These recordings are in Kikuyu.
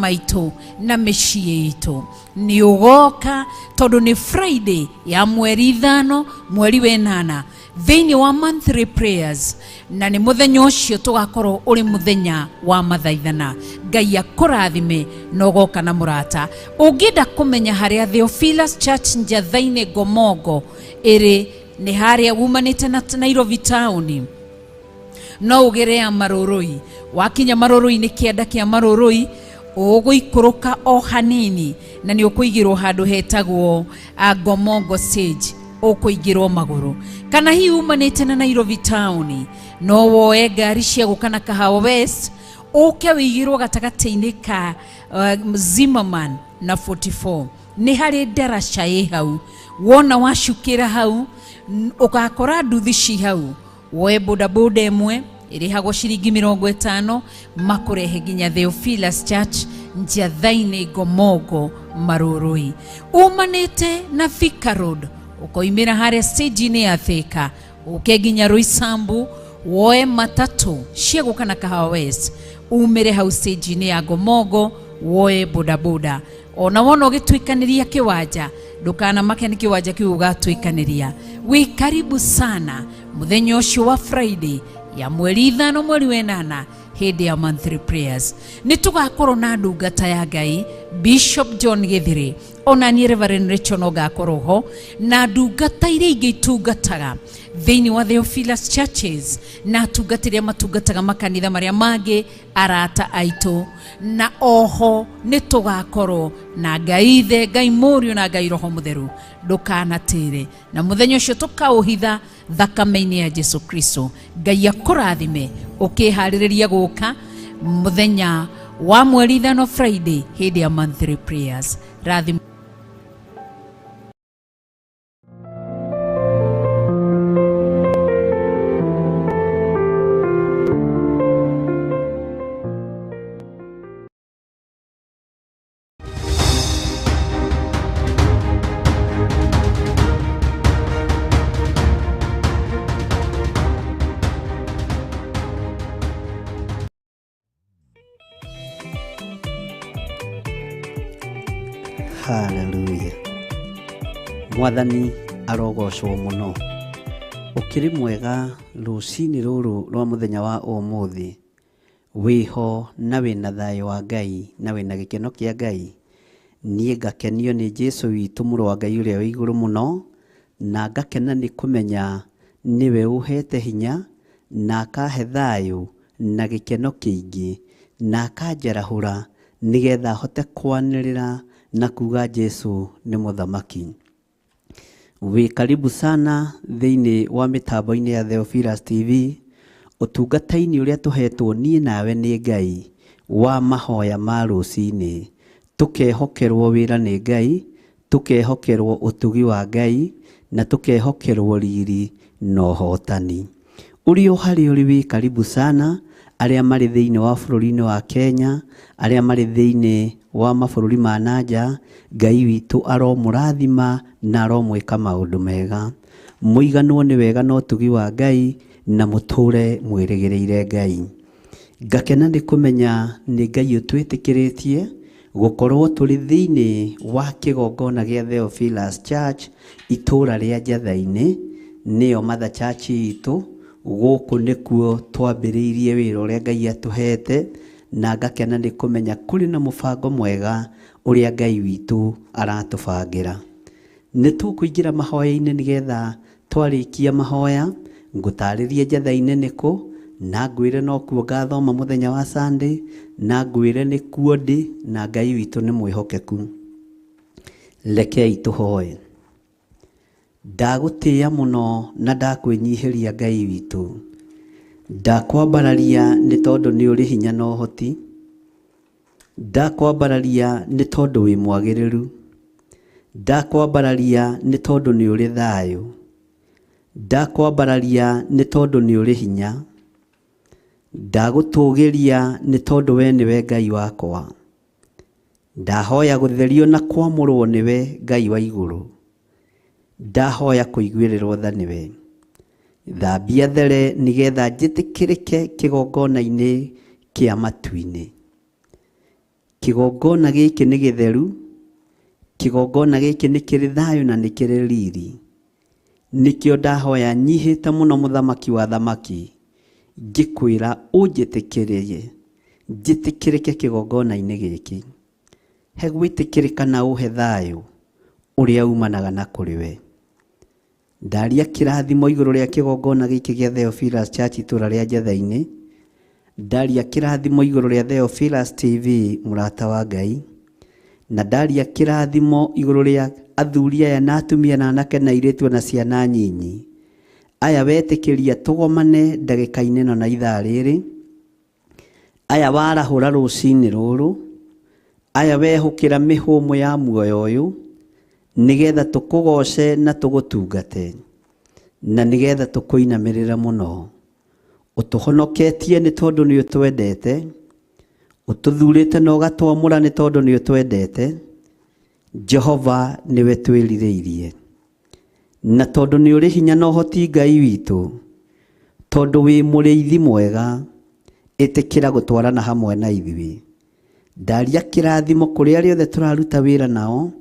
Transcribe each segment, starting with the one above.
Maitũ na mĩciĩ itũ nĩ ũgoka tondũ nĩ Friday ya mweri 5 mweri wa 8 thĩinĩ wa monthly prayers, na nĩ mũthenya ũcio tũgakorwo ũrĩ mũthenya wa mathaithana. Ngai akũrathime na ũgoka na mũrata. Ũngĩenda kũmenya harĩa Theophilus Church Njatha-inĩ Ngomongo ĩrĩ, nĩ harĩa wumanĩte na Nairobi town, no ũgere ya Marũrũi. Wakinya Marũrũi-inĩ, kĩanda kĩa Marũrũi, ũgũikũrũka o hanini na nĩ ũkũigĩrwo handũ hetagwo Ngomongo stage, ũkũingĩrwo magũrũ. Kana hihi umanĩte na Nairobi town, no woe ngari cia gũka na Kahawa West, ũke wĩigĩrwo gatagatĩ-inĩ ka Zimmerman na 44. Nĩ harĩ ndaraca ĩ hau, wona wacukĩra hau ũgakora nduthi ci hau. Woe bodaboda ĩmwe ĩrĩhagwo ciringi 50, makũrehe nginya Theophilus Church Njatha-inĩ Ngomongo Marũrũi. Umanĩte na Thika Road, ũkoimĩra harĩa stage-inĩ ya Thika, ũke nginya Roysambu, woe matatũ cia gũka na Kahawa West, umĩre hau stage-inĩ ya Ngomongo, woe bodaboda. Ona wona ũgĩtuĩkanĩria kĩwanja, ndũkanamake nĩ kĩwanja kĩu ũgatuĩkanĩria. Wĩ karibu sana mũthenya ũcio wa Friday ya mweri 5 mweri wa 8 hĩndĩ ya monthly prayers. Nĩ tũgakorwo na ndungata ya Ngai Bishop John Gĩthiri, ona niĩ Reverend Rachel no ngakorwo ho, na ndungata iria ingĩ itungataga thĩinĩ wa Theophilus Churches na atungatĩri arĩa matungataga makanitha marĩa mangĩ, arata aitũ. Na oho nĩ tũgakorwo na Ngai Ithe, Ngai Mũriũ na Ngai Roho Mũtheru. Ndũkanatĩre, na mũthenya ũcio tũkaũhitha thakame-inĩ ya Jesu Kristo. Ngai akũrathime ũkĩharĩrĩria gũka mũthenya wa mweri 5 Friday hĩndĩ ya monthly prayers. Rathimo. Haleluya. Mwathani arogocwo mũno. Ũkĩrĩ mwega rũcinĩ rũrũ rwa mũthenya wa ũmũthĩ? Wĩho na wĩna thayũ wa Ngai na wĩna gĩkeno kĩa Ngai? Niĩ ngakenio nĩ Jesu witũ, mũrũ wa Ngai ũrĩa wĩ igũrũ mũno, na ngakena nĩ kũmenya nĩwe ũhete hinya na akahe thayũ na gĩkeno kĩingĩ na akanjarahũra nĩgetha hote kwanĩrĩra na kuga Jesu nĩ mũthamaki. Wĩ karibu sana thĩinĩ wa mĩtambo-inĩ ya Theophilus TV, ũtungata-inĩ ũrĩa tũhetwo niĩ nawe nĩ Ngai wa mahoya ma rũcinĩ. Tũkehokerwo wĩra nĩ Ngai, tũkehokerwo ũtugi wa Ngai, na tũkehokerwo riri na ũhotani. Ũrĩ o harĩa ũrĩ, wĩ karibu sana. Arĩa marĩ thĩinĩ wa bũrũri-inĩ wa Kenya, arĩa marĩ thĩinĩ wa mabũrũri ma na nja, Ngai witũ aromũrathima na aromwĩka maũndũ mega. Mũiganwo nĩ wega na ũtugi wa Ngai na mũtũre mwĩrĩgĩrĩire Ngai. Ngakena nĩ kũmenya nĩ Ngai ũtwĩtĩkĩrĩtie gũkorwo tũrĩ thĩinĩ wa kĩgongona gĩa Theophilus Church itũũra rĩa Njatha-inĩ, nĩyo Mother Church itũ. Gũkũ nĩkuo twambĩrĩirie wĩra ũrĩa Ngai atũhete, na ngakena nĩ kũmenya kũrĩ na mũbango mwega ũrĩa Ngai witũ aratũbangĩra. Nĩ tũkũingĩra mahoya-inĩ, nĩgetha twarĩkia mahoya ngũtarĩrie Njatha-inĩ nĩkũ, na ngwĩre nokuo ngathoma mũthenya wa Sunday, na ngwĩre nĩkuo ndĩ, na Ngai witũ nĩ mwĩhokeku. Rekei tũhoe. Ndagũtĩĩa mũno na ndakwĩnyihĩria, Ngai witũ. Ndakwambararia nĩ tondũ nĩ ũrĩ hinya na ũhoti. Ndakwambararia nĩ tondũ wĩ mwagĩrĩru. Ndakwambararia nĩ tondũ nĩ ũrĩ thayũ. Ndakwambararia nĩ tondũ nĩ ũrĩ hinya. Ndagũtũgĩria nĩ tondũ we nĩwe Ngai wakwa. Ndahoya gũtherio na kwamũrwo nĩwe, Ngai wa igũrũ. Ndahoya kũiguĩrĩrwo tha nĩwe. Thambia there nĩgetha njĩtĩkĩrĩke kĩgongona-inĩ kĩa matu-inĩ. Kĩgongona gĩkĩ nĩ gĩtheru, kĩgongona gĩkĩ nĩ kĩrĩ thayũ na nĩ kĩrĩ riri. Nĩkĩo ndahoya nyihĩte mũno mũthamaki wa thamaki, ngĩkwĩra ũnjĩtĩkĩrie, njĩtĩkĩrĩke kĩgongona-inĩ gĩkĩ. He gwĩtĩkĩrĩka na ũhe thayũ ũrĩa umanaga na kũrĩ we. Ndaria kĩrathimo igũrũ rĩa kĩgongona gĩkĩ gĩa Theophilus Church itũra rĩa Njatha-inĩ. Ndaria kĩrathimo igũrũ rĩa Theophilus TV mũrata wa Ngai. Na ndaria kĩrathimo igũrũ rĩa athuri aya na atumia na anake na airĩtu na ciana nyinyi. Aya wetĩkĩria tũgomane ndagĩka-inĩ ĩno na ithaa rĩrĩ. Aya warahũra rũcinĩ rũrũ. Aya wehũkĩra mĩhũmũ ya muoyo ũyũ nĩgetha tũkũgoce na tũgũtungate na nĩgetha tũkũinamĩrĩre mũno. Ũtũhonoketie nĩ tondũ nĩ ũtwendete, ũtũthurĩte na ũgatwamũra nĩ tondũ nĩ ũtwendete. Jehova nĩwe twĩrirĩirie. Na tondũ nĩ ũrĩ hinya na ũhoti Ngai witũ, tondũ wĩ mũrĩithi mwega, ĩtĩkĩra gũtwarana hamwe na ithuĩ. Ndaria kĩrathimo kũrĩ arĩa othe tũraruta wĩra nao,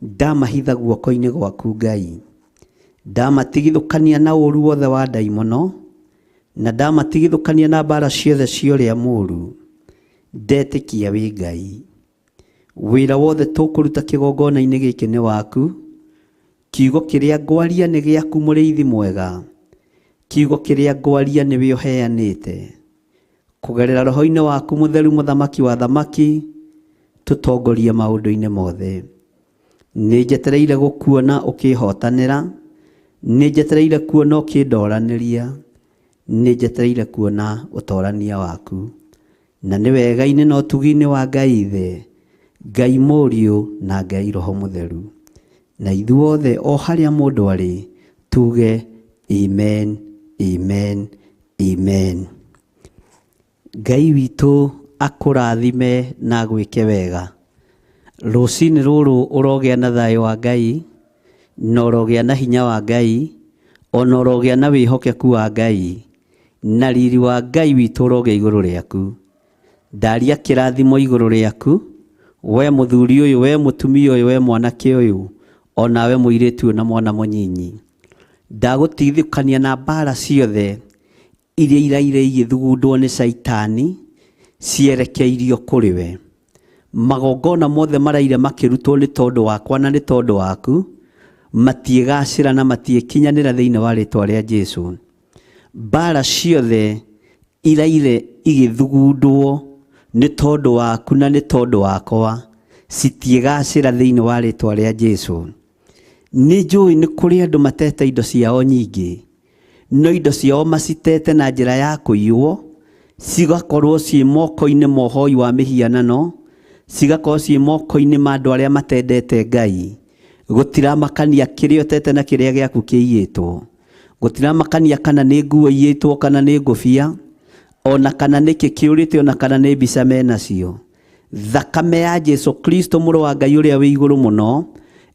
ndamahitha guoko-inĩ gwaku Ngai. Ndamatigithũkania na ũru wothe wa ndaimono, na ndamatigithũkania na mbara ciothe cia ũrĩa mũru. Ndetĩkia wĩ Ngai. Wĩra wothe tũkũruta kĩgongona-inĩ gĩkĩ nĩ waku. Kiugo kĩrĩa ngwaria nĩ gĩaku mũrĩithi mwega. Kiugo kĩrĩa ngwaria nĩwe ũheanĩte. Kũgerera roho-inĩ waku mũtheru mũthamaki wa thamaki, tũtongorie maũndũ-inĩ mothe. Nĩ njetereire gũkuona ũkĩhotanĩra, nĩ njetereire kuona ũkĩndoranĩria, nĩ njetereire kuona ũtorania waku. Na nĩ wega-inĩ na ũtugi-inĩ wa Ngai Ithe, Ngai Mũriũ na Ngai Roho Mũtheru. Na ithuothe o harĩa mũndũ arĩ, tuge amen, amen, amen. Ngai witũ akũrathime na agwĩke wega. Rũcinĩ rũrũ ũrogĩa na thayũ wa Ngai, na ũrogĩa na hinya wa Ngai, ona ũrogĩa na wĩhokeku wa Ngai, na riri wa Ngai witũ ũrogĩa igũrũ rĩaku. Ndaria kĩrathimo igũrũ rĩaku, we mũthuri ũyũ, we mũtumia ũyũ, we mwanake ũyũ, onawe mũirĩtu ũyũ na mwana mũnyinyi. Ndagũtigithũkania na mbara ciothe iria iraire igĩthugundwo nĩ caitani cierekeirio kũrĩ we. Magongona mothe maraire makĩrutwo nĩ tondũ wakwa na nĩ tondũ waku, matiĩgacĩra na matiĩkinyanĩra thĩinĩ wa rĩtwa rĩa Jesu. Mbara ciothe iraire igĩthugundwo nĩ tondũ waku na nĩ tondũ wakwa, citiĩgacĩra thĩinĩ wa rĩtwa rĩa Jesu. Nĩ njũĩ nĩ kũrĩ andũ matete indo ciao nyingĩ, no indo ciao macitete na njĩra ya kũiywo, cigakorwo ciĩ moko-inĩ ma ũhoi wa mĩhianano, cigakorwo ciĩ moko-inĩ ma andũ arĩa matendete Ngai. Gũtiramakania kĩrĩa ũtete na kĩrĩa gĩaku kĩiyĩtwo. Gũtiramakania kana nĩ nguo iyĩtwo kana nĩ ngũbia, ona kana nĩkĩ kĩũrĩte ona kana nĩ mbica menacio. Thakame ya Jesu Kristo mũrũ wa Ngai ũrĩa wĩ igũrũ mũno,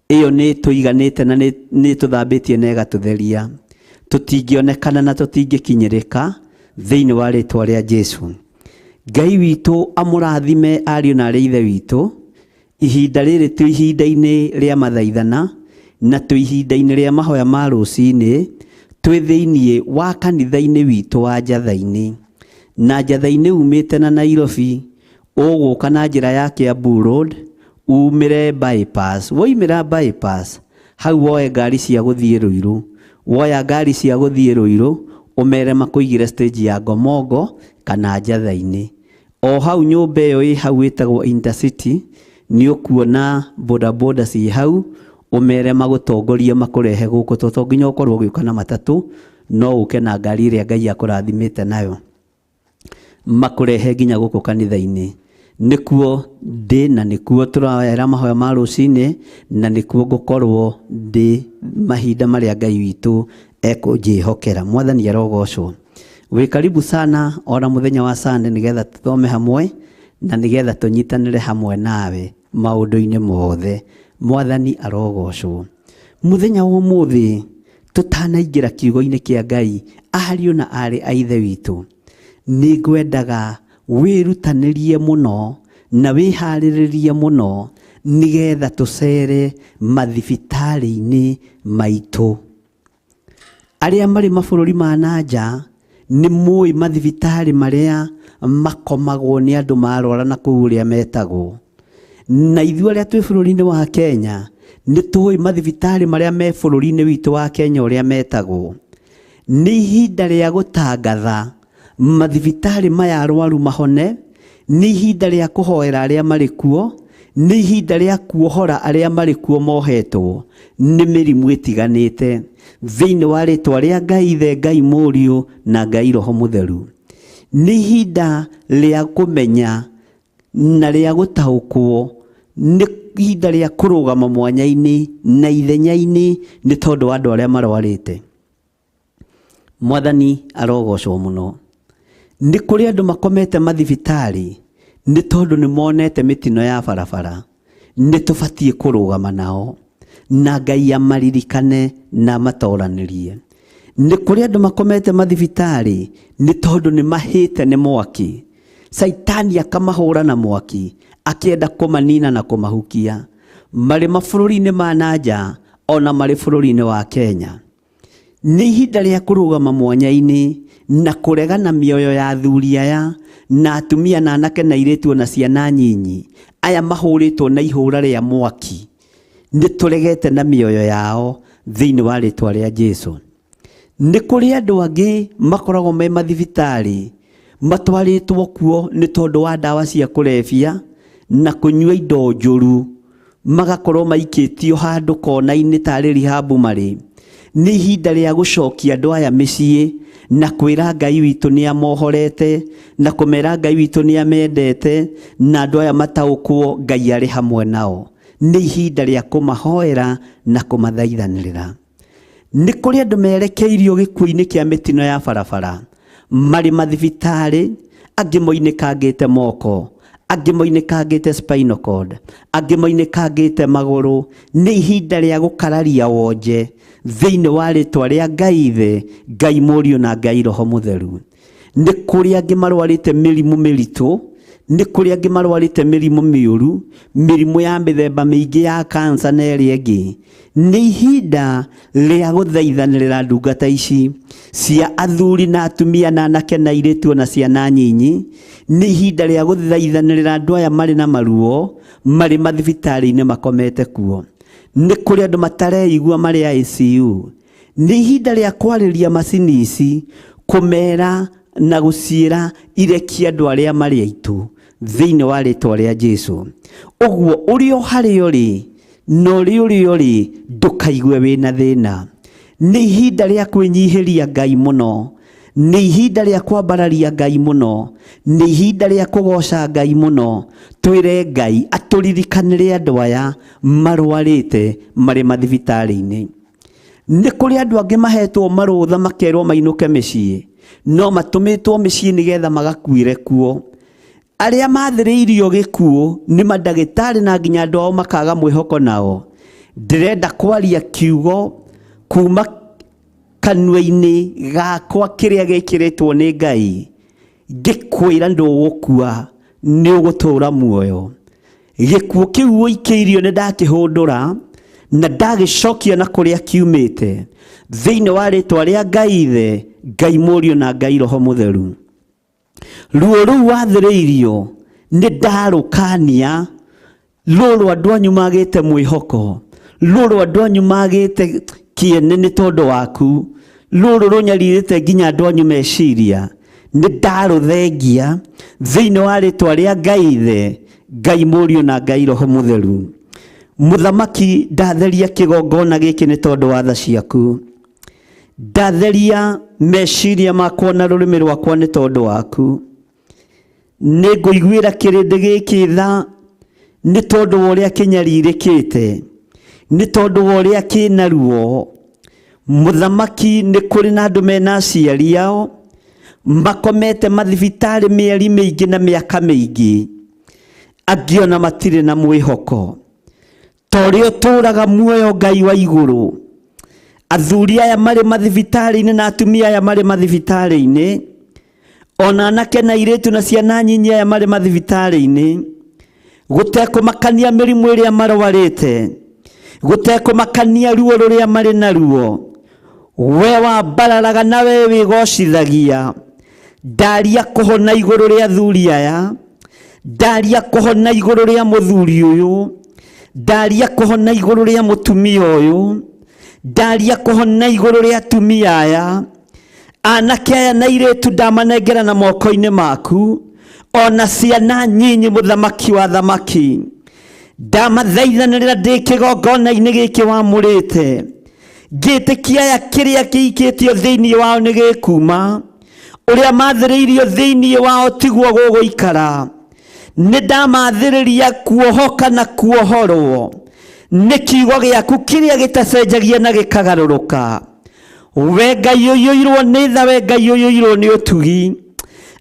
ĩyo nĩ ĩtũiganĩte na nĩ ĩtũthambĩtie na ĩgatũtheria. Tũtingĩonekana na tũtingĩkinyĩrĩka thĩinĩ wa rĩtwa rĩa Jesu. Ngai witũ amũrathime ariũ na arĩ ithe witũ. Ihinda rĩrĩ twĩ ihinda-inĩ rĩa mathaithana na twĩ ihinda-inĩ rĩa mahoya ma rũcinĩ, twĩ thĩinĩ wa kanitha-inĩ witũ wa Njatha-inĩ. Na Njatha-inĩ umĩte na Nairobi, ũgũka na njĩra ya Kiambu Road, umĩre bypass. Woimĩra bypass, hau woe ngari cia gũthiĩ Ruiru. Woya ngari cia gũthiĩ Ruiru, ũmere makũigĩre stage ya Ngomongo kana Njatha-inĩ. O hau nyũmba ĩyo ĩ hau ĩtagwo Intercity, nĩ ũkuona bodaboda ciĩ hau, ũmere magũtongorie makũrehe gũkũ, tondũ to nginya ũkorwo ũgĩũka na matatũ, no ũke na ngari ĩrĩa Ngai akũrathimĩte nayo, makũrehe nginya gũkũ kanitha-inĩ. Nĩkuo ndĩ na nĩkuo tũraera mahoya ma rũcinĩ, na nĩkuo ngũkorwo ndĩ mahinda marĩa Ngai witũ ekũnjĩhokera. Mwathani arogocwo. Wĩ karibu sana ona mũthenya wa Sunday nĩgetha tũthome hamwe na nĩgetha tũnyitanĩre hamwe nawe maũndũ-inĩ mothe. Mwathani arogocwo. Mũthenya wa ũmũthĩ tũtanaingĩra kiugo-inĩ kĩa Ngai, ariũ na aarĩ a Ithe witũ, nĩ ngwendaga wĩrutanĩrie mũno na wĩharĩrĩrie mũno nĩgetha tũcere mathibitarĩ-inĩ maitũ. Arĩa marĩ mabũrũri ma na nja nĩ mũĩ mathibitarĩ marĩa makomagwo nĩ andũ marwara na kũu ũrĩa metagwo. Na ithuĩ arĩa twĩ bũrũri-inĩ wa Kenya nĩ tũĩ mathibitarĩ marĩa me bũrũri-inĩ witũ wa Kenya ũrĩa metagwo. Nĩ ihinda rĩa gũtangatha mathibitarĩ maya arwaru mahone, nĩ ihinda rĩa kũhoera arĩa marĩ kuo, nĩ ihinda rĩa kuohora arĩa marĩ kuo mohetwo nĩ mĩrimũ ĩtiganĩte, thĩinĩ wa rĩtwa rĩa Ngai Ithe, Ngai Mũriũ na Ngai Roho Mũtheru. Nĩ ihinda rĩa kũmenya na rĩa gũtaũkwo, nĩ ihinda rĩa kũrũgama mwanya-inĩ na ithenya-inĩ nĩ tondũ wa andũ arĩa marwarĩte. Mwathani arogocwo mũno. Nĩ kũrĩ andũ makomete mathibitarĩ nĩ tondũ nĩ monete mĩtino ya barabara. Nĩ tũbatiĩ kũrũgama nao na Ngai amaririkane na amatoranĩrie. Nĩ kũrĩ andũ makomete mathibitarĩ nĩ tondũ nĩ mahĩte nĩ mwaki. Caitani akamahũra na mwaki akĩenda kũmanina na kũmahukia. Marĩ mabũrũri-inĩ ma na nja ona marĩ bũrũri-inĩ wa Kenya. Nĩ ihinda rĩa kũrũgama mwanya-inĩ na kũregana mĩoyo ya athuri aya na atumia na anake na airĩtu ona ciana nyinyi aya mahũrĩtwo na ihũra rĩa mwaki. Nĩ tũregete na mĩoyo yao thĩinĩ wa rĩtwa rĩa Jesu. Nĩ kũrĩ andũ angĩ makoragwo me mathibitarĩ matwarĩtwo kuo nĩ tondũ wa ndawa cia kũrebia na kũnyua indo njũru, magakorwo maikĩtio handũ kona-inĩ tarĩ rihabu marĩ. Nĩ ihinda rĩa gũcokia andũ aya mĩciĩ na kwĩra Ngai witũ nĩ amohorete, na kũmera Ngai witũ nĩ amendete, na andũ aya mataũkwo Ngai arĩ hamwe nao. Nĩ ihinda rĩa kũmahoera na kũmathaithanĩrĩra. Nĩ kũrĩ andũ merekeirio gĩkuũ-inĩ kĩa mĩtino ya barabara, marĩ mathibitarĩ, angĩ moinĩkangĩte moko, angĩ moinĩkangĩte spinal cord, angĩ moinĩkangĩte magũrũ. Nĩ ihinda rĩa gũkararia wonje thĩinĩ wa rĩtwa rĩa Ngai Ithe, Ngai Mũriũ na Ngai Roho Mũtheru. Nĩ kũrĩ angĩ marwarĩte mĩrimũ mĩritũ, nĩ kũrĩ angĩ marwarĩte mĩrimũ mĩũru, mĩrimũ ya mĩthemba mĩingĩ ya kansa na ĩrĩa ĩngĩ. Nĩ ihinda rĩa gũthaithanĩrĩra ndungata ici cia athuri na atumia na anake na airĩtu ona ciana nyinyi. Nĩ ihinda rĩa gũthaithanĩrĩra andũ aya marĩ na maruo, marĩ mathibitarĩ-inĩ makomete kuo. Nĩ kũrĩ andũ matareigua marĩ ICU. Nĩ ihinda rĩa kwarĩria macini ici, kũmera na gũciĩra irekie andũ arĩa marĩ aitũ thĩinĩ wa rĩtwa rĩa Jesu. Ũguo ũrĩ o harĩa ũrĩ na ũrĩ ũrĩa ũrĩ, ndũkaigue wĩna thĩna. Nĩ ihinda rĩa kwĩnyihĩria Ngai mũno, nĩ ihinda rĩa kwambararia Ngai mũno, nĩ ihinda rĩa kũgoca Ngai mũno. Twĩre Ngai atũririkanĩre andũ aya marwarĩte marĩ mathibitarĩ-inĩ. Nĩ kũrĩ andũ angĩ mahetwo marũtha makerwo mainũke mĩciĩ, no matũmĩtwo mĩciĩ nĩgetha magakuĩre kuo. Arĩa mathĩrĩirio gĩkuũ nĩ mandagĩtarĩ na nginya andũ ao makaga mwĩhoko nao. Ndĩrenda kwaria kiugo kuma kanua-inĩ gakwa kĩrĩa gĩkĩrĩtwo nĩ Ngai, ngĩkwĩra ndũgũkua, nĩ ũgũtũũra muoyo. Gĩkuũ kĩu ũikĩirio nĩ ndakĩhũndũra na ndagĩcokia na kũrĩa kiumĩte, thĩinĩ wa rĩtwa rĩa Ngai Ithe, Ngai Mũriũ na Ngai Roho Mũtheru. Ruo rũu wathĩrĩirio nĩ ndarũkania, rũrũ andũ anyu magĩte mwĩhoko, rũrũ andũ anyu magĩte kĩene nĩ tondũ waku, rũrũ rũnyarirĩte nginya andũ anyu meciria, nĩ ndarũthengia thĩinĩ wa rĩtwa rĩa Ngai Ithe, Ngai Mũriũ na Ngai Roho Mũtheru. Mũthamaki, ndatheria kĩgongona gĩkĩ nĩ tondũ wa tha ciaku. Ndatheria meciria makwa na rũrĩmĩ rwakwa nĩ tondũ waku. Nĩ ngũiguĩra kĩrĩndĩ gĩkĩ tha nĩ tondũ wa ũrĩa kĩnyarirĩkĩte, nĩ tondũ wa ũrĩa kĩna ruo. Mũthamaki, nĩ kũrĩ na andũ mena aciari ao makomete mathibitarĩ mĩeri mĩingĩ na mĩaka mĩingĩ, angĩ ona matirĩ na mwĩhoko. Ta ũrĩa ũtũũraga muoyo Ngai wa igũrũ, athuri aya marĩ mathibitarĩ-inĩ na atumia aya marĩ mathibitarĩ-inĩ, ona anake na airĩtu na ciana nyinyi aya marĩ mathibitarĩ-inĩ, Gũtekũmakania mĩrimũ ĩrĩa marwarĩte, gũtekũmakania ruo rũrĩa marĩ naruo, we wambararaga na we wĩgocithagia. Ndaria kũhona igũrũ rĩa athuri aya, ndaria kũhona igũrũ rĩa mũthuri ũyũ, ndaria kũhona igũrũ rĩa mũtumia ũyũ, ndaria kũhona igũrũ rĩa atumia aya, anake aya na airĩtu ndamanengera na moko-inĩ maku, ona ciana nyinyi mũthamaki wa thamaki. Ndamathaithanĩrĩra ndĩ kĩgongona-inĩ gĩkĩ wamũrĩte, ngĩtĩkia aya kĩrĩa kĩikĩtio thĩinĩ wao nĩ gĩkuma, ũrĩa mathĩrĩirio thĩinĩ wao tiguo gũgũikara. Nĩ ndamathĩrĩria kuohoka na kuohorwo nĩ kiugo gĩaku kĩrĩa gĩtacenjagia na gĩkagarũrũka. We Ngai ũiyũirwo nĩ tha, we Ngai ũiyũirwo nĩ ũtugi.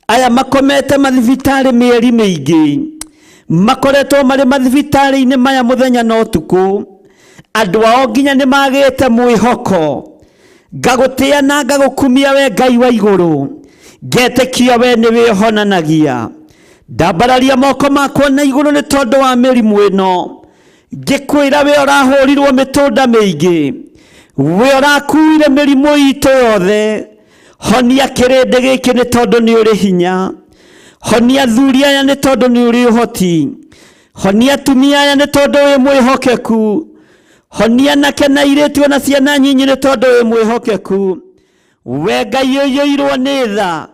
Aya makomete mathibitarĩ mĩeri mĩingĩ, makoretwo marĩ mathibitarĩ-inĩ maya mũthenya na ũtukũ, andũ ao nginya nĩ magĩte mwĩhoko. Ngagũtĩa na ngagũkumia we Ngai wa igũrũ, ngetĩkia we nĩ wĩhonanagia. Ndambararia moko makwa na igũrũ nĩ tondũ wa mĩrimũ ĩno, ngĩkwĩra we ũrahũrirwo mĩtũnda mĩingĩ, we ũrakuire mĩrimũ itũ yothe. Honia kĩrĩndĩ gĩkĩ nĩ tondũ nĩ ũrĩ hinya, honia athuri aya nĩ tondũ nĩ ũrĩ ũhoti, honia atumia aya nĩ tondũ wĩ mwĩhokeku, honia anake na airĩtu ona ciana nyinyi nĩ tondũ wĩ mwĩhokeku. We Ngai ũiyũirwo nĩ tha,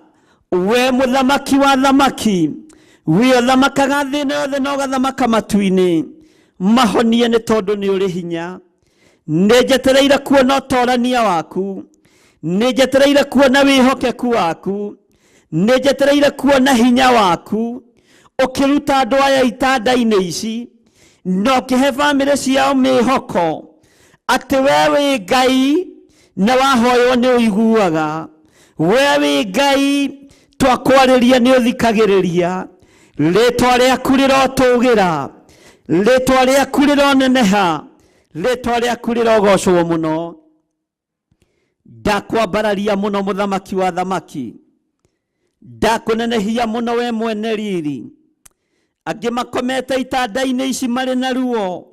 we mũthamaki wa thamaki, we ũthamakaga thĩ ĩno yothe na ũgathamaka matu-inĩ, mahonie nĩ tondũ nĩ ũrĩ hinya. Nĩ njetereire kuona ũtorania waku, nĩ njetereire kuona wĩhokeku waku, nĩ njetereire kuona hinya waku ũkĩruta andũ aya itanda-inĩ ici na ũkĩhe bamĩrĩ ciao mĩhoko atĩ we wĩ Ngai na wahoywo nĩ ũiguaga, we wĩ Ngai twakwarĩria nĩ ũthikagĩrĩria. Rĩtwa rĩaku rĩrotũgĩra, rĩtwa rĩaku rĩroneneha, rĩtwa rĩaku rĩrogocwo mũno. Ndakwambararia mũno mũthamaki wa thamaki, ndakũnenehia mũno we mwene riri. Angĩ makomete itanda-inĩ ici marĩ na ruo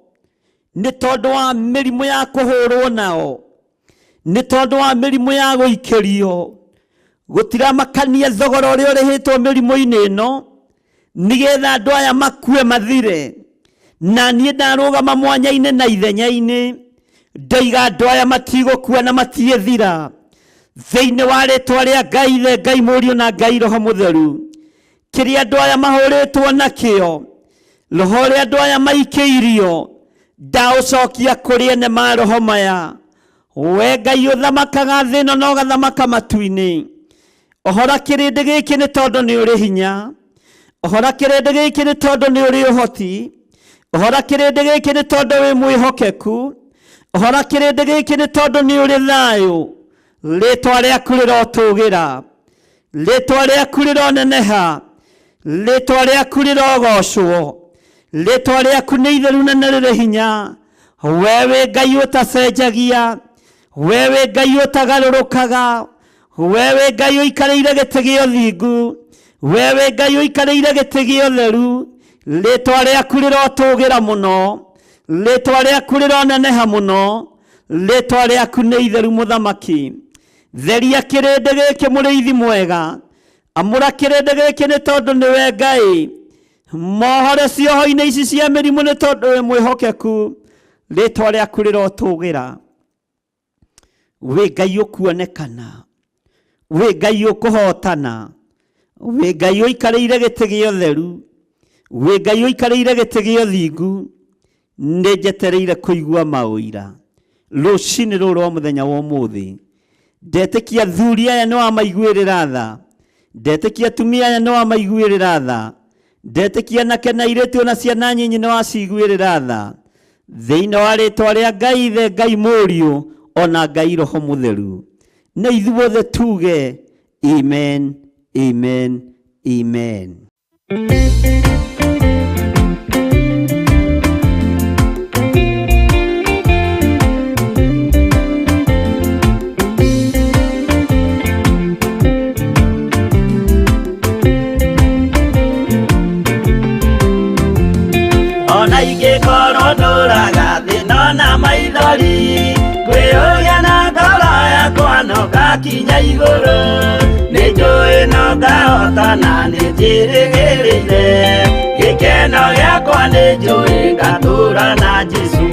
nĩ tondũ wa mĩrimũ ya kũhũrwo nao, nĩ tondũ wa mĩrimũ ya gũikĩrio. Gũtiramakania thogora ũrĩa ũrĩhĩtwo mĩrimũ-inĩ ĩno, nĩgetha andũ aya makue mathire. Na niĩ ndarũgama mwanya-inĩ na ithenya-inĩ, ndoiga andũ aya matigũkua na matiĩthira. Thĩinĩ wa rĩtwa rĩa Ngai Ithe, Ngai Mũriũ na Ngai Roho Mũtheru, kĩrĩa andũ aya mahũrĩtwo nakĩo, roho ũrĩa andũ aya maikĩirio, ndaũcokia kũrĩ ene ma roho maya. We Ngai ũthamakaga thĩ ĩno na ũgathamaka matu-inĩ, ohora kĩrĩndĩ gĩkĩ nĩ tondũ nĩ ũrĩ hinya, ohora kĩrĩndĩ gĩkĩ nĩ tondũ nĩ ũrĩ ũhoti, ohora kĩrĩndĩ gĩkĩ nĩ tondũ wĩ mwĩhokeku, ohora kĩrĩndĩ gĩkĩ nĩ tondũ nĩ ũrĩ thayũ. Rĩtwa rĩaku rĩrotũgĩra, rĩtwa rĩaku rĩroneneha, rĩtwa rĩaku rĩrogocwo, rĩtwa rĩaku nĩ itheru na nĩ rĩrĩ hinya. We wĩ Ngai ũtacenjagia, we wĩ Ngai ũtagarũrũkaga, we wĩ Ngai ũikarĩire gĩtĩ gĩa ũthingu, we wĩ Ngai ũikarĩire gĩtĩ gĩa ũtheru. Rĩtwa rĩaku rĩrotũgĩra mũno, rĩtwa rĩaku rĩroneneha mũno, rĩtwa rĩaku nĩ itheru mũthamaki. Theria kĩrĩndĩ gĩkĩ mũrĩithi mwega, amũra kĩrĩndĩ gĩkĩ nĩ tondũ nĩwe Ngai. Mohore cioho-inĩ ici cia mĩrimũ nĩ tondũ wĩ mwĩhokeku, rĩtwa rĩaku rĩrotũgĩra. Wĩ Ngai ũkuonekana, wĩ Ngai ũkũhotana, wĩ Ngai ũikarĩire gĩtĩ gĩa ũtheru, wĩ Ngai ũikarĩire gĩtĩ gĩa ũthingu. Nĩ njetereire kũigua maũira rũcinĩ rũrũ rwa mũthenya wa ũmũthĩ. Ndetĩkia athuri aya nĩ wamaiguĩrĩra tha, ndetĩkia atumia aya nĩ wamaiguĩrĩra tha, ndetĩkia anake na airĩtu ona ciana nyinyi nĩ waciguĩrĩra tha. Thĩinĩ wa rĩtwa rĩa Ngai Ithe, Ngai Mũriũ ona Ngai Roho Mũtheru, na ithuothe tuge amen, amen, amen. Ona ingĩkorwo ndũraga thĩna na maithori, ngwĩyũria na ngoro yakwa no ngakinya igũrũ. Nĩ njũĩ no ngahotana, nĩ njĩrĩgĩrĩire gĩkeno gĩakwa, nĩ njũĩ ngatũra na Jesũ.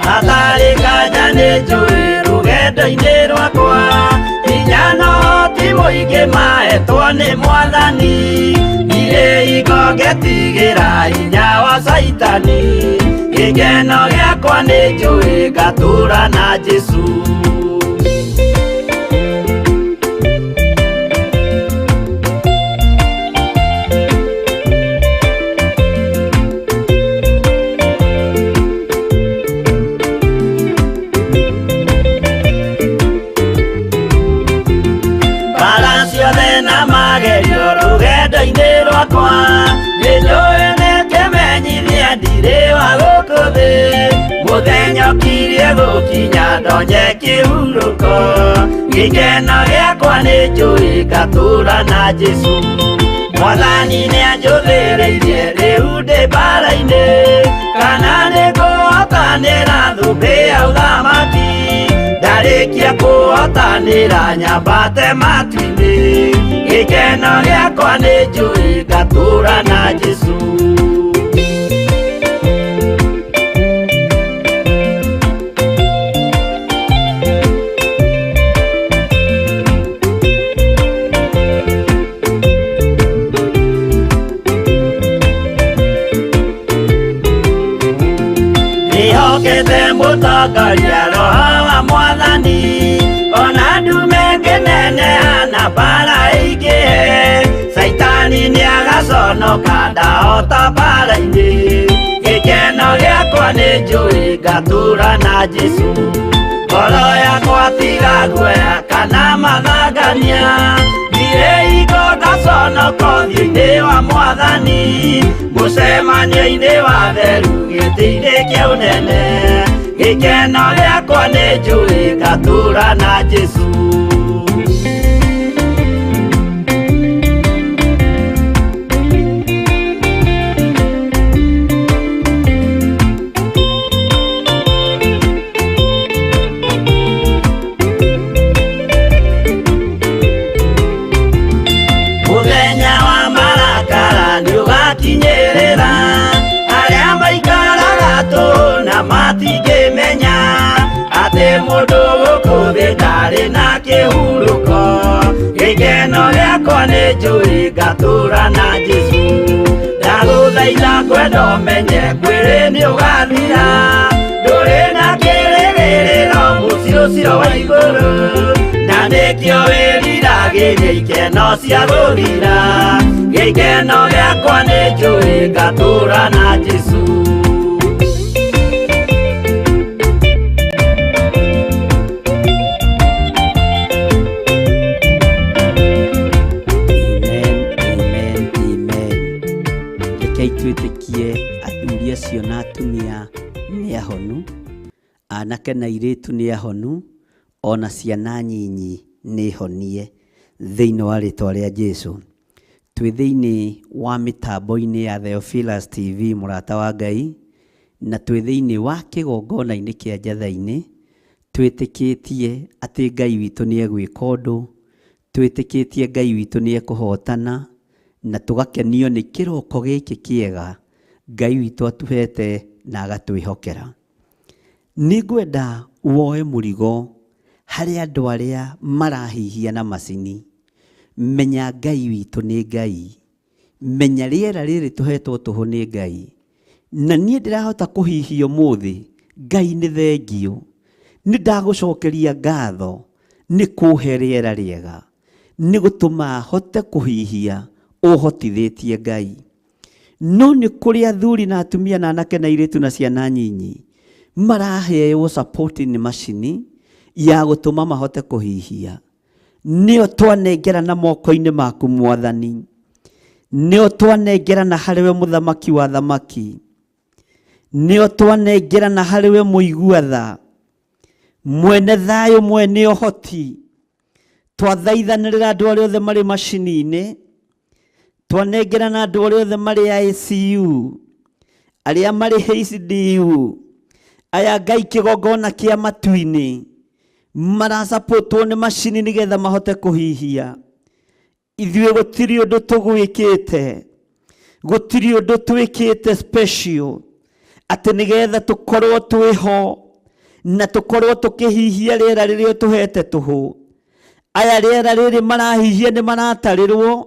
Hatarĩ nganja nĩ njũĩ rũgendo-inĩ rwakwa, hinya no ti mũingĩ mahetwo nĩ Mwathani. Ndirĩ hingo ngetigĩra hinya wa Caitani, gĩkeno gĩakwa nĩ njũĩ ngatũra na Jesũ. Mbara ciothe na magerio rũgendo-inĩ rwakwa, nĩ njũĩ nĩ kĩmenyithia ndirĩ wa gũkũ thĩ. Mũthenya ũkirie gũkinya ndonye kĩhurũko, gĩkeno gĩakwa nĩ njũĩ ngatũra na Jesũ. Mwathani nĩ anjũthĩrĩirie rĩu ndĩ mbara-inĩ, kana nĩ ngũhotanĩra thũmbĩ ya ũthamaki. Ndarĩkia kũhotanĩra nyambate matu-inĩ, gĩkeno gĩakwa nĩ njũĩ ngatũra na Jesũ. Ndĩhokete mũtongoria Roho wa Mwathani, ona ndume ngĩneneha na mbara ĩingĩhe, Caitani nĩagaconoka ndahota mbara-inĩ. Gĩkeno gĩakwa nĩ njũĩ ngatũra na Jesũ. Ngoro yakwa tiga guoya kana mathangania, ndirĩ hingo ngaconoka ũthiũ-inĩ wa Mwathani. Mũcemanio-inĩ wa theru gĩtĩ-inĩ kĩa ũnene, gĩkeno gĩakwa nĩ njũĩ ngatũra na Jesũ. Mũthenya wa marakara nĩũgakinyĩrĩra, arĩa maikaraga tũhũ na matingĩmenya atĩ mũndũ gũkũ thĩ ndarĩ na kĩhurũko. Gĩkeno gĩakwa nĩ njũĩ ngatũra na Jesũ. Ndagũthaitha ngwenda ũmenye mwĩrĩ nĩũgathira, ndũrĩ na kĩrĩgĩrĩro mũciĩ ũcio wa igũrũ, na nĩkĩo wĩriragĩria ikeno cia gũthira. Gĩkeno gĩakwa nĩ njũĩ ngatũra na Jesũ. Amen, amen, amen. Rekei twĩtĩkie athuri acio na atumia nĩ ahonu, anake na airĩtu nĩ ahonu, ona ciana nyinyi nĩ honie thĩinĩ wa rĩtwa rĩa Jesu. Twĩ thĩinĩ wa mĩtambo-inĩ ya Theophilus TV mũrata wa Ngai, na twĩ thĩinĩ wa kĩgongona-inĩ kĩa Njatha-inĩ, twĩtĩkĩtie atĩ Ngai witũ nĩ egwĩka ũndũ, twĩtĩkĩtie Ngai witũ nĩ ekũhotana, na tũgakenio nĩ kĩroko gĩkĩ kĩega Ngai witũ atuhete na agatwĩhokera. Nĩ ngwenda woe mũrigo harĩ andũ arĩa marahihia na macini. Menya Ngai witũ nĩ Ngai. Menya rĩera rĩrĩ tũhetwo tũhũ nĩ Ngai. Na niĩ ndĩrahota kũhihia ũmũthĩ, Ngai nĩ thengiũ. Nĩ ndagũcokeria ngatho nĩ kũhe rĩera rĩega, nĩ gũtũma hote kũhihia ũhotithĩtie Ngai. No nĩ kũrĩ athuri na atumia na anake na airĩtu na ciana nyinyi maraheo support nĩ macini ya gũtũma mahote kũhihia. Nĩo twanengerana moko-inĩ maku Mwathani, nĩo twanengerana harĩ we mũthamaki wa thamaki, nĩo twanengerana harĩ we mũigua tha, mwene thayũ, mwene ũhoti. Twathaithanĩrĩra andũ arĩa othe marĩ macini-inĩ, twanengerana andũ arĩa othe marĩ ICU, Arĩa marĩ HDU, aya Ngai kĩgongona kĩa matu-inĩ, marasapotwo nĩ macini nĩgetha mahote kũhihia. Ithuĩ gũtirĩ ũndũ tũgwĩkĩte, gũtirĩ ũndũ twĩkĩte special atĩ nĩgetha tũkorwo twĩho na tũkorwo tũkĩhihia rĩera rĩrĩa ũtũhete tũhũ. Aya rĩera rĩrĩ marahihia nĩ maratarĩrwo,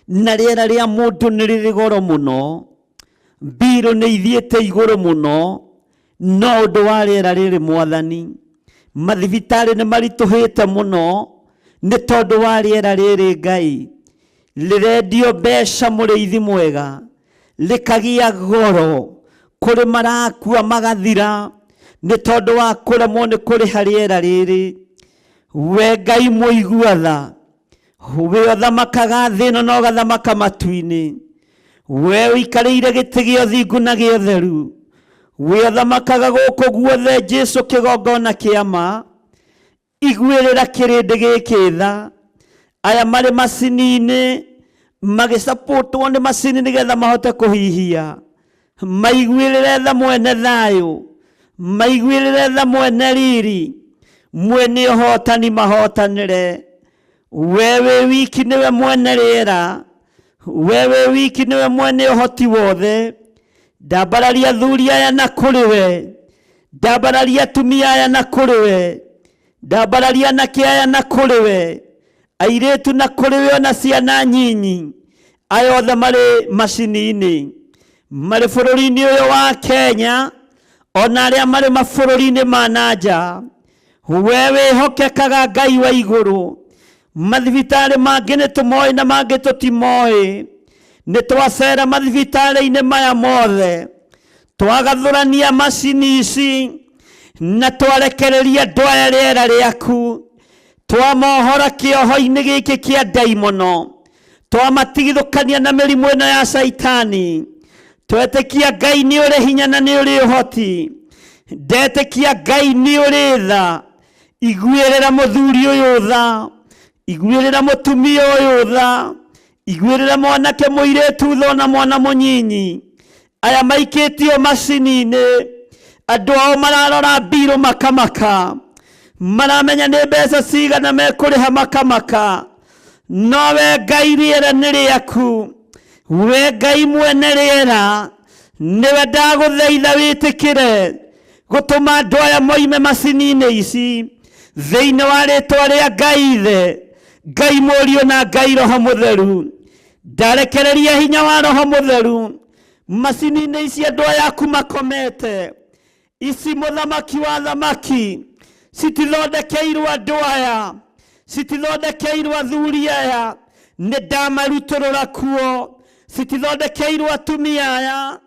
na rĩera rĩa mũndũ nĩ rĩrĩ goro mũno, mbirũ nĩ ithiĩte igũrũ mũno, no ũndũ wa rĩera rĩrĩ Mwathani, mathibitarĩ nĩ maritũhĩte mũno nĩ tondũ wa rĩera rĩrĩ Ngai. Rĩrendio mbeca mũrĩithi mwega, rĩkagĩa goro, kũrĩ marakua magathira nĩ tondũ wa kũremwo nĩ kũrĩha rĩera rĩrĩ. We Ngai mũigua tha, we ũthamakaga thĩ ĩno na ũgathamaka matu-inĩ, we ũikarĩire gĩtĩ gĩa ũthingu na gĩa ũtheru, we ũthamakaga gũkũ guothe, Jesu kĩgongona kĩa ma, iguĩrĩra kĩrĩndĩ gĩkĩ tha. Aya marĩ macini-inĩ magĩcapotwo nĩ macini nĩgetha mahote kũhihia, maiguĩrĩre tha mwene thayũ, maiguĩrĩre tha mwene riri, mwene ũhotani mahotanĩre. We wĩ wiki nĩwe mwene rĩera, we wĩ wiki nĩwe mwene ũhoti wothe. Ndambararia athuri aya na kũrĩ we, ndambararia atumia aya na kũrĩ we, ndambararia anake aya na kũrĩ we, airĩtu na kũrĩ we, ona ciana nyinyi, aya othe marĩ macini-inĩ, marĩ bũrũri-inĩ ũyũ wa Kenya, ona arĩa marĩ mabũrũri-inĩ ma na nja. We wĩhokekaga Ngai wa igũrũ. Mathibitarĩ mangĩ nĩ tũmoĩ na mangĩ tũtimoĩ. Nĩ twacera mathibitarĩ-inĩ maya mothe, twagathũrania macini ici na twarekereria andũ aya rĩera rĩaku, twamohora kĩoho-inĩ gĩkĩ kĩa ndaimono, twamatigithũkania na mĩrimũ ĩno ya caitani. Twetĩkia Ngai nĩ ũrĩ hinya na nĩ ũrĩ ũhoti. Ndetĩkia Ngai nĩ ũrĩ tha. Iguĩrĩra mũthuri ũyũ tha, iguĩrĩra mũtumia ũyũ tha, iguĩrĩra mwanake mũirĩtu tha, ona mwana mũnyinyi. Aya maikĩtio macini-inĩ, andũ ao mararora mbirũ makamaka, maramenya nĩ mbeca cigana mekũrĩha makamaka. No we Ngai rĩera nĩ rĩaku, we Ngai mwene rĩera, nĩwe ndagũthaitha wĩtĩkĩre gũtũma andũ aya moime macini-inĩ ici thĩinĩ wa rĩtwa rĩa Ngai Ithe, Ngai Mũriũ na Ngai Roho Mũtheru. Ndarekereria hinya wa Roho Mũtheru macini-inĩ ici andũ aya aku makomete ici. Mũthamaki wa thamaki, citithondekeirwo andũ aya, citithondekeirwo athuri aya, nĩ ndamarutũrũra kuo. Citithondekeirwo atumia aya,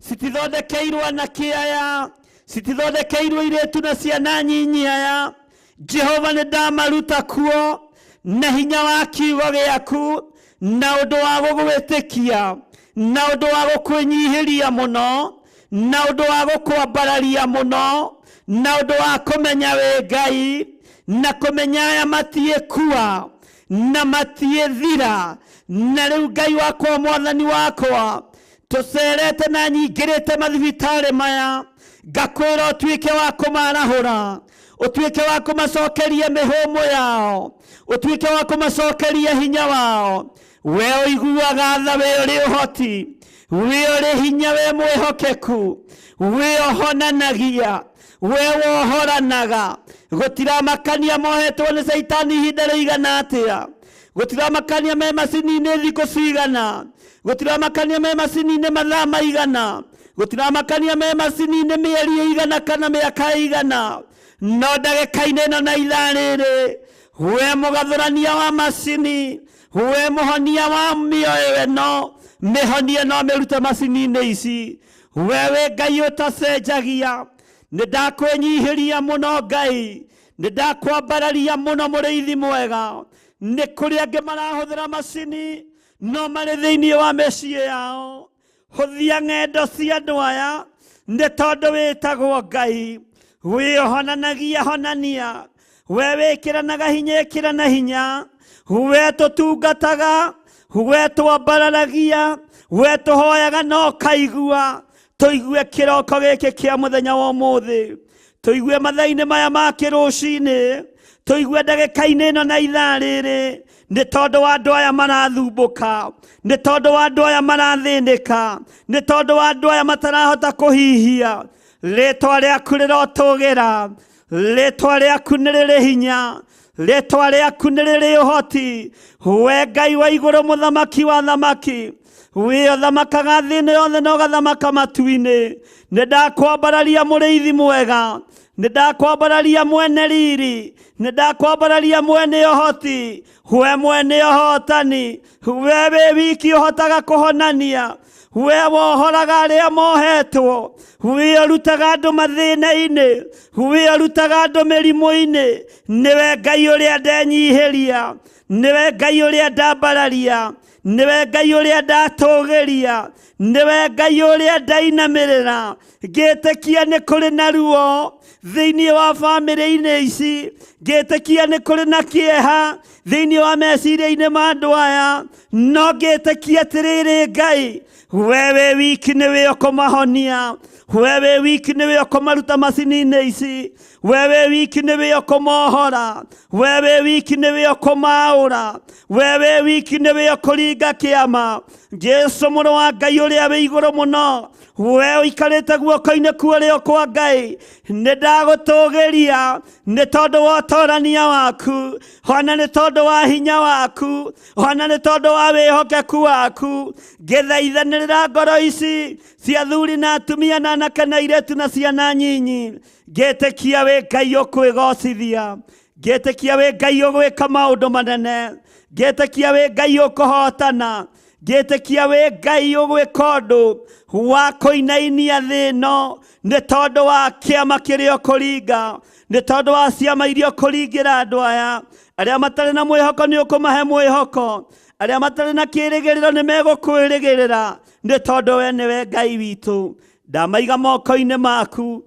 citithondekeirwo anake aya, citithondekeirwo irĩtu na ciana nyinyi aya. Jehova, nĩ ndamaruta kuo na hinya wa kiugo gĩaku, na ũndũ wa gũgwĩtĩkia, na ũndũ wa gũkwĩnyihĩria mũno, na ũndũ wa gũkwambararia mũno, na ũndũ wa kũmenya wĩ Ngai, na kũmenya aya matiĩkua na matiĩthira. Na rĩu Ngai wakwa, Mwathani wakwa, tũcerete na nyingĩrĩte mathibitarĩ maya, ngakwĩra ũtuĩke wa kũmarahũra, ũtuĩke wa kũmacokeria mĩhũmũ yao, ũtuĩke wa kũmacokeria hinya wao. We ũiguaga tha, we ũrĩ ũhoti, we ũrĩ hinya, we mwĩhokeku, we ũhonanagia, we wohoranaga. Gũtiramakania mohetwo nĩ caitani ihinda rĩigana atĩa, gũtiramakania me macini-inĩ thikũ cigana, gũtiramakania me macini-inĩ mathaa maigana, gũtiramakania me macini-inĩ mĩeri ĩigana kana mĩaka ĩigana, no ndagĩka-inĩ ĩno na ithaa rĩrĩ, we mũgathũrania wa macini, we mũhonia wa mĩoyo ĩno, mĩhonie no mĩrute macini-inĩ ici. We wĩ Ngai ũtacenjagia. Nĩ ndakwĩnyihĩria mũno Ngai, nĩ ndakwambararia mũno mũrĩithi mwega. Nĩ kũrĩ angĩ marahũthĩra macini no marĩ thĩinĩ wa mĩciĩ yao. Hũthia ng'endo cia andũ aya, nĩ tondũ wĩtagwo Ngai wĩohonanagia honania, we wĩkĩranaga hinya ĩkĩrana hinya, we tũtungataga, we twambararagia, we tũhoyaga no kaigua. Tũigue kĩroko gĩkĩ kĩa mũthenya wa ũmũthĩ, tũigue mathaa-inĩ maya ma kĩrũcinĩ, tũigue ndagĩka-inĩ ĩno na ithaa rĩrĩ, nĩ tondũ wa andũ aya marathumbũka, nĩ tondũ wa andũ aya marathĩnĩka, nĩ tondũ wa andũ aya matarahota kũhihia. Rĩtwa rĩaku rĩrotũgĩra, rĩtwa rĩaku nĩ rĩrĩ hinya, rĩtwa rĩaku nĩ rĩrĩ ũhoti. We Ngai wa igũrũ, mũthamaki wa thamaki, wĩ ũthamakaga thĩ ĩno yothe na ũgathamaka matu-inĩ. Nĩ ndakwambararia mũrĩithi mwega, nĩ ndakwambararia mwene riri, nĩ ndakwambararia mwene ũhoti, we mwene ũhotani, we wĩ wiki ũhotaga kũhonania, we wohoraga arĩa mohetwo, we ũrutaga andũ mathĩna-inĩ, we ũrutaga andũ mĩrimũ-inĩ. Nĩwe Ngai ũrĩa ndenyihĩria, nĩwe Ngai ũrĩa ndambararia, nĩwe Ngai ũrĩa ndatũgĩria, nĩwe Ngai ũrĩa ndainamĩrĩra. Ngĩtĩkia nĩ kũrĩ na ruo thĩinĩ wa bamĩrĩ-inĩ ici, ngĩtĩkia nĩ kũrĩ na kĩeha thĩinĩ wa meciria-inĩ ma andũ aya, no ngĩtĩkia atĩrĩrĩ Ngai, we wĩ wiki nĩwe ũkũmahonia, we wĩ wiki nĩwe ũkũmaruta macini-inĩ ici, we wĩ wiki nĩwe ũkũmohora, we wĩ wiki nĩwe ũkũmaũra, we wĩ wiki nĩwe ũkũringa kĩama. Jesu mũrũ wa Ngai ũrĩa wĩ igũrũ mũno, we ũikarĩte guoko-inĩ kwa ũrĩo kwa Ngai, nĩ ndagũtũgĩria nĩ tondũ wa ũtorania waku, ona nĩ tondũ wa hinya waku, ona nĩ tondũ wa wĩhokeku waku. Ngĩthaithanĩrĩra ngoro ici cia athuri na atumia na anake na airĩtu na ciana nyinyi, ngĩtĩkia wĩ Ngai ũkwĩgocithia, ngĩtĩkia wĩ Ngai ũgwĩka maũndũ manene, ngĩtĩkia wĩ Ngai ũkũhotana, ngĩtĩkia wĩ Ngai ũgwĩka ũndũ wa kũinainia thĩ ĩno nĩ tondũ wa kĩama kĩrĩa ũkũringa, nĩ tondũ wa ciama iria ũkũringĩra andũ aya. Arĩa matarĩ na mwĩhoko nĩ ũkũmahe mwĩhoko, arĩa matarĩ na kĩĩrĩgĩrĩro nĩ megũkwĩrĩgĩrĩra, nĩ tondũ we nĩwe Ngai witũ. Ndamaiga moko-inĩ maku,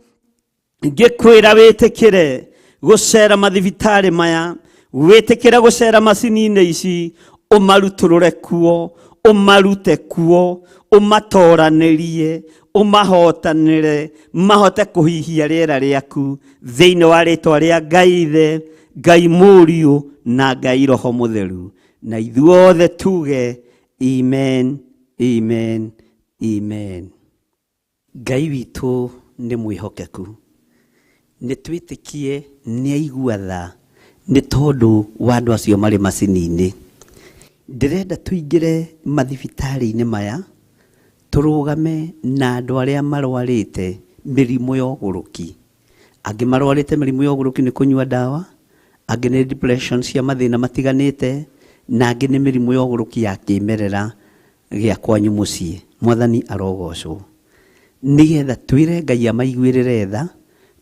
ngĩkwĩra wĩtĩkĩre gũcera mathibitarĩ maya, wĩtĩkĩre gũcera macini-inĩ ici, ũmarutũrũre kuo, ũmarute kuo, ũmatoranĩrie, ũmahotanĩre, mahote kũhihia rĩera rĩaku thĩinĩ wa rĩtwa rĩa Ngai Ithe, Ngai Mũriũ na Ngai Roho Mũtheru. Na ithuothe tuge amen, amen, amen. Ngai witũ nĩ mwĩhokeku, nĩ twĩtĩkie nĩ aigua tha nĩ tondũ wa andũ acio marĩ macini-inĩ. Ndĩrenda tũingĩre mathibitarĩ-inĩ maya, tũrũgame na andũ arĩa marwarĩte mĩrimũ ya ũgũrũki. Angĩ marwarĩte mĩrimũ ya ũgũrũki nĩ kũnyua ndawa, angĩ nĩ depression cia mathĩna matiganĩte, na angĩ nĩ mĩrimũ ya ũgũrũki ya kĩmerera gĩa kwanyu mũciĩ. Mwathani arogocwo. Nĩgetha twĩre Ngai amaiguĩrĩre tha,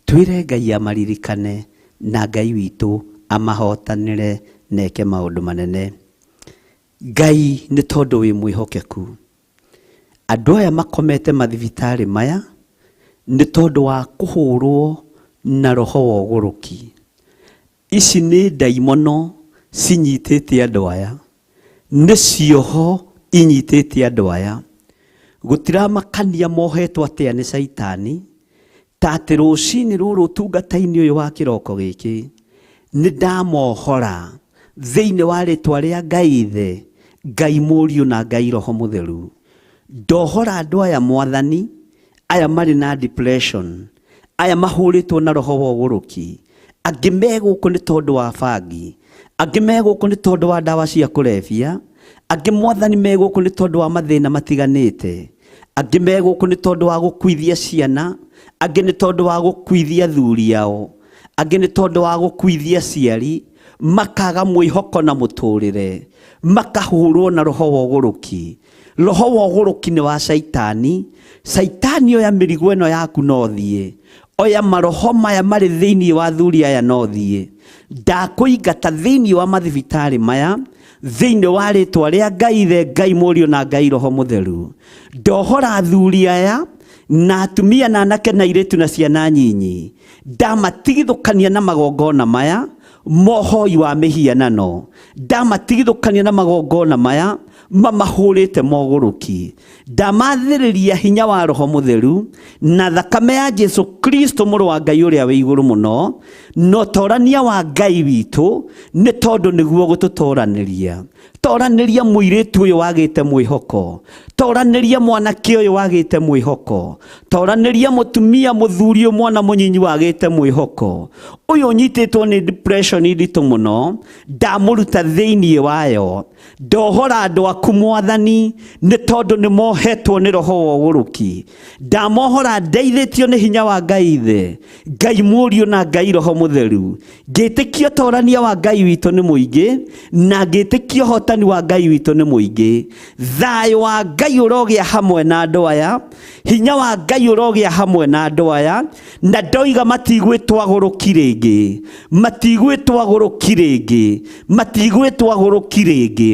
twĩre Ngai amaririkane, na Ngai witũ amahotanĩre na eke maũndũ manene. Ngai nĩ tondũ wĩ mwĩhokeku. Andũ aya makomete mathibitarĩ maya nĩ tondũ wa kũhũrwo na roho wa ũgũrũki. Ici nĩ ndaimono cinyitĩte andũ aya, nĩ cioho inyitĩte andũ aya. Gũtiramakania mohetwo atĩa nĩ caitani, ta atĩ rũcinĩ rũrũ ũtungata-inĩ ũyũ wa kĩroko gĩkĩ, nĩ ndamohora thĩinĩ wa rĩtwa rĩa Ngai Ithe, Ngai Mũriũ na Ngai Roho Mũtheru. Ndohora andũ aya Mwathani, aya marĩ na depression, aya mahũrĩtwo na roho wa ũgũrũki, angĩ me gũkũ nĩ tondũ wa bangi, angĩ me gũkũ nĩ tondũ wa ndawa cia kũrebia, angĩ Mwathani me gũkũ nĩ tondũ wa mathĩna matiganĩte, angĩ me gũkũ nĩ tondũ wa gũkuithia ciana, angĩ nĩ tondũ wa gũkuithia athuri ao, angĩ nĩ tondũ wa gũkuithia aciari, makaga mwĩhoko na mũtũrĩre, makahũrwo na roho wa ũgũrũki. Roho wa ũgũrũki nĩ wa caitani. Caitani oya mĩrigo ĩno yaku no thiĩ, oya maroho maya marĩ thĩinĩ wa athuri aya no thiĩ. Ndakũingata thĩinĩ wa mathibitarĩ maya, thĩinĩ wa rĩtwa rĩa Ngai Ithe, Ngai Mũriũ na Ngai Roho Mũtheru. Ndohora athuri aya na atumia na anake na airĩtu na ciana nyinyi, ndamatigithũkania na magongona maya. Mohoi wa mĩhianano, ndamatigithũkania na magongona maya mamahũrĩte mogũrũki. Ndamathĩrĩria hinya wa Roho Mũtheru na thakame ya Jesu Kristo mũrũ wa Ngai ũrĩa wĩ igũrũ mũno, na ũtorania wa Ngai witũ, nĩ tondũ nĩguo gũtũtoranĩria. Toranĩria mũirĩtu ũyũ wagĩte mwĩhoko, toranĩria mwanake ũyũ wagĩte mwĩhoko, toranĩria mũtumia, mũthuri ũyũ, mwana mũnyinyi wagĩte mwĩhoko, ũyũ ũnyitĩtwo nĩ depression nditũ mũno, ndamũruta thĩinĩ wayo. Ndohora andũ aku Mwathani, nĩ tondũ nĩ mohetwo nĩ roho wa ũgũrũki. Ndamohora ndeithĩtio nĩ hinya wa Ngai Ithe, Ngai Mũriũ na Ngai Roho Mũtheru. Ngĩtĩkia ũtorania wa Ngai witũ nĩ mũingĩ, na ngĩtĩkia ũhotani wa Ngai witũ nĩ mũingĩ. Thayũ wa Ngai ũrogĩa hamwe na andũ aya, hinya wa Ngai ũrogĩa hamwe na andũ aya, na ndoiga matigwĩtwo agũrũki rĩngĩ, matigwĩtwo agũrũki rĩngĩ, matigwĩtwo agũrũki rĩngĩ,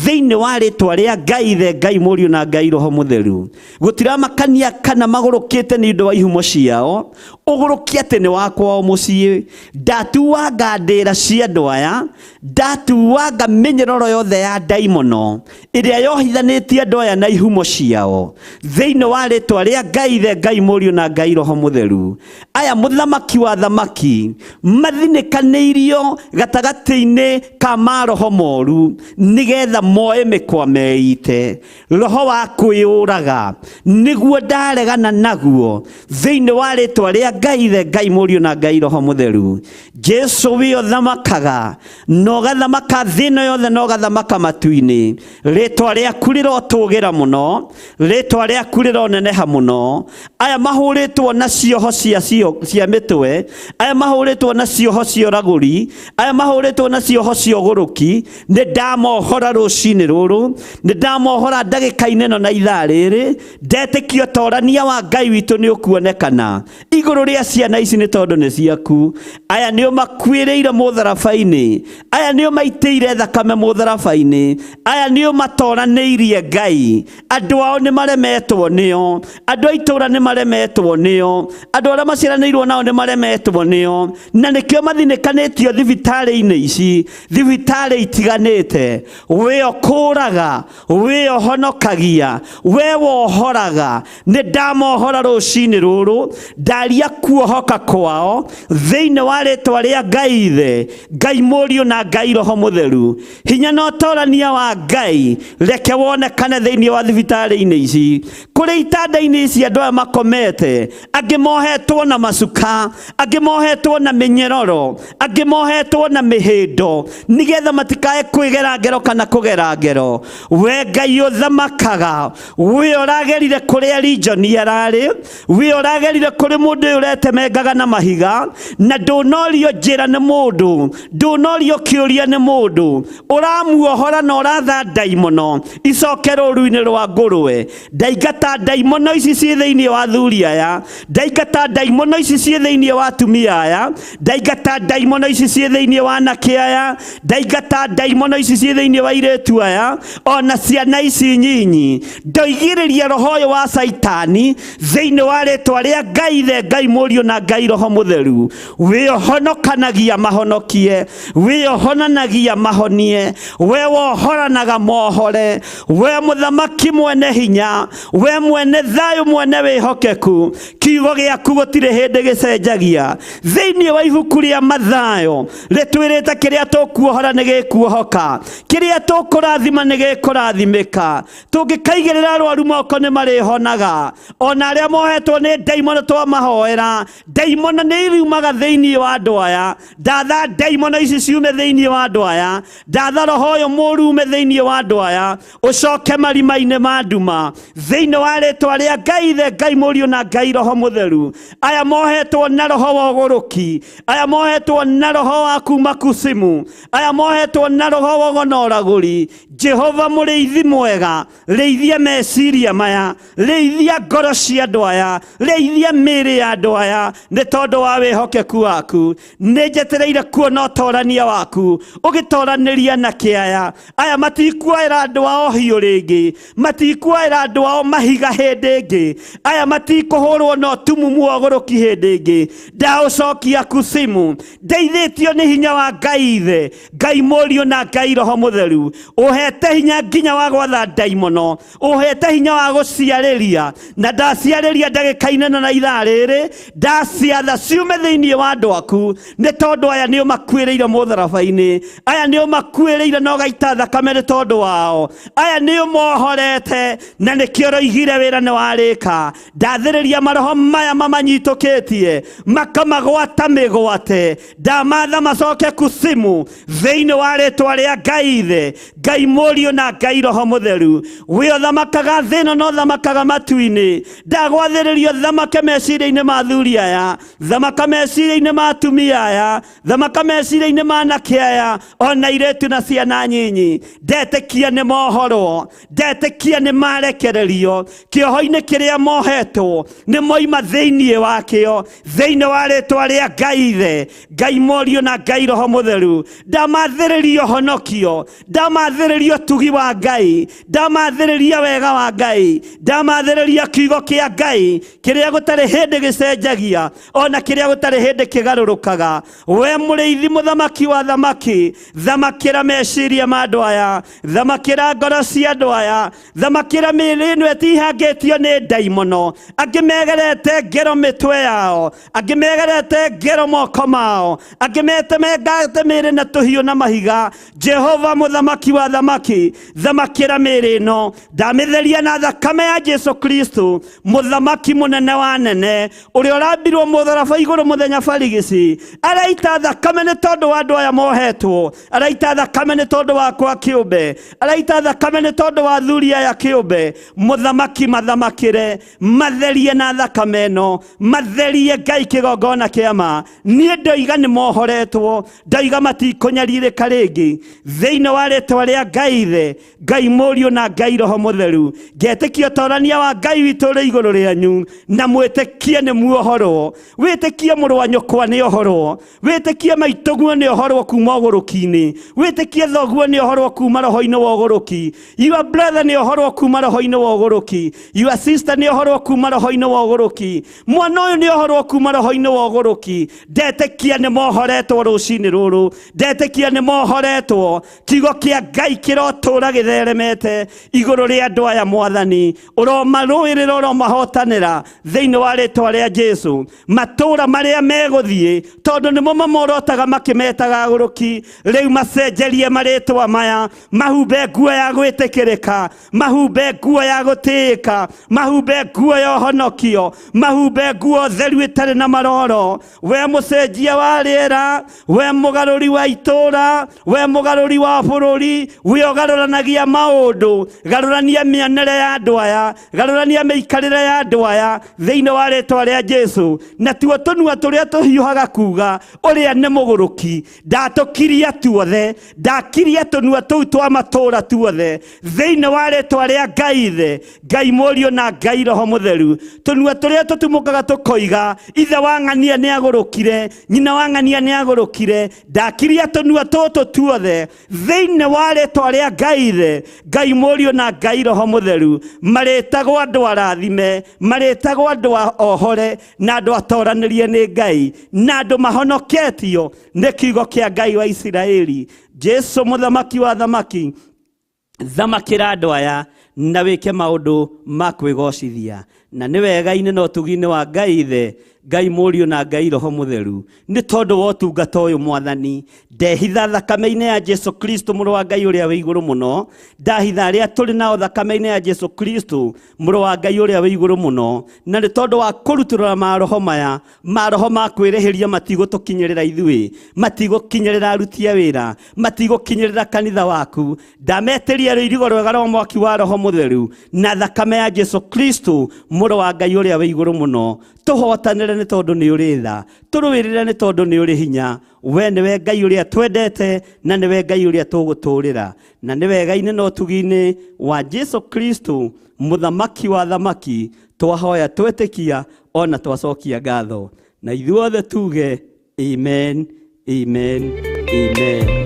thĩinĩ wa rĩtwa rĩa Ngai Ithe, Ngai Mũriũ na Ngai Roho Mũtheru. Gũtiramakania kana magũrũkĩte nĩ ũndũ wa ihumo ciao, ũgũrũki atĩ nĩ wa kwao mũciĩ. Ndatuanga ndĩra cia andũ aya, ndatuanga mĩnyororo yothe ya ndaimono ĩrĩa yohithanĩtie andũ aya na ihumo ciao, thĩinĩ wa rĩtwa rĩa Ngai Ithe, Ngai Mũriũ na Ngai Roho Mũtheru. Aya mũthamaki wa thamaki mathinĩkanĩirio gatagatĩ-inĩ ka maroho moru, nĩgetha moe mĩkwa meite. Roho wa kwĩyũraga nĩguo ndaregana naguo, thĩinĩ wa rĩtwa rĩa Ngai Ithe, Ngai Mũriũ na Ngai Roho Mũtheru. Jesu wĩ ũthamakaga na ũgathamaka thĩ ĩno yothe na ũgathamaka matu-inĩ, rĩtwa rĩaku rĩrotũgĩra mũno, rĩtwa rĩaku rĩroneneha mũno. Aya mahũrĩtwo na cioho cia cia mĩtwe, aya mahũrĩtwo na cioho cia ũragũri, aya mahũrĩtwo na cioho cia ũgũrũki, nĩ ndamohora rũcinĩ rũrũ, nĩ ndamohora ndagĩka-inĩ ĩno na ithaa rĩrĩ. Ndetĩkia ũtorania wa Ngai witũ nĩ ũkuonekana igũrũ rĩa ciana ici, nĩ tondũ nĩ ciaku. Aya nĩo makuĩrĩire mũtharaba-inĩ, aya nĩo maitĩire thakame mũtharaba-inĩ, aya nĩo matoranĩirie Ngai. Andũ ao nĩ maremetwo nĩo, andũ a itũũra nĩ maremetwo nĩo, andũ arĩa maciaranĩirwo nao nĩ maremetwo nĩo, na nĩkĩo mathinĩkanĩtio thibitarĩ-inĩ ici, thibitarĩ itiganĩte. We ũkũraga, we ũhonokagia, we wohoraga, nĩ ndamohora rũcinĩ rũrũ, ndaria kuohoka kwao thĩinĩ wa rĩtwa rĩa Ngai Ithe, Ngai Mũriũ na Ngai Roho Mũtheru. Hinya na ũtorania wa Ngai reke wonekane thĩinĩ wa thibitarĩ-inĩ ici, kũrĩ itanda-inĩ ici andũ aya makomete, angĩ mohetwo na macuka, angĩ mohetwo na mĩnyororo, angĩ mohetwo na mĩhĩndo, nĩgetha matikae kwĩgera ngero kana kũgera ngero. We Ngai ũthamakaga, we ũragerire kũrĩa Lijoni ararĩ, we ũragerire kũrĩ mũndũ ũyũ ũretemengaga na mahiga, na ndũnorio njĩra nĩ mũndũ, ndũnorio kĩũria nĩ mũndũ, ũramuohora na ũratha ndaimono icoke rũru-inĩ rwa ngũrwe. Ndaingata ndaimono ici ciĩ thĩinĩ wa athuri aya, ndaingata ndaimono ici ciĩ thĩinĩ wa atumia aya, ndaingata ndaimono ici ciĩ thĩinĩ wa anake aya, ndaingata ndaimono ici ciĩ thĩinĩ wa airĩtu aya, ona ciana ici nyinyi. Ndoigĩrĩria roho ũyũ wa Caitani thĩinĩ wa rĩtwa rĩa Ngai Ithe, Ngai Mũriũ na Ngai Roho Mũtheru. Wĩ ũhonokanagia mahonokie, wĩ ũhonanagia mahonie, we wohoranaga mohore, we mũthamaki mwene hinya, we mwene thayũ, mwene wĩhokeku, kiugo gĩaku gũtirĩ hĩndĩ gĩcenjagia. Thĩinĩ wa ibuku rĩa Mathayo rĩtwĩrĩte kĩrĩa tũkuohora nĩ gĩkuohoka, kĩrĩa tũkũrathima nĩ gĩkũrathimĩka, tũngĩkaigĩrĩra arwaru moko nĩ marĩhonaga, ona arĩa mohetwo nĩ ndaimono twamahoera, ndaimono nĩ iriumaga thĩinĩ wa andũ aya. Ndatha ndaimono ici ciume thĩinĩ wa andũ aya, ndatha roho ũyũ mũũru ume thĩinĩ wa andũ aya, ũcoke marima-inĩ ma nduma, thĩinĩ wa rĩtwa rĩa Ngai Ithe, Ngai Mũriũ na Ngai Roho Mũtheru. Aya mohetwo na roho wa ũgũrũki, aya mohetwo na roho wa kuma kusimu, aya mohetwo na roho wa ũgonoragũri, Jehova mũrĩithi mwega, rĩithia meciria maya, rĩithia ngoro cia andũ aya, rĩithia mĩĩrĩ ya andũ aya, nĩ tondũ wa wĩhokeku waku. Nĩ njetereire kuona ũtorania waku ũgĩtoranĩria na kĩaya. Aya aya matikuoera andũ ao hiũ rĩngĩ, matikuoera andũ ao mahiga hĩndĩ ĩngĩ, aya matikũhũrwo na ũtumumu wa ũgũrũki hĩndĩ ĩngĩ. Ndaũcokia kusimu, ndeithĩtio nĩ hinya wa Ngai Ithe, Ngai Mũriũ na Ngai Roho Mũtheru. Ũhete hinya nginya wa gwatha ndaimono, ũhete hinya wa gũciarĩria, na ndaciarĩria ndagĩka-inĩ na ithaa rĩrĩ, ndaciatha ciume thĩinĩ wa andũ aku, nĩ tondũ aya nĩ ũmakuĩrĩire mũtharaba-inĩ, aya nĩ ũmakuĩrĩire na ũgaita thakame nĩ tondũ wao, aya nĩ ũmohorete na nĩkĩo ũroigire wĩra nĩ warĩka. Ndathĩrĩria maroho maya mamanyitũkĩtie makamagwata mĩgwate, ndamatha macoke kusimu thĩinĩ wa rĩtwa rĩa Ngai Ithe, Ngai Mũriũ na Ngai Roho Mũtheru. We ũthamakaga thĩ ĩno na ũthamakaga matu-inĩ, ndagwathĩrĩria thamake meciria-inĩ ma athuri aya, thamaka meciria-inĩ ma atumia aya, thamaka meciria-inĩ ma anake aya, ona airĩtu na ciana nyinyi. Ndetĩkia nĩ mohorwo, ndetĩkia nĩ marekererio kĩoho-inĩ kĩrĩa mohetwo, nĩ moima thĩinĩ wakĩo, thĩinĩ wa rĩtwa rĩa Ngai Ithe, Ngai Mũriũ na Ngai Roho Mũtheru. Ndamathĩrĩria ũhonokio, ndamathĩrĩria ũtugi wa Ngai, ndamathĩrĩria wega wa Ngai, ndamathĩrĩria kiugo kĩa Ngai kĩrĩa gũtarĩ hĩndĩ gĩcenjagia, ona kĩrĩa gũtarĩ hĩndĩ kĩgarũrũkaga. We mũrĩithi mũthamaki wa thamaki, thamakĩra meciria ma andũ aya, thamakĩra ngoro cia andũ aya, thamakĩra mĩĩrĩ ĩno ĩtihangĩtio nĩ ndaimono. Angĩ megerete ngero mĩtwe yao, angĩ megerete ngero moko mao, angĩ metemengate mĩĩrĩ na tũhiũ na mahiga. Jehova mũthamaki wa thamaki, thamakĩra mĩĩrĩ ĩno, ndamĩtheria na thakame ya Jesu Kristo, mũthamaki mũnene wa nene, ũrĩa ũrambirwo mũtharaba igũrũ mũthenya barigici. Araita thakame nĩ tondũ wa andũ aya mohetwo, araita thakame nĩ tondũ wakwa kĩũmbe, araita thakame nĩ tondũ wa athuri aya kĩũmbe. Mũthamaki mathamakĩre, matherie na thakame ĩno, matherie Ngai kĩgongona kĩa ma. Niĩ ndoiga nĩ mohoretwo, ndoiga matikũnyarirĩka rĩngĩ, thĩinĩ wa rĩtwa rĩa Ngai Ithe, Ngai Mũriũ na Ngai Roho Mũtheru. Ngetĩkia ũtorania wa Ngai witũ ũrĩ igũrũ rĩanyu, na mwĩtĩkie nĩ muohorwo. Wĩtĩkie mũrũ wa nyũkwa nĩ ohorwo, wĩtĩkie maitũguo nĩ ohorwo kuma ũgũrũki-inĩ, wĩtĩkie thoguo nĩ ohorwo kuma roho-inĩ wa ũgũrũki, your brother nĩ ohorwo kuma roho-inĩ wa ũgũrũki, your sister nĩ ohorwo kuma roho-inĩ wa ũgũrũki, mwana ũyũ nĩ ohorwo kuma roho-inĩ wa ũgũrũki. Ndetĩkia nĩ mohoretwo rũcinĩ rũrũ, ndetĩkia nĩ mohoretwo. Kiugo kĩa Ngai kĩrotũra gĩtheremete igũrũ rĩa andũ aya. Mwathani, ũromarũĩrĩra, ũromahotanĩra thĩinĩ wa rĩtwa rĩa Jesu. Matũra marĩa megũthiĩ, tondũ nĩmo mamorotaga makĩmetaga agũrũki, rĩu macenjerie marĩtwa maya, mahumbe nguo ya gwĩtĩkĩrĩka, mahumbe nguo ya gũtĩĩka, mahumbe nguo ya ũhonokio, mahumbe nguo theru ĩtarĩ na maroro. We mũcenjia wa rĩera, we mũgarũri wa itũra, we mũgarũri wa bũrũri, we ũgarũranagia maũndũ, garũrania mĩonere ya andũ aya, garũrania mĩikarĩre ya andũ aya thĩinĩ wa rĩtwa rĩa Jesu. Na tuo tũnua tũrĩa tũhiũhaga kuga ũrĩa nĩ mũgũrũki, ndatũkiria tuothe, ndakiria tũnua tũu twa matũra tuothe thĩinĩ wa rĩtwa rĩa Ngai Ithe, Ngai Mũriũ na Ngai Roho Mũtheru. Tũnua tũrĩa tũtumũkaga tũkoiga ithe wa ng'ania nĩ agũrũkire, nyina wa ng'ania nĩ agũrũkire, ndakiria tũnua tũtũ tuothe thĩinĩ wa rĩtwa rĩa Ngai Ithe, Ngai Mũriũ na Ngai Roho Mũtheru. Marĩtagwo andũ arathime, marĩtagwo andũ ohore na andũ atoranĩrie nĩ Ngai, na andũ mahonoketio nĩ kiugo kĩa Ngai wa Isiraeli. Jesu mũthamaki wa thamaki, thamakĩra andũ aya na wĩke maũndũ ma kwĩgocithia. Na nĩ wega-inĩ na ũtugi-inĩ wa Ngai Ithe, Ngai Mũriũ na Ngai Roho Mũtheru, nĩ tondũ wa ũtungata ũyũ Mwathani, ndehitha thakame-inĩ ya Jesu Kristo mũrũ wa Ngai ũrĩa wĩ igũrũ mũno, ndahitha arĩa tũrĩ nao thakame-inĩ ya Jesu Kristo mũrũ wa Ngai ũrĩa wĩ igũrũ mũno, na nĩ tondũ wa kũrutũrũra maroho maya, maroho ma kwĩrĩhĩria matigũtũkinyĩrĩra ithuĩ, matigũkinyĩrĩra aruti a wĩra, matigũkinyĩrĩra kanitha waku. Ndametĩria rũirigo rwega rwa mwaki wa Roho Mũtheru na thakame ya Jesu Kristo mũrũ wa Ngai ũrĩa wĩ igũrũ mũno. Tũhotanĩre nĩ tondũ nĩ ũrĩ tha, tũrũĩrĩre nĩ tondũ nĩ ũrĩ hinya. We nĩwe Ngai ũrĩa twendete na nĩwe Ngai ũrĩa tũgũtũũrĩra, na nĩ wega-inĩ na ũtugi-inĩ wa Jesu Kristo mũthamaki wa thamaki, twahoya twetĩkia ona twacokia ngatho, na ithuothe tuge amen, amen, amen.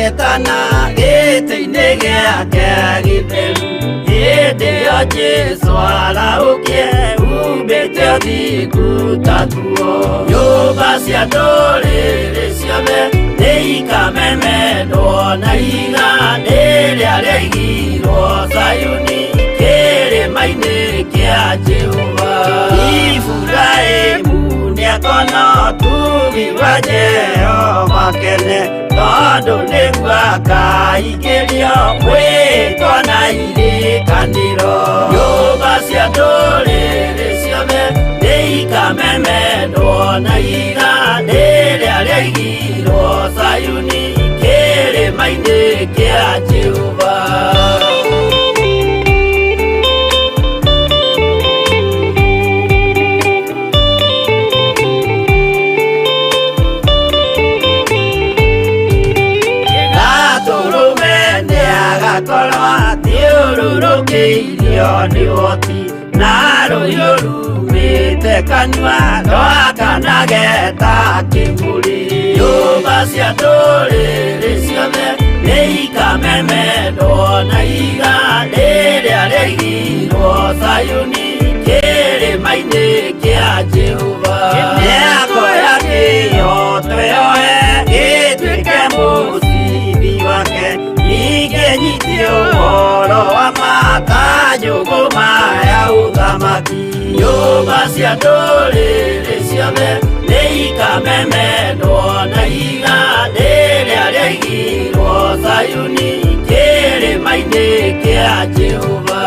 Agetana gĩtĩ-inĩ gĩake gĩtheru hĩndĩ ĩyo Jesũ arahũkie umbĩte ũthingu ta nguo nyũmba cia ndũrĩrĩ ciothe nĩikamemendwo na ihiga rĩrĩa rĩaigirwo Zayuni kĩrĩma-inĩ kĩa Jehova Iburahĩmu nĩakona ũtugi wa Jehova kene tondũ nĩguo akaingĩrio mwĩtwa na irĩkanĩro nyũmba cia ndũrĩrĩ ciothe nĩikamemendwo na ihiga rĩrĩa rĩaigirwo Zayuni kĩrĩma-inĩ kĩa Jehova. Gatũrũme nĩagakorwo athiũrũrũkĩirio nĩ ũhoti na rũhiũ rumĩte kanua rwakanage ta kĩmũrĩ nyũmba cia ndũrĩrĩ ciothe nĩikamemendwo na ihiga rĩrĩa rĩaigirwo Zayuni kĩrĩma-inĩ kĩa Jehova nĩakoya kĩhooto yoe gĩtuĩke mũcibi wake ningĩ nyitie ũhoro wa ma ta njũgũma ya ũthamaki nyũmba cia ndũrĩrĩ ciothe nĩikamemendwo na ihiga rĩrĩa rĩaigirwo Zayuni kĩrĩma-inĩ kĩa Jehova.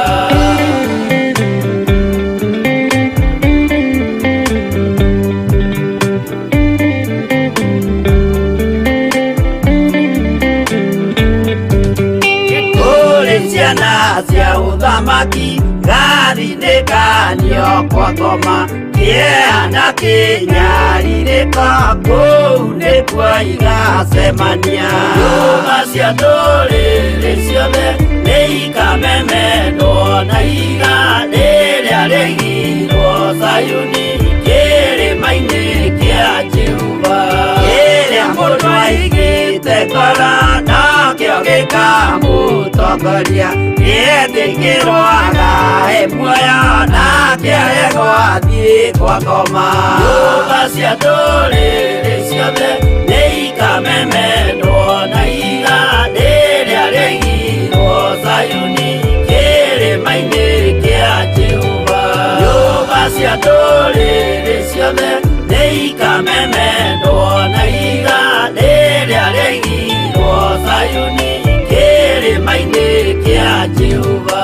Kũrĩ ciana cia ũthamaki gathinĩkanio kwa ngoma kĩeha na kĩnyarirĩko kũu nĩkuo igacemania nyũmba cia ndũrĩrĩ ciothe nĩikamemendwo na ihiga rĩrĩa rĩaigirwo Zayuni kĩrĩma-inĩ kĩa Jehova kĩrĩa mũndũ aigĩte ngoro nokĩo gĩkamũtongoria nĩetĩkĩrwo agae muoyo nake aregwo athiĩ kwa ngoma nyũmba cia ndũrĩrĩ ciothe nĩikamemendwo na ihiga rĩrĩa rĩaigirwo Zayuni kĩrĩma-inĩ kĩa Jehova nyũmba cia ndũrĩrĩ ciothe nĩikamemendwo na ihiga rĩrĩa rĩaigirwo Zayuni kĩrĩma-inĩ kĩa Jehova.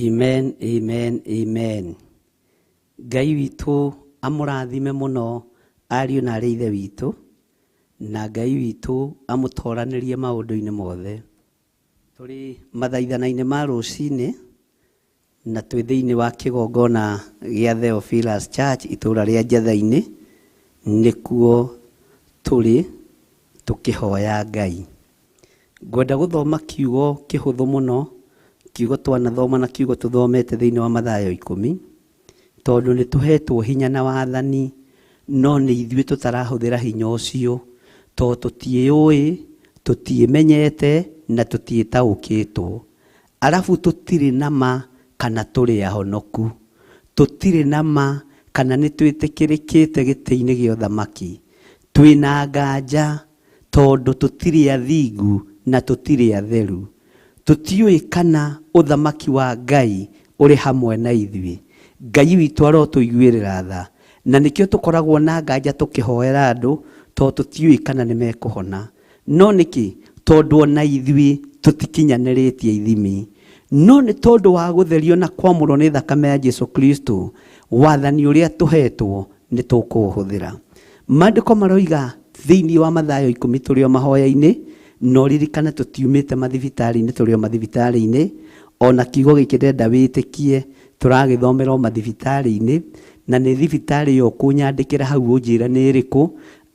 Amen, amen, amen. Ngai witũ amũrathime mũno ariũ na arĩ ithe witũ, na Ngai witũ amũtoranĩrie maũndũ-inĩ mothe. Tũrĩ mathaithana-inĩ ma rũcinĩ na twĩ thĩinĩ wa kĩgongona gĩa Theophilus Church itũũra rĩa Njetha-inĩ, nĩkuo tũrĩ tũkĩhoya Ngai. Ngwenda gũthoma kiugo kĩhũthũ mũno, kiugo twanathoma na kiugo tũthomete thĩinĩ wa Mathayo 10, tondũ nĩ tũhetwo hinya na wathani, no nĩ ithuĩ tũtarahũthĩra hinya ũcio, tondũ tũtiĩũĩ, tũtiĩmenyete na tũtiĩtaũkĩtwo. Arabu tũtirĩ na ma kana tũrĩ ahonoku, tũtirĩ na ma kana nĩ twĩtĩkĩrĩkĩte gĩtĩ-inĩ gĩa ũthamaki. Twĩna nganja tondũ tũtirĩ athingu na tũtirĩ atheru. Tũtiũĩ kana ũthamaki wa Ngai ũrĩ hamwe na ithuĩ. Ngai witũ arotũiguĩrĩra tha. Na nĩkĩo tũkoragwo na nganja tũkĩhoera andũ, tondũ tũtiũĩ kana nĩ mekũhona. No nĩkĩ? Tondũ ona ithuĩ tũtikinyanĩrĩtie ithimi. No nĩ tondũ wa gũtherio na kwamũrwo nĩ thakame ya Jesu Kristo, wathani ũrĩa tũhetwo nĩ tũkũũhũthĩra. Maandĩko maroiga thĩinĩ wa Mathayo 10 tũrĩ o mahoya-inĩ, na ũririkane tũtiumĩte mathibitarĩ-inĩ, tũrĩ o mathibitarĩ-inĩ. Ona kiugo gĩkĩ ndĩrenda wĩtĩkie, tũragĩthomera o mathibitarĩ-inĩ, na nĩ thibitarĩ yo ũkũnyandĩkĩra hau ũnjĩre nĩ ĩrĩkũ,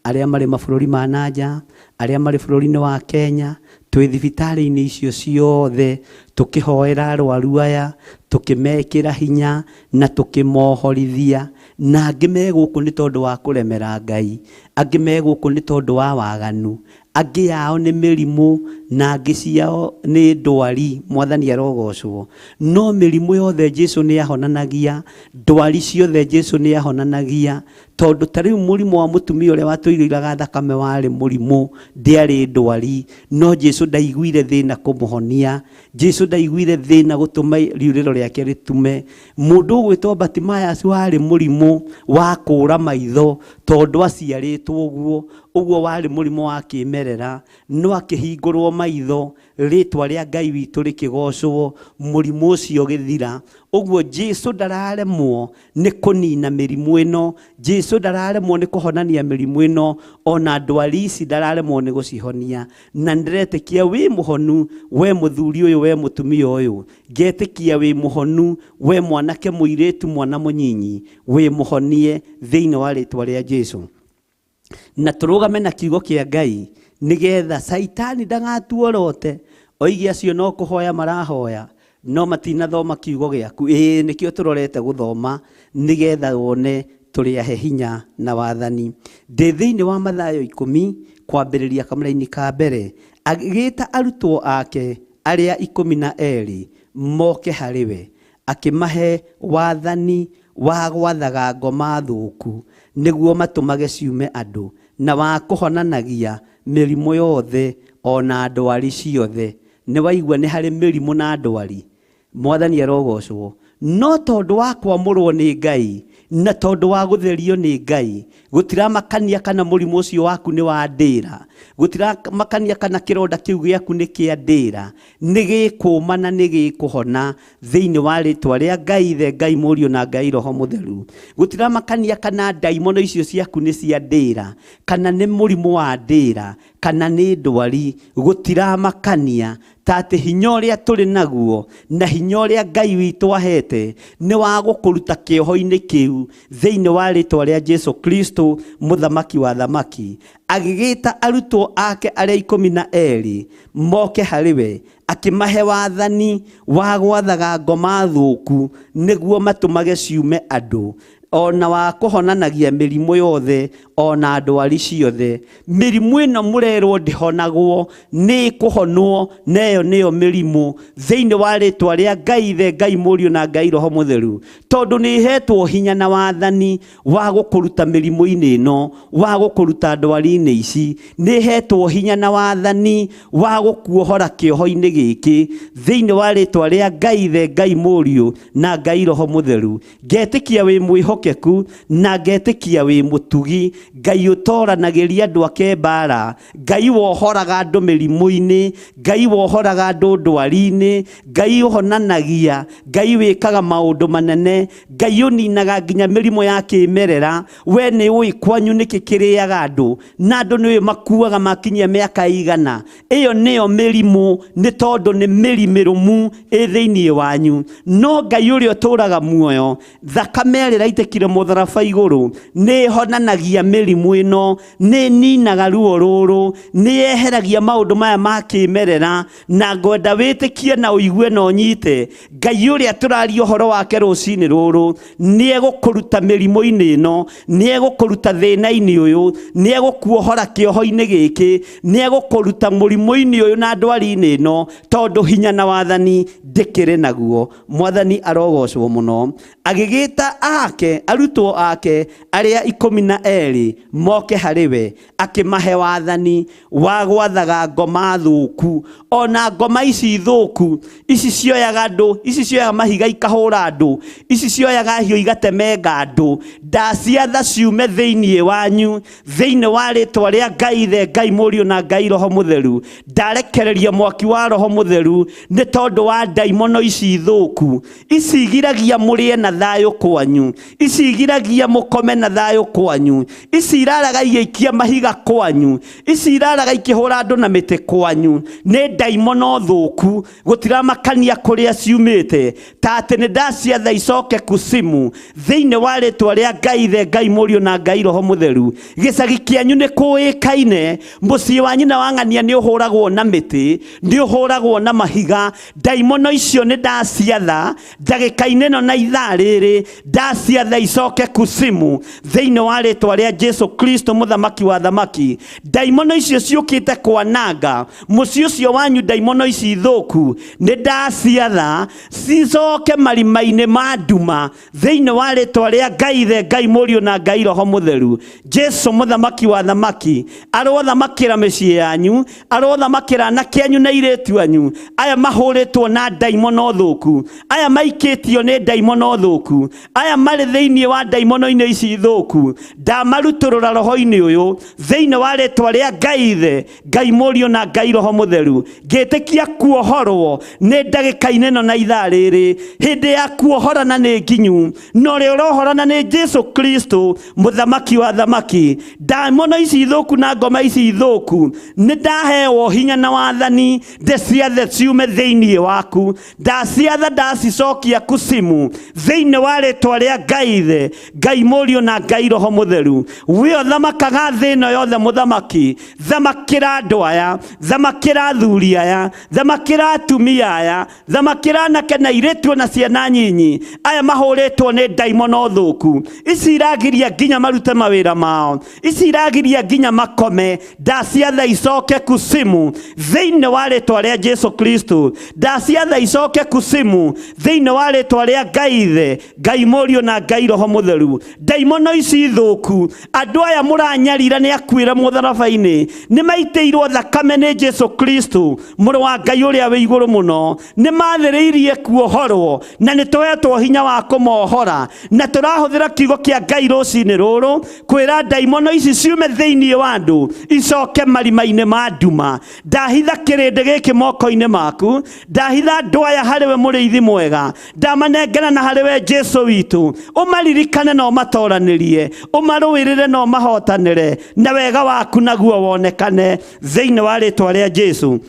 arĩa marĩ mabũrũri ma na nja, arĩa marĩ bũrũri-inĩ wa Kenya, twĩ thibitarĩ-inĩ icio ciothe, tũkĩhoera arwaru aya, tũkĩmekĩra hinya, na tũkĩmohorithia. Na angĩ me gũkũ nĩ tondũ wa kũremera Ngai, angĩ me gũkũ nĩ tondũ wa waganu, angĩ yao nĩ mĩrimũ, na angĩ ciao nĩ ndwari. Mwathani arogocwo. No mĩrimũ yothe Jesu nĩ ahonanagia, ndwari ciothe Jesu nĩ ahonanagia, tondũ ta rĩu mũrimũ wa mũtumia ũrĩa watũirĩraga thakame warĩ mũrimũ, ndĩarĩ ndwari, no Jesu ndaiguire thĩna kũmũhonia. Jesu ndaiguire thĩna gũtũma riurĩro rĩake rĩtume. Mũndũ ũgwĩtwo Bartimaeus warĩ mũrimũ wa kũũra maitho, tondũ aciarĩtwo ũguo, ũguo warĩ mũrimũ wa kĩmerera, no akĩhingũrwo maitho, rĩtwa rĩa Ngai witũ rĩkĩgocwo, mũrimũ ũcio ũgĩthira. Ũguo Jesu ndararemwo nĩ kũnina mĩrimũ ĩno, Jesu ndararemwo nĩ kũhonania mĩrimũ ĩno, ona ndwari ici ndararemwo nĩ gũcihonia. Na nĩndĩretĩkia wĩ mũhonu, we mũthuri ũyũ, we mũtumia ũyũ, ngetĩkia wĩ mũhonu, we mwanake mũirĩtu, mwana mũnyinyi, wĩ mũhonie thĩinĩ wa rĩtwa rĩa Jesu. Na tũrũgame na kiugo kĩa Ngai, nĩgetha Caitani ndagatuorote, oige acio no kũhoya marahoya, no matinathoma kiugo gĩaku. Ĩĩ nĩkĩo tũrorete gũthoma, nĩgetha wone tũrĩ ahe hinya na wathani. Ndĩ thĩinĩ wa Mathayo 10, kwambĩrĩria kamũraini ka mbere, agĩĩta arutwo ake arĩa 12 moke harĩ we, akĩmahe wathani wa gwathaga ngoma thũku, nĩguo matũmage ciume andũ, na wa kũhonanagia mĩrimũ yothe ona ndwari ciothe. Nĩ waigua nĩ harĩ mĩrimũ na ndwari. Mwathani arogocwo. No tondũ wa kwamũrwo nĩ Ngai, na tondũ wa gũtherio nĩ Ngai, gũtiramakania kana mũrimũ ũcio waku nĩ wa ndĩra, gũtiramakania kana kĩronda kĩu gĩaku nĩ kĩa ndĩra, nĩ gĩkũũma na nĩ gĩkũhona thĩinĩ wa rĩtwa rĩa Ngai Ithe, Ngai Mũriũ na Ngai Roho Mũtheru. Gũtiramakania kana ndaimono icio ciaku nĩ cia ndĩra, kana nĩ mũrimũ wa ndĩra, kana nĩ ndwari, gũtiramakania ta atĩ hinya ũrĩa tũrĩ naguo na hinya ũrĩa Ngai witũ ahete nĩ wa gũkũruta kĩoho-inĩ kĩu thĩinĩ wa rĩtwa rĩa Jesu Kristo mũthamaki wa thamaki. Agĩgĩta arutwo ake arĩa 12 moke harĩ we, akĩmahe wathani wa gwathaga ngoma thũku nĩguo matũmage ciume andũ, ona wa kũhonanagia mĩrimũ yothe ona ndwari ciothe. Mĩrimũ ĩno mũrerwo ndĩhonagwo, nĩ ĩkũhonwo, na ĩyo nĩyo mĩrimũ thĩinĩ wa rĩtwa rĩa Ngai Ithe, Ngai Mũriũ na Ngai Roho Mũtheru, tondũ nĩ ĩhetwo hinya na wathani wa gũkũruta mĩrimũ-inĩ ĩno, wa gũkũruta ndwari-inĩ ici, nĩ ĩhetwo hinya na wathani wa gũkuohora kĩoho-inĩ gĩkĩ thĩinĩ wa rĩtwa rĩa Ngai Ithe, Ngai Mũriũ na Ngai Roho Mũtheru. Ngetĩkia wĩ mwĩhokeku. Mwĩhokeku na ngetĩkia wĩ mũtugi, Ngai ũtoranagĩria andũ ake mbara, Ngai wohoraga andũ mĩrimũ-inĩ, Ngai wohoraga andũ ndwari-inĩ, Ngai ũhonanagia, Ngai wĩkaga maũndũ manene, Ngai ũninaga nginya mĩrimũ ya kĩmerera. We nĩ ũĩ kwanyu nĩkĩ kĩrĩaga andũ, na andũ nĩ ũĩ makuaga makinyia mĩaka igana. Ĩyo nĩyo mĩrimũ, nĩ tondũ nĩ mĩri mĩrũmu ĩ thĩinĩ wanyu. No Ngai ũrĩa ũtũũraga muoyo, thakame ĩrĩa ĩraitĩkire mũtharaba igũrũ, nĩ ĩhonanagia mĩrimũ ĩno, nĩ ĩninaga ruo rũrũ, nĩ yeheragia maũndũ maya ma kĩmerera. Na ngwenda wĩtĩkie na ũigue na ũnyite, Ngai ũrĩa tũraria ũhoro wake rũcinĩ rũrũ, nĩ egũkũruta mĩrimũ-inĩ ĩno, nĩ egũkũruta thĩna-inĩ ũyũ, nĩ egũkuohora kĩoho-inĩ gĩkĩ, nĩ egũkũruta mũrimũ-inĩ ũyũ na ndwari-inĩ ĩno, tondũ hinya na wathani ndĩkĩrĩ naguo. Mwathani arogocwo mũno. Agĩgĩta ake, arutwo ake arĩa 12 moke harĩ we, akĩmahe wathani wa gwathaga ngoma thũku. Ona ngoma ici thũku, ici cioyaga andũ, ici cioyaga mahiga ikahũra andũ, ici cioyaga hiũ igatemenga andũ, ndaciatha ciume thĩinĩ wanyu, thĩinĩ wa rĩtwa rĩa Ngai Ithe, Ngai Mũriũ na Ngai Roho Mũtheru. Ndarekereria mwaki wa Roho Mũtheru nĩ tondũ wa ndaimono ici thũku. Ici igiragia mũrĩe na thayũ kwanyu, ici igiragia mũkome na thayũ kwanyu, ici iraraga igĩikia mahiga kwanyu, ici iraraga ikĩhũra andũ na mĩtĩ kwanyu. Nĩ ndaimono thũku, gũtiramakania kũrĩa ciumĩte, ta atĩ nĩ ndaciatha icoke kusimu thĩinĩ wa rĩtwa rĩa Ngai Ithe, Ngai Mũriũ na Ngai Roho Mũtheru. Gĩcagi kĩanyu nĩ kũĩkaine, mũciĩ wa nyina wa ng'ania nĩ ũhũragwo na mĩtĩ, nĩ ũhũragwo na mahiga. Ndaimono icio nĩ ndaciatha ndagĩka-inĩ ĩno na ithaa rĩrĩ, ndaciatha icoke kusimu thĩinĩ wa rĩtwa rĩa Jesu Kristo mũthamaki wa thamaki. Ndaimono icio ciũkĩte kwananga mũciĩ ũcio wanyu, ndaimono ici thũku nĩ ndaciatha cicoke marima-inĩ ma nduma thĩinĩ wa rĩtwa rĩa Ngai Ithe, Ngai Mũriũ na Ngai Roho Mũtheru. Jesu mũthamaki wa thamaki arothamakĩra mĩciĩ yanyu, arothamakĩra anake anyu na airĩtu anyu, aya mahũrĩtwo na ndaimono thũku, aya maikĩtio nĩ ndaimono thũku, aya marĩ thĩinĩ wa ndaimono-inĩ ici thũku, ndamarutũrũra roho-inĩ ũyũ thĩinĩ wa rĩtwa rĩa Ngai Ithe, Ngai Mũriũ na Ngai Roho Mũtheru. Ngĩtĩkia kuohorwo nĩ ndagĩka-inĩ ĩno na ithaa rĩrĩ, hĩndĩ ya kuohorana nĩ nginyu, na ũrĩa ũrohorana nĩ Jesu Kristo mũthamaki wa thamaki. Ndaimono ici thũku na ngoma ici thũku, nĩ ndahewo hinya na wathani ndĩciathe ciume thĩinĩ waku, ndaciatha ndacicokia kusimu thĩinĩ wa rĩtwa rĩa Ngai Ithe, Ngai Mũriũ na Ngai Roho Mũtheru. We ũthamakaga thĩ ĩno yothe mũthamaki, thamakĩra andũ aya, thamakĩra athuri aya, thamakĩra atumia aya, thamakĩra anake na airĩtu na ciana nyinyi, aya mahũrĩtwo nĩ ndaimono thũku, ici iragiria nginya marute mawĩra mao, ici iragiria nginya makome, ndaciatha icoke kusimu thĩinĩ wa rĩtwa rĩa Jesu Kristo, ndaciatha icoke kusimu thĩinĩ wa rĩtwa rĩa Ngai Ithe, Ngai Mũriũ na Ngai Roho Mũtheru. Ndaimono ici thũku, andũ aya mũranyarira nĩ akuĩre mũtharaba-inĩ, nĩ maitĩirwo thakame nĩ Jesu Kristo mũrũ wa Ngai ũrĩa wĩ igũrũ mũno, nĩ mathĩrĩirie kuohorwo na nĩ tũhetwo hinya wa kũmohora, na tũrahũthĩra kiugo kĩa Ngai rũcinĩ rũrũ kwĩra ndaimono ici ciume thĩinĩ wa andũ icoke marima-inĩ ma nduma. Ndahitha kĩrĩndĩ gĩkĩ moko-inĩ maku, ndahitha andũ aya harĩ we mũrĩithi mwega, ndamanengera na harĩ we Jesu witũ, ũmaririkane na ũmatoranĩrie, ũmarũĩrĩre na ũmahotanĩre, na wega waku naguo wonekane thĩinĩ wa rĩtwa rĩa Jesu.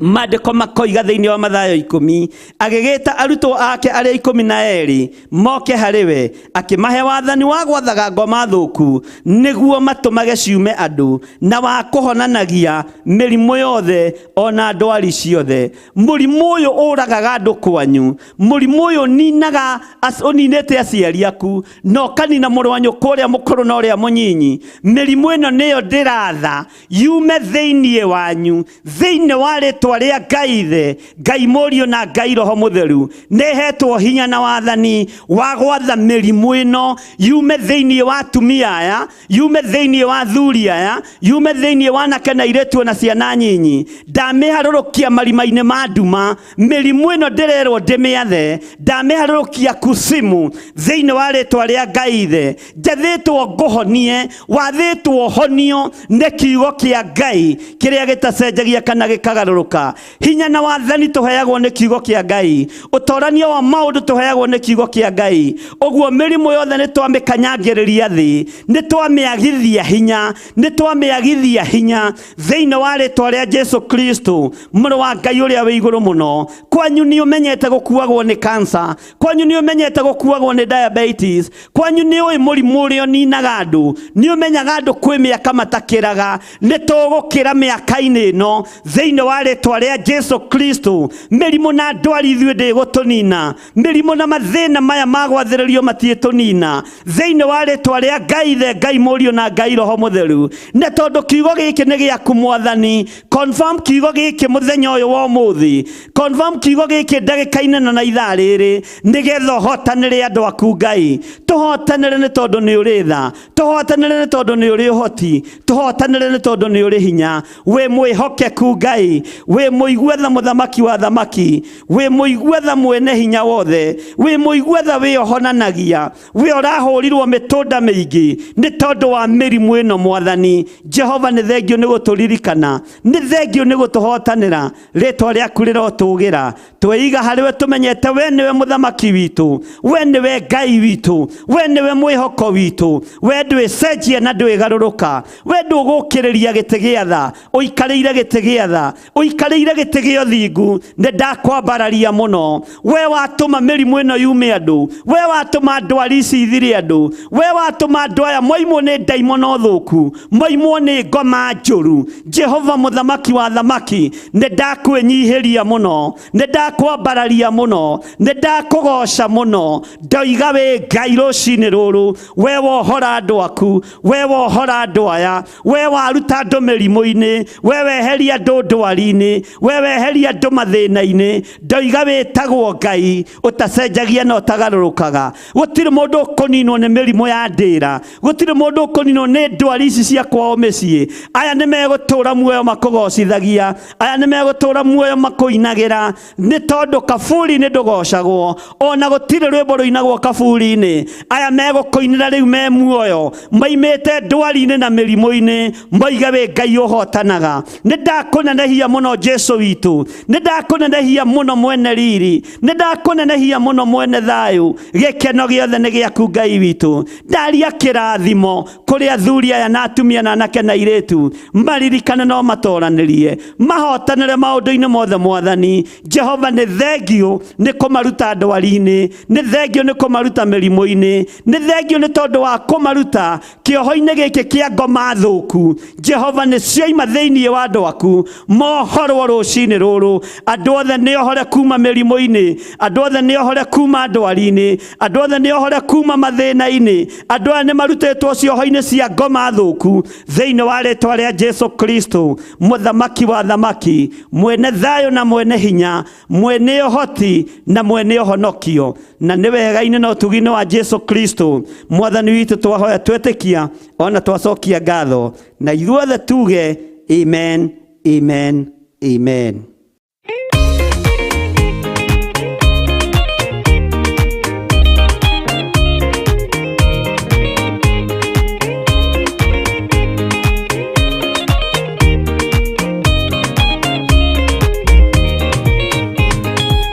Maandĩko makoiga thĩinĩ wa Mathayo 10, agĩgĩta arutwo ake arĩa 12 moke harĩ we, akĩmahe wathani wa gwathaga ngoma thũku nĩguo matũmage ciume andũ, na wa kũhonanagia mĩrimũ yothe ona ndwari ciothe. Mũrimũ ũyũ ũragaga andũ kwanyu, mũrimũ ũyũ ũninaga ũninĩte aciari aku, na ũkanina mũrũ wa nyũkwa ũrĩa mũkũrũ na ũrĩa mũnyinyi. Mĩrimũ ĩno nĩyo ndĩratha yume thĩinĩ wanyu, thĩinĩ wa rĩtwa Rĩtwa rĩa Ngai Ithe, Ngai Mũriũ na Ngai Roho Mũtheru, nĩ hetwo hinya na wathani wa gwatha mĩrimũ ĩno yume thĩinĩ wa atumia aya, yume thĩinĩ wa athuri aya, yume thĩinĩ wa anake na airĩtu na ciana nyinyi. Ndamĩharũrũkia marima-inĩ ma nduma, mĩrimũ ĩno ndĩrerwo ndĩmĩathe, ndamĩharũrũkia kusimu thĩinĩ wa rĩtwa rĩa Ngai Ithe. Njathĩtwo ngũhonie, wathĩtwo honio nĩ kiugo kĩa Ngai kĩrĩa gĩtacenjagia kana gĩkagarũrũka. Hinya na wathani tũheagwo nĩ kiugo kĩa Ngai, ũtorania wa maũndũ tũheagwo nĩ kiugo kĩa Ngai. Ũguo mĩrimũ yothe nĩ twamĩkanyangĩrĩria thĩ, nĩ twamĩagithia hinya, nĩ twamĩagithia hinya thĩinĩ wa rĩtwa rĩa Jesu Kristo mũrũ wa Ngai ũrĩa wĩ igũrũ mũno. Kwanyu nĩ ũmenyete gũkuagwo nĩ cancer, kwanyu nĩ ũmenyete gũkuagwo nĩ diabetes, kwanyu nĩ ũĩ mũrimũ ũrĩa ũninaga andũ, nĩ ũmenyaga andũ kwĩ mĩaka matakĩraga. Nĩ tũgũkĩra mĩaka-inĩ ĩno thĩinĩ wa rĩtwa rĩa Jesu Kristo. Mĩrimũ na ndwari ithuĩ ndĩgũtũnina, mĩrimũ na mathĩna maya ma gwathĩrĩrio matiĩtũnina thĩinĩ wa rĩtwa rĩa Ngai Ithe, Ngai Mũriũ na Ngai Roho Mũtheru. Nĩ tondũ kiugo gĩkĩ nĩ gĩaku Mwathani, confirm kiugo gĩkĩ mũthenya ũyũ wa ũmũthĩ, confirm kiugo gĩkĩ ndagĩka-inĩ na ithaa rĩrĩ, nĩgetha ũhotanĩre andũ aku Ngai. Tũhotanĩre nĩ tondũ nĩ ũrĩ tha, tũhotanĩre nĩ tondũ nĩ ũrĩ ũhoti, tũhotanĩre nĩ tondũ nĩ ũrĩ hinya. Wĩ mwĩhokeku Ngai, wĩ mũigua tha mũthamaki wa thamaki, wĩ mũigua tha mwene hinya wothe, wĩ mũigua tha wĩ ũhonanagia, wĩ ũrahũrirwo mĩtũnda mĩingĩ nĩ tondũ wa mĩrimũ ĩno Mwathani. Jehova nĩ thengio nĩ gũtũririkana, nĩ thengio nĩ gũtũhotanĩra, rĩtwa rĩaku rĩrotũgĩra. Tweiga harĩ we tũmenyete we nĩwe mũthamaki witũ, we nĩwe Ngai witũ, we nĩwe mwĩhoko witũ, we ndwĩcenjia na ndwĩgarũrũka, we ndũgũkĩrĩria gĩtĩ gĩa tha, ũikarĩire gĩtĩ gĩa tha, ũikarĩire gĩtĩ gĩa ũthingu. Nĩ ndakwambararia mũno, we watũma mĩrimũ ĩno yume andũ, we watũma ndwari ici ithire andũ, we watũma andũ aya moimwo nĩ ndaimono thũku, moimwo nĩ ngoma njũru. Jehova mũthamaki wa thamaki, nĩ ndakwĩnyihĩria mũno, nĩ ndakwambararia mũno, nĩ ndakũgoca mũno. Ndoiga wĩ Ngai rũcinĩ rũrũ, we wohora andũ aku, we wohora andũ aya, we waruta andũ mĩrimũ-inĩ, we weheria andũ ndwari-inĩ, we weheria andũ mathĩna-inĩ. Ndoiga wĩtagwo Ngai ũtacenjagia na ũtagarũrũkaga. Gũtirĩ mũndũ ũkũninwo nĩ mĩrimũ ya ndĩra, gũtirĩ mũndũ ũkũninwo nĩ ndwari ici cia kwao mĩciĩ. Aya nĩ megũtũra muoyo makũgocithagia, aya nĩ megũtũra muoyo makũinagĩra, nĩ tondũ kaburi-inĩ ndũgocagwo, ona gũtirĩ rwĩmbo rũinagwo kaburi-inĩ. Aya megũkũinĩra rĩu me muoyo, maimĩte ndwari-inĩ na mĩrimũ-inĩ, moige wĩ Ngai ũhotanaga. Nĩ ndakũnenehia mũno Jesu witũ, nĩ ndakũnenehia mũno mwene riri, nĩ ndakũnenehia mũno mwene thayũ. Gĩkeno gĩothe nĩ gĩaku Ngai witũ. Ndaria kĩrathimo kũrĩ athuri aya na atumia na anake na airĩtu, maririkane no matoranĩrie, mahotanĩre maũndũ-inĩ mothe Mwathani. Jehova nĩ thengio nĩ kũmaruta ndwari-inĩ, nĩ thengio nĩ kũmaruta mĩrimũ-inĩ, nĩ thengio nĩ tondũ wa kũmaruta kĩoho-inĩ gĩkĩ kĩa ngoma thũku. Jehova nĩ cioima thĩinĩ wa andũ aku, mohorwo rũcinĩ rũrũ. Andũ othe nĩ ohore kuma mĩrimũ-inĩ, andũ othe nĩ ohore kuma ndwari-inĩ, andũ othe nĩ ohore kuma mathĩna-inĩ. Andũ aya nĩ marutĩtwo cioho-inĩ cia ngoma thũku thĩinĩ wa rĩtwa rĩa Jesu Kristo, mũthamaki wa thamaki, mwene thayũ na mwene hinya, mwene ũhoti na mwene ũhonokio. Na nĩ wega-inĩ na ũtugi-inĩ wa Jesu Kristo Mwathani witũ twahoya twetĩkia ona twacokia ngatho, na ithuothe tuge amen, amen, amen.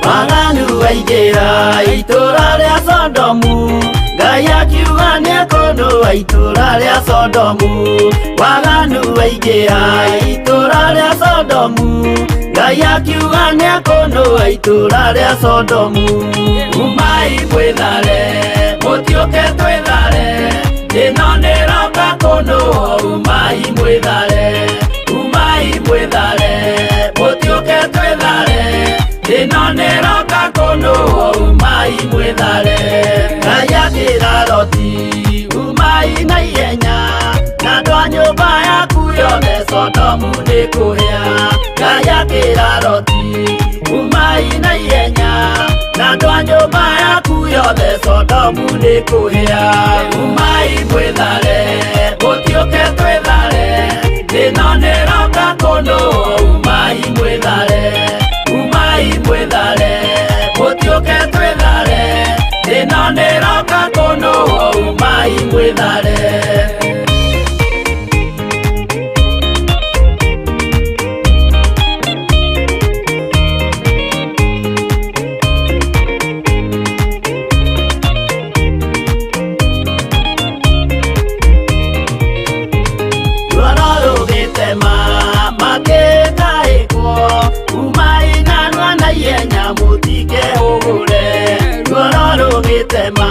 Waganu waingĩra itũũra rĩa Sodomu, Ngai akiuga nĩekũnũa itũũra rĩa Sodomu. Waganu waingĩra itũũra rĩa Sodomu, Ngai akiuga nĩekũnũa itũũra rĩa Sodomu. Umai mwĩthare, mũtiũke twĩthare, ĩno nĩroka kũnũa. Umai mwĩthare, umai mwĩthare, mũtiũke twĩthare, ĩno nĩroka kũnũa. Umai mwĩthare. Ngai akĩra Loti, umai na ihenya, na andũ a nyũmba yaku yothe. Sodomu nĩ kũhĩa. Ngai akĩra Loti, umai na ihenya, na andũ a nyũmba yaku yothe, Sodomu nĩ kũhĩa. Umai mwĩthare, mũtiũke twĩthare, thĩna nĩroka kũndũ. Umai mwĩthare, umai mwĩthare, mũtiũke twĩthare, thĩna nĩroka kũndũ. Umai mwĩthare. Ruoro rũgĩtema makĩtaĩkwo, umai narua na ihenya mũtikehũgũre. Ruoro rũgĩtema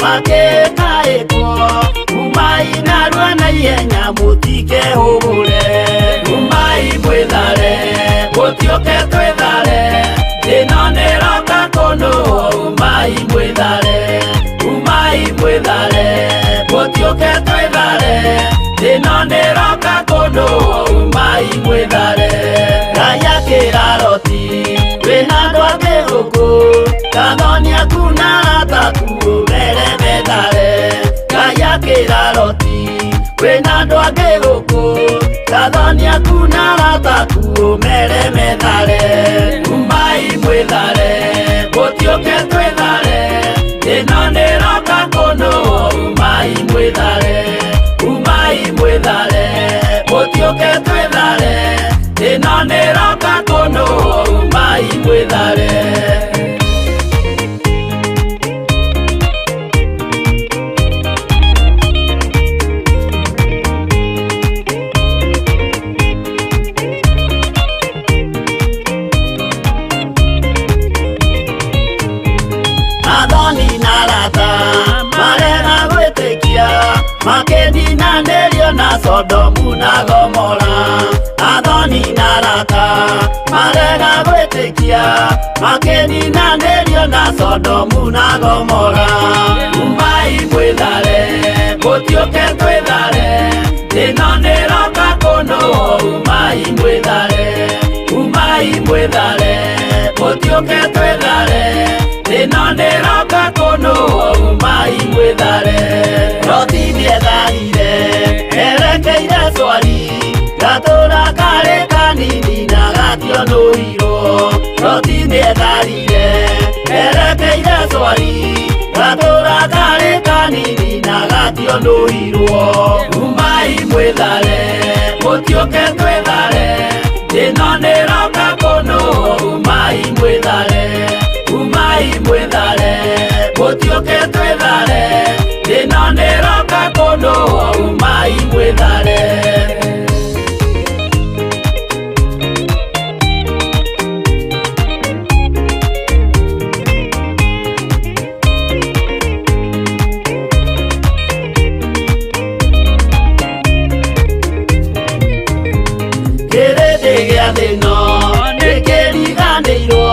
makĩtaĩkwo, umai narua na ihenya mũtikehũgũre. Umai mwĩthare, mũtiũke twĩthare, thĩna nĩroka kũndũ. Umai mwĩthare, umai mwĩthare, mũtiũke twĩthare, thĩna nĩroka kũndũ. Umai mwĩthare. Ngai akĩra Loti, wĩna andũ angĩ gũkũ, kathoni aku na arata aku ũmere methare. Ngai akĩra Loti, wĩna andũ angĩ gũkũ, kathoni aku na arata aku ũmere methare. Umai mwĩthare, mũtiũke twĩthare, thĩna nĩroka kũndũ. Umai mwĩthare, umai mwĩthare, mũtiũke twĩthare, thĩna nĩroka kũndũ. Umai mwĩthare. Athoni na arata marega gwĩtĩkia, makĩninanĩrio na Sodomu na Gomora. Athoni na arata marega gwĩtĩkia, makĩninanĩrio na Sodomu na Gomora. Umai mwĩthare, mũtiũke twĩthare, thĩna nĩroka kũndũ. Umai mwĩthare, umai mwĩthare, mũtiũke twĩthare, thĩna nĩroka kũndũ. Umai mwĩthare. Loti nĩetharire erekeire Swari, gatũra karĩ kanini na gationũirwo. Loti nĩetharire erekeire Swari, gatũra karĩ kanini na gationũirwo. Umai mwĩthare, mũtiũke twĩthare, thĩna nĩroka kũndũ. Umai mwĩthare, umai mwĩthare, mũtiũke twĩthare, thĩna nĩroka kũndũ. Umai mwĩthare. Kĩrĩndĩ gĩa thĩno nĩkĩriganĩirwo,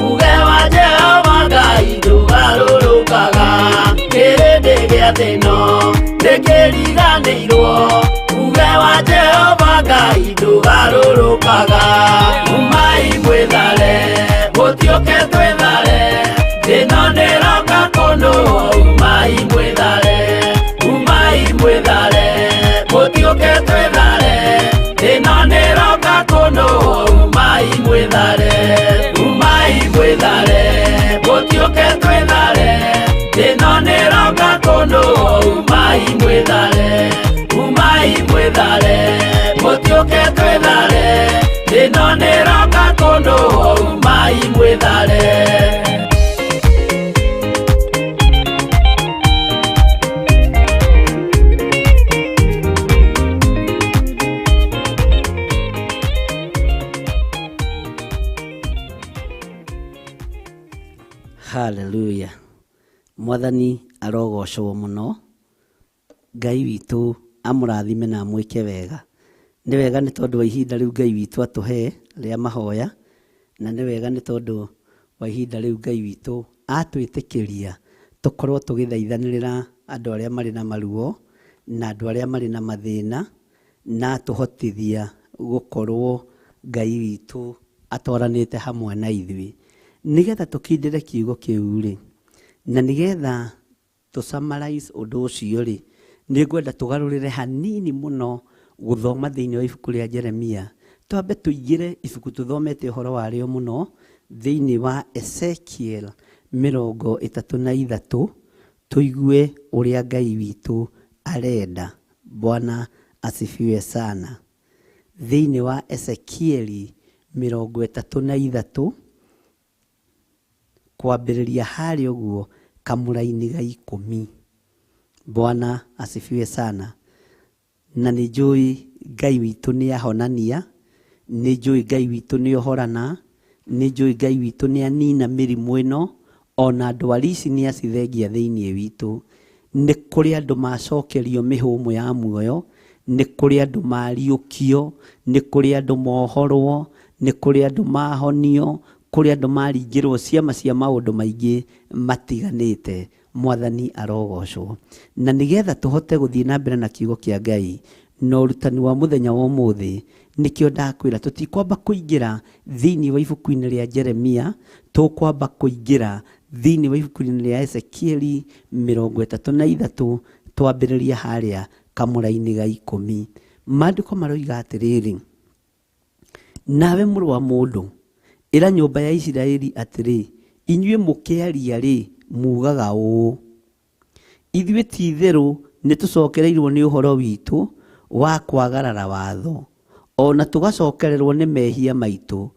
uge wa Jehova Ngai ndũgarũrũkaga. Kĩrĩndĩ gĩa thĩno nĩkĩriganĩirwo, uge wa Jehova Ngai ndũgarũrũkaga. Umai mwĩthare, mũtiũke twĩthare, thĩna nĩroka kũndũ. Umai mwĩthare, umai mwĩthare, mũtiũke twĩthare, thĩna nĩroka kũndũ. Umai mwĩthare, umai mwĩthare, mũtiũke twĩthare, thĩna nĩroka kũndũ. Umai mwĩthare, umai mwĩthare, mũtiũke twĩthare, thĩna nĩroka kũndũ. Umai mwĩthare. Haleluya. Mwathani arogocwo mũno. Ngai witũ amũrathime na amwĩke wega. Nĩ wega nĩ tondũ wa ihinda rĩu Ngai witũ atũhe rĩa mahoya, na nĩ wega nĩ tondũ wa ihinda rĩu Ngai witũ atwĩtĩkĩria tũkorwo tũgĩthaithanĩrĩra andũ arĩa marĩ na maruo na andũ arĩa marĩ na mathĩna. Na atũhotithia gũkorwo Ngai witũ atwaranĩte hamwe na ithuĩ. Nĩgetha tũkindĩre kiugo kĩu-rĩ, na nĩgetha tũ summarize ũndũ ũcio-rĩ, nĩngwenda tũgarũrĩre hanini mũno gũthoma thĩinĩ wa ibuku rĩa Jeremia. Twambe tũingĩre ibuku tũthomete ũhoro warĩo mũno, thĩinĩ wa Ezekiel 33, tũigue ũrĩa Ngai witũ arenda. Bwana asifiwe sana. Thĩinĩ wa Ezekieli 33, kwambĩrĩria harĩa ũguo kamũraini ga ikũmi. Bwana asifiwe sana. Na nĩ njũĩ Ngai witũ nĩ ahonania, nĩ njũĩ Ngai witũ nĩ ohorana, nĩ njũĩ Ngai witũ nĩ anina mĩrimũ ĩno, ona ndwari ici nĩ acithengia thĩinĩ witũ. Nĩ kũrĩ andũ macokerio mĩhũmũ ya muoyo, nĩ kũrĩ andũ mariũkio, nĩ kũrĩ andũ mohorwo, nĩ kũrĩ andũ mahonio, kũrĩ andũ maringĩrwo ciama cia maũndũ maingĩ matiganĩte. Mwathani arogocwo. Na nĩgetha tũhote gũthiĩ na mbere na kiugo kĩa Ngai na ũrutani wa mũthenya wa ũmũthĩ, nĩkĩo ndakwĩra tũtikwamba kũingĩra thĩinĩ wa ibuku-inĩ rĩa Jeremia, tũkwamba kũingĩra thĩinĩ wa ibuku-inĩ rĩa Ezekieli 33, twambĩrĩria harĩa kamũra-inĩ ga ikũmi. Maandĩko maroiga atĩrĩrĩ, Nawe mũrũ wa mũndũ, ĩra nyũmba ya Isiraeli atĩrĩ, Inyuĩ mũkĩaria-rĩ, muugaga ũũ, Ithuĩ ti-itherũ nĩtũcokereirũo nĩ ũhoro witũ wa kwagarara watho, o na tũgacokererũo nĩ mehia maitũ,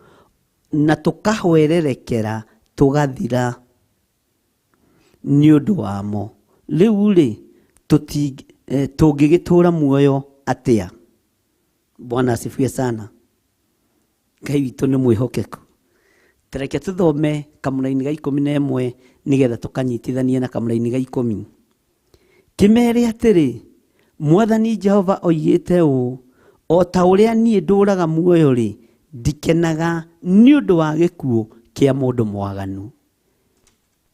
na tũkahwererekera tũgathira nĩ ũndũ wamo. Rĩu-rĩ, tũngĩgĩtũũra muoyo atĩa? Bwana asifiwe sana. Ngai witũ nĩ mwĩhokeku. Tareke tũthome kamũraini ga 11 nĩgetha tũkanyitithanie na kamũraini ga 10. Kĩmere atĩrĩ, Mwathani Jehova oigĩte ũũ, o ta ũrĩa niĩ ndũũraga muoyo-rĩ, ndikenaga nĩ ũndũ wa gĩkuũ kĩa mũndũ mwaganu.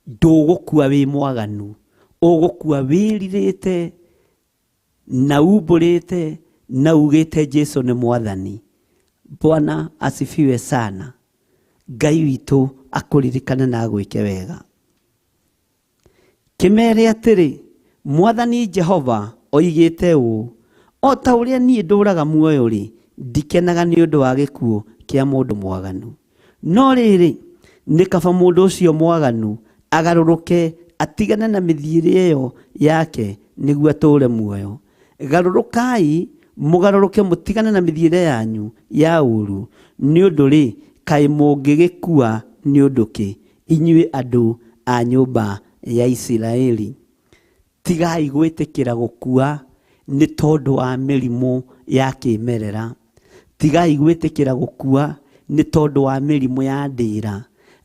Ndũgũkua wĩ mwaganu, ũgũkua wĩrirĩte na umbũrĩte na ugĩte Jesu nĩ Mwathani. Bwana asifiwe sana. Ngai witũ akũririkane na agwĩke wega. Kĩmeere atĩrĩ, Mwathani Jehova oigĩte ũũ, O ta ũrĩa niĩ ndũũraga muoyo-rĩ, ndikenaga nĩ ũndũ wa gĩkuũ kĩa mũndũ mwaganu. No rĩrĩ, nĩ kaba mũndũ ũcio mwaganu agarũrũke atigane na mĩthiĩre ĩyo yake nĩguo atũũre muoyo. Garũrũkai, mũgarũrũke mũtigane na mĩthiĩre yanyu ya ũũru, nĩ ũndũ-rĩ, kaĩ mũngĩgĩkua nĩ ũndũ kĩ, inyuĩ andũ a nyũmba ya Isiraeli? Tigai gwĩtĩkĩra gũkua nĩ tondũ wa mĩrimũ ya kĩmerera. Tigai gwĩtĩkĩra gũkua nĩ tondũ wa mĩrimũ ya ndĩra.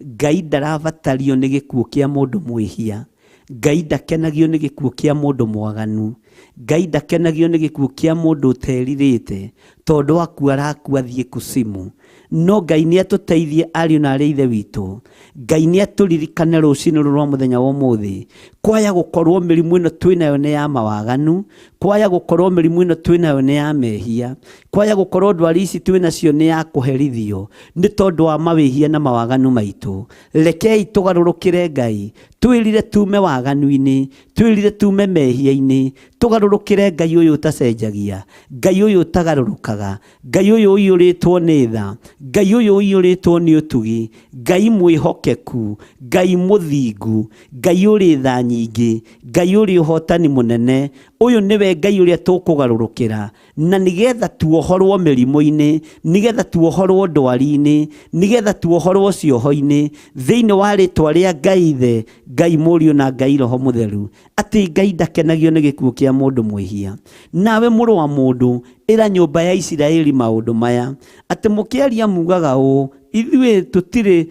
Ngai ndarabatario nĩ gĩkuũ kĩa mũndũ mwĩhia. Ngai ndakenagio nĩ gĩkuũ kĩa mũndũ mwaganu. Ngai ndakenagio nĩ gĩkuũ kĩa mũndũ ũterirĩte, tondũ akua arakua athiĩ kusimu. No Ngai nĩ atũteithie ariũ na arĩ ithe witũ. Ngai nĩ atũririkane rũcinĩ rũrũ rwa mũthenya wa ũmũthĩ. Kwaya gũkorwo mĩrimũ ĩno twĩnayo nĩ ya mawaganu, kwaya gũkorwo mĩrimũ ĩno twĩnayo nĩ ya mehia, kwaya gũkorwo ndwari ici twĩnacio nĩ ya kũherithio nĩ tondũ wa mawĩhia na mawaganu maitũ. Rekei tũgarũrũkĩre Ngai, twĩrire tume waganu-inĩ, twĩrire tume mehia-inĩ, tũgarũrũkĩre Ngai ũyũ ũtacenjagia, Ngai ũyũ ũtagarũrũkaga, Ngai ũyũ ũiyũrĩtwo nĩ tha, Ngai ũyũ ũiyũrĩtwo nĩ ũtugi, Ngai mwĩhokeku, Ngai mũthingu, Ngai ũrĩ tha nyingĩ, Ngai ũrĩ ũhotani mũnene. Ũyũ nĩwe Ngai ũrĩa tũkũgarũrũkĩra, na nĩgetha tuohorwo mĩrimũ-inĩ, nĩgetha tuohorwo ndwari-inĩ, nĩgetha tuohorwo cioho-inĩ, thĩinĩ wa rĩtwa rĩa Ngai Ithe, Ngai Mũriũ na Ngai Roho Mũtheru, atĩ Ngai ndakenagio nĩ gĩkuũ kĩa mũndũ mwĩhia. Nawe mũrũ wa mũndũ, ĩra nyũmba ya Isiraeli maũndũ maya, atĩ mũkĩaria mugaga ũũ, ithuĩ tũtirĩ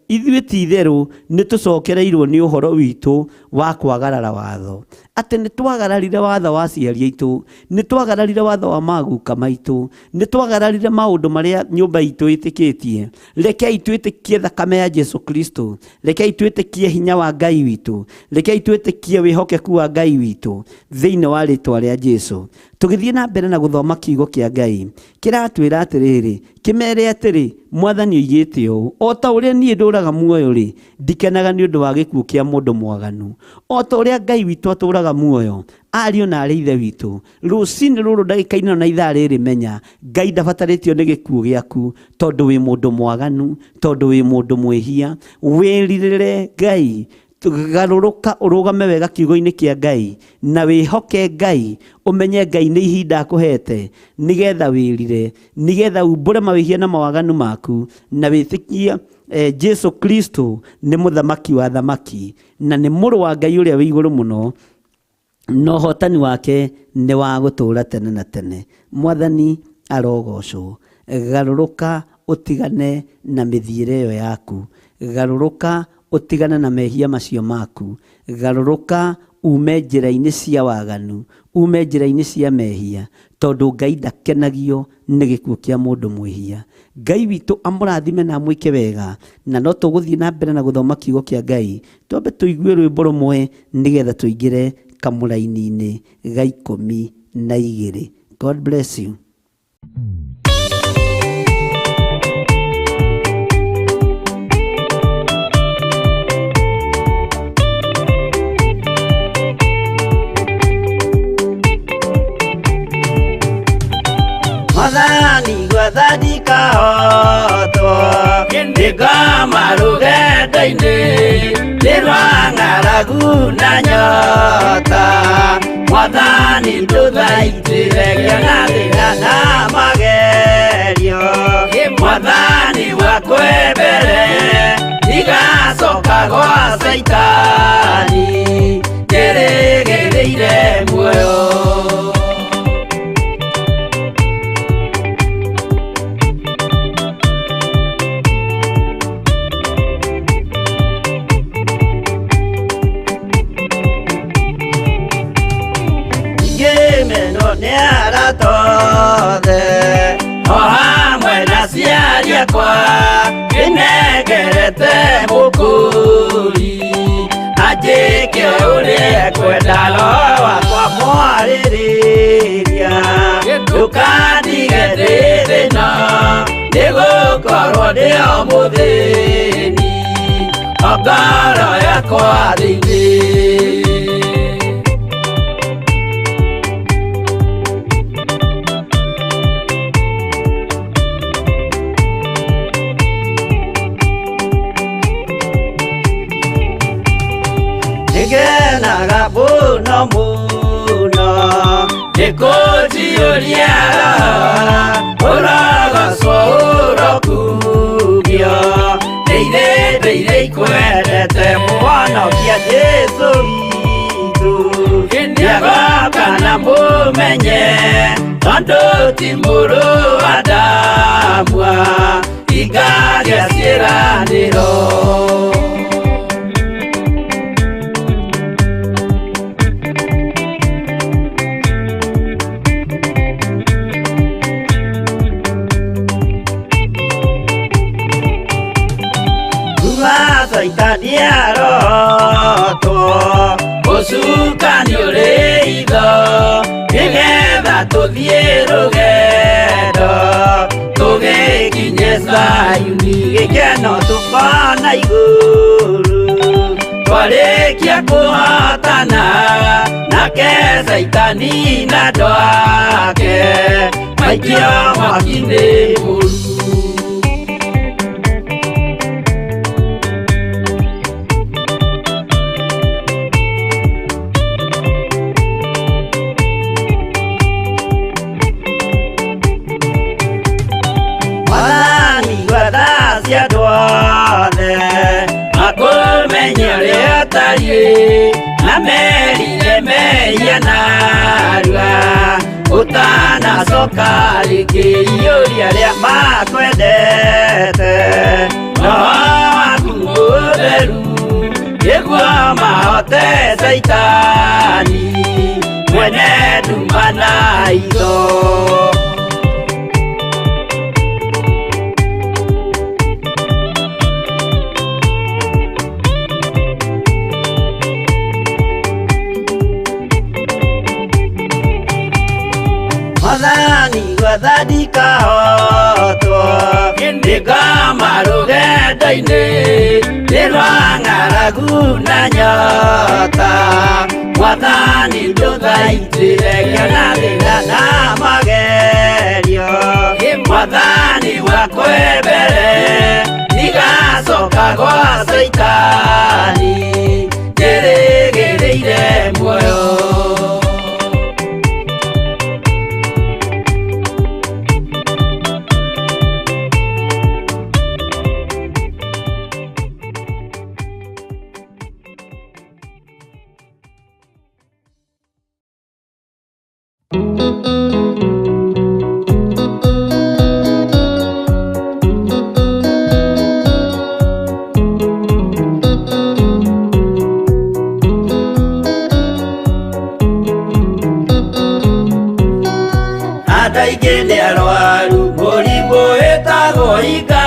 ithuĩ ti-itherũ nĩtũcokereirwo nĩ ũhoro witũ wa kwagarara watho. Atĩ nĩ twagararire watho wa aciari aitũ, nĩ twagararire watho wa maguka maitũ, nĩ twagararire maũndũ marĩa nyũmba itũ ĩtĩkĩtie. Rekei twĩtĩkie thakame ya Jesu Kristo, rekei twĩtĩkie hinya wa Ngai witũ, rekei twĩtĩkie wĩhokeku wa Ngai witũ thĩinĩ wa rĩtwa rĩa Jesu. Tũgĩthiĩ na mbere na gũthoma kiugo kĩa Ngai, kĩratwĩra atĩrĩrĩ, kĩmere atĩrĩ, Mwathani oigĩte ũũ, o ta ũrĩa niĩ ndũraga muoyo-rĩ, ndikenaga nĩ ũndũ wa gĩkuũ kĩa mũndũ mwaganu. O ta ũrĩa Ngai witũ atũraga muoyo, ariũ na arĩ ithe witũ, rũcinĩ rũrũ ndagĩka-inĩ ĩno na ithaa rĩrĩ menya, Ngai ndabatarĩtio nĩ gĩkuũ gĩaku, tondũ wĩ mũndũ mwaganu, tondũ wĩ mũndũ mwĩhia. Wĩrirĩre Ngai, garũrũka ũrũgame wega kiugo-inĩ kĩa Ngai, na wĩhoke Ngai, ũmenye Ngai nĩ ihinda akũhete, nĩgetha wĩrire, nĩgetha umbũre mawĩhia na mawaganu maku, na wĩtĩkie Jesu Kristo nĩ mũthamaki wa thamaki, na nĩ mũrũ wa Ngai ũrĩa wĩ igũrũ mũno, na ũhotani wake nĩ wa gũtũũra tene na tene. Mwathani arogocwo. Garũrũka ũtigane na mĩthiĩre ĩyo yaku, garũrũka ũtigane na mehia macio maku, garũrũka ume njĩra-inĩ cia waganu, ume njĩra-inĩ cia mehia, tondũ Ngai ndakenagio nĩ gĩkuũ kĩa mũndũ mwĩhia. Ngai witũ amũrathime na amwĩke wega, na no tũgũthiĩ na mbere na gũthoma kiugo kĩa Ngai. Twambe tũigue rwĩmbo rũmwe nĩgetha tũingĩre kamũraini-inĩ ga 12. God bless you. Mwathani gwetha ndikahotwo, ndĩngoma rũgendo-inĩ, nĩ rwa ng'aragu na nyota. Mwathani ndũthaitĩre ngĩona thĩna na magerio. Mwathani wakwe mbere, ndigacoka gwa Caitani, ndĩrĩgĩrĩire muoyo. Ngĩmenwo nĩ arata othe, o hamwe na aciari akwa, ndĩnengerete mũkũri, anjĩke ũrĩa ekwenda, roho wakwa mwarĩrĩria. Ndũkandige ndĩ thĩna, nĩgũkorwo ndĩ o mũthĩni, o ngoro yakwa thĩinĩ. Nĩngenaga mũno mũno, nĩkũnjiyũria roho, ũrogocwo ũrokugio, ndĩire ndĩire ikwendete, Mũhonokia Jesũ witũ. Nĩagoka na mũmenye, tondũ ti mũrũ wa Adamu, ingagĩa ciĩranĩro. Kuma Caitani arotwo, ũcukani ũrĩ itho, nĩgetha tũthiĩ rũgendo, tũgĩkinye Zayuni, gĩkeno tũkona igũrũ. Twarĩkia kũhotana, nake Caitani na andũ ake, maikio mwaki-inĩ mũru. Mwathani gwetha cia andũ othe, makũmenye ũrĩa ũtariĩ, na merire mehia narua, ũtanacoka rĩngĩ, iyũria arĩa makwendete, roho waku mũtheru, nĩguo mahote Caitani mwene nduma na itho. Mwathani gwathani kahotwo nĩngoma rũgendo-inĩ nĩ rwa ng'aragu na nyota. Mwathani ndũthaitĩre ngĩona thĩna na magerio. Mwathani wakwe mbere ndigacoka gwa Caitani njĩrĩgĩrĩire muoyo. Andũ aingĩ nĩ arwaru mũrimũ wĩtagwo inga.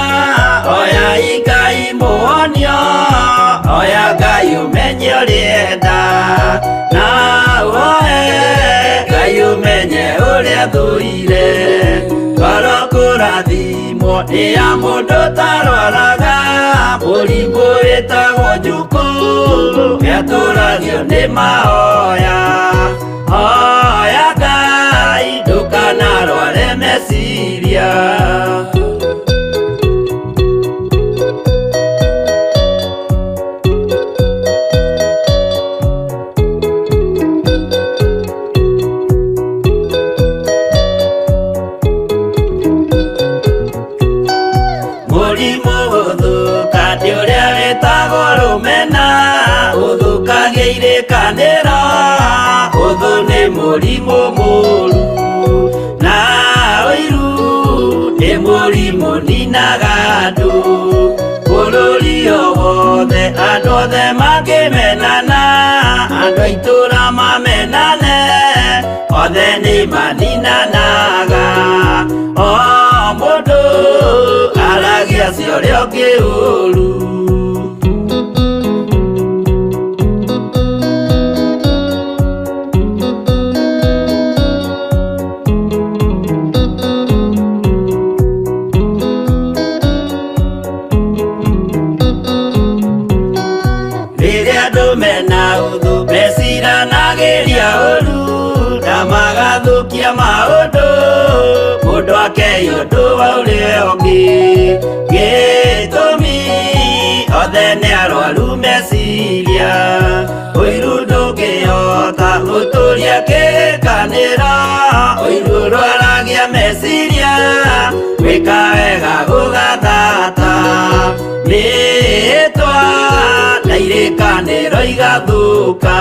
Oya Ngai mũhonio, oya Ngai ũmenye ũrĩa enda. Na ũhoe Ngai ũmenye ũrĩa thũire. Ngoro kũrathimwo nĩ ya mũndũ ũtarwaraga. Mũrimũ wĩtagwo njukũ nĩatũragio nĩ mahoya. Hoya Ngai ndũkanarware meciria. Mũrimũ gũthũka nĩ ũrĩa wĩtagwo rũmena, ũthũkagia irĩkanĩro, ũthũ nĩ mũrimũ mũru. Na ũiru nĩ mũrimũ ninaga andũ, bũrũri o wothe andũ othe mangĩmenana, andũ a itũũra mamenane, othe nĩ maninanaga. O mũndũ aragia cia ũrĩa ũngĩ ũru. Rĩrĩa andũ mena ũthũ meciranagĩria ũru, na magathũkia maũndũ, mũndũ akei ũndũ wa ũrĩa ũngĩ. Gĩtũmi othe nĩ arwaru meciria, ũiru ndũngĩhota gũtũria kĩrĩkanĩro. Ũiru ũrwaragia meciria, gwĩka wega gũgathata. Mĩĩtwa na irĩkanĩro igathũka.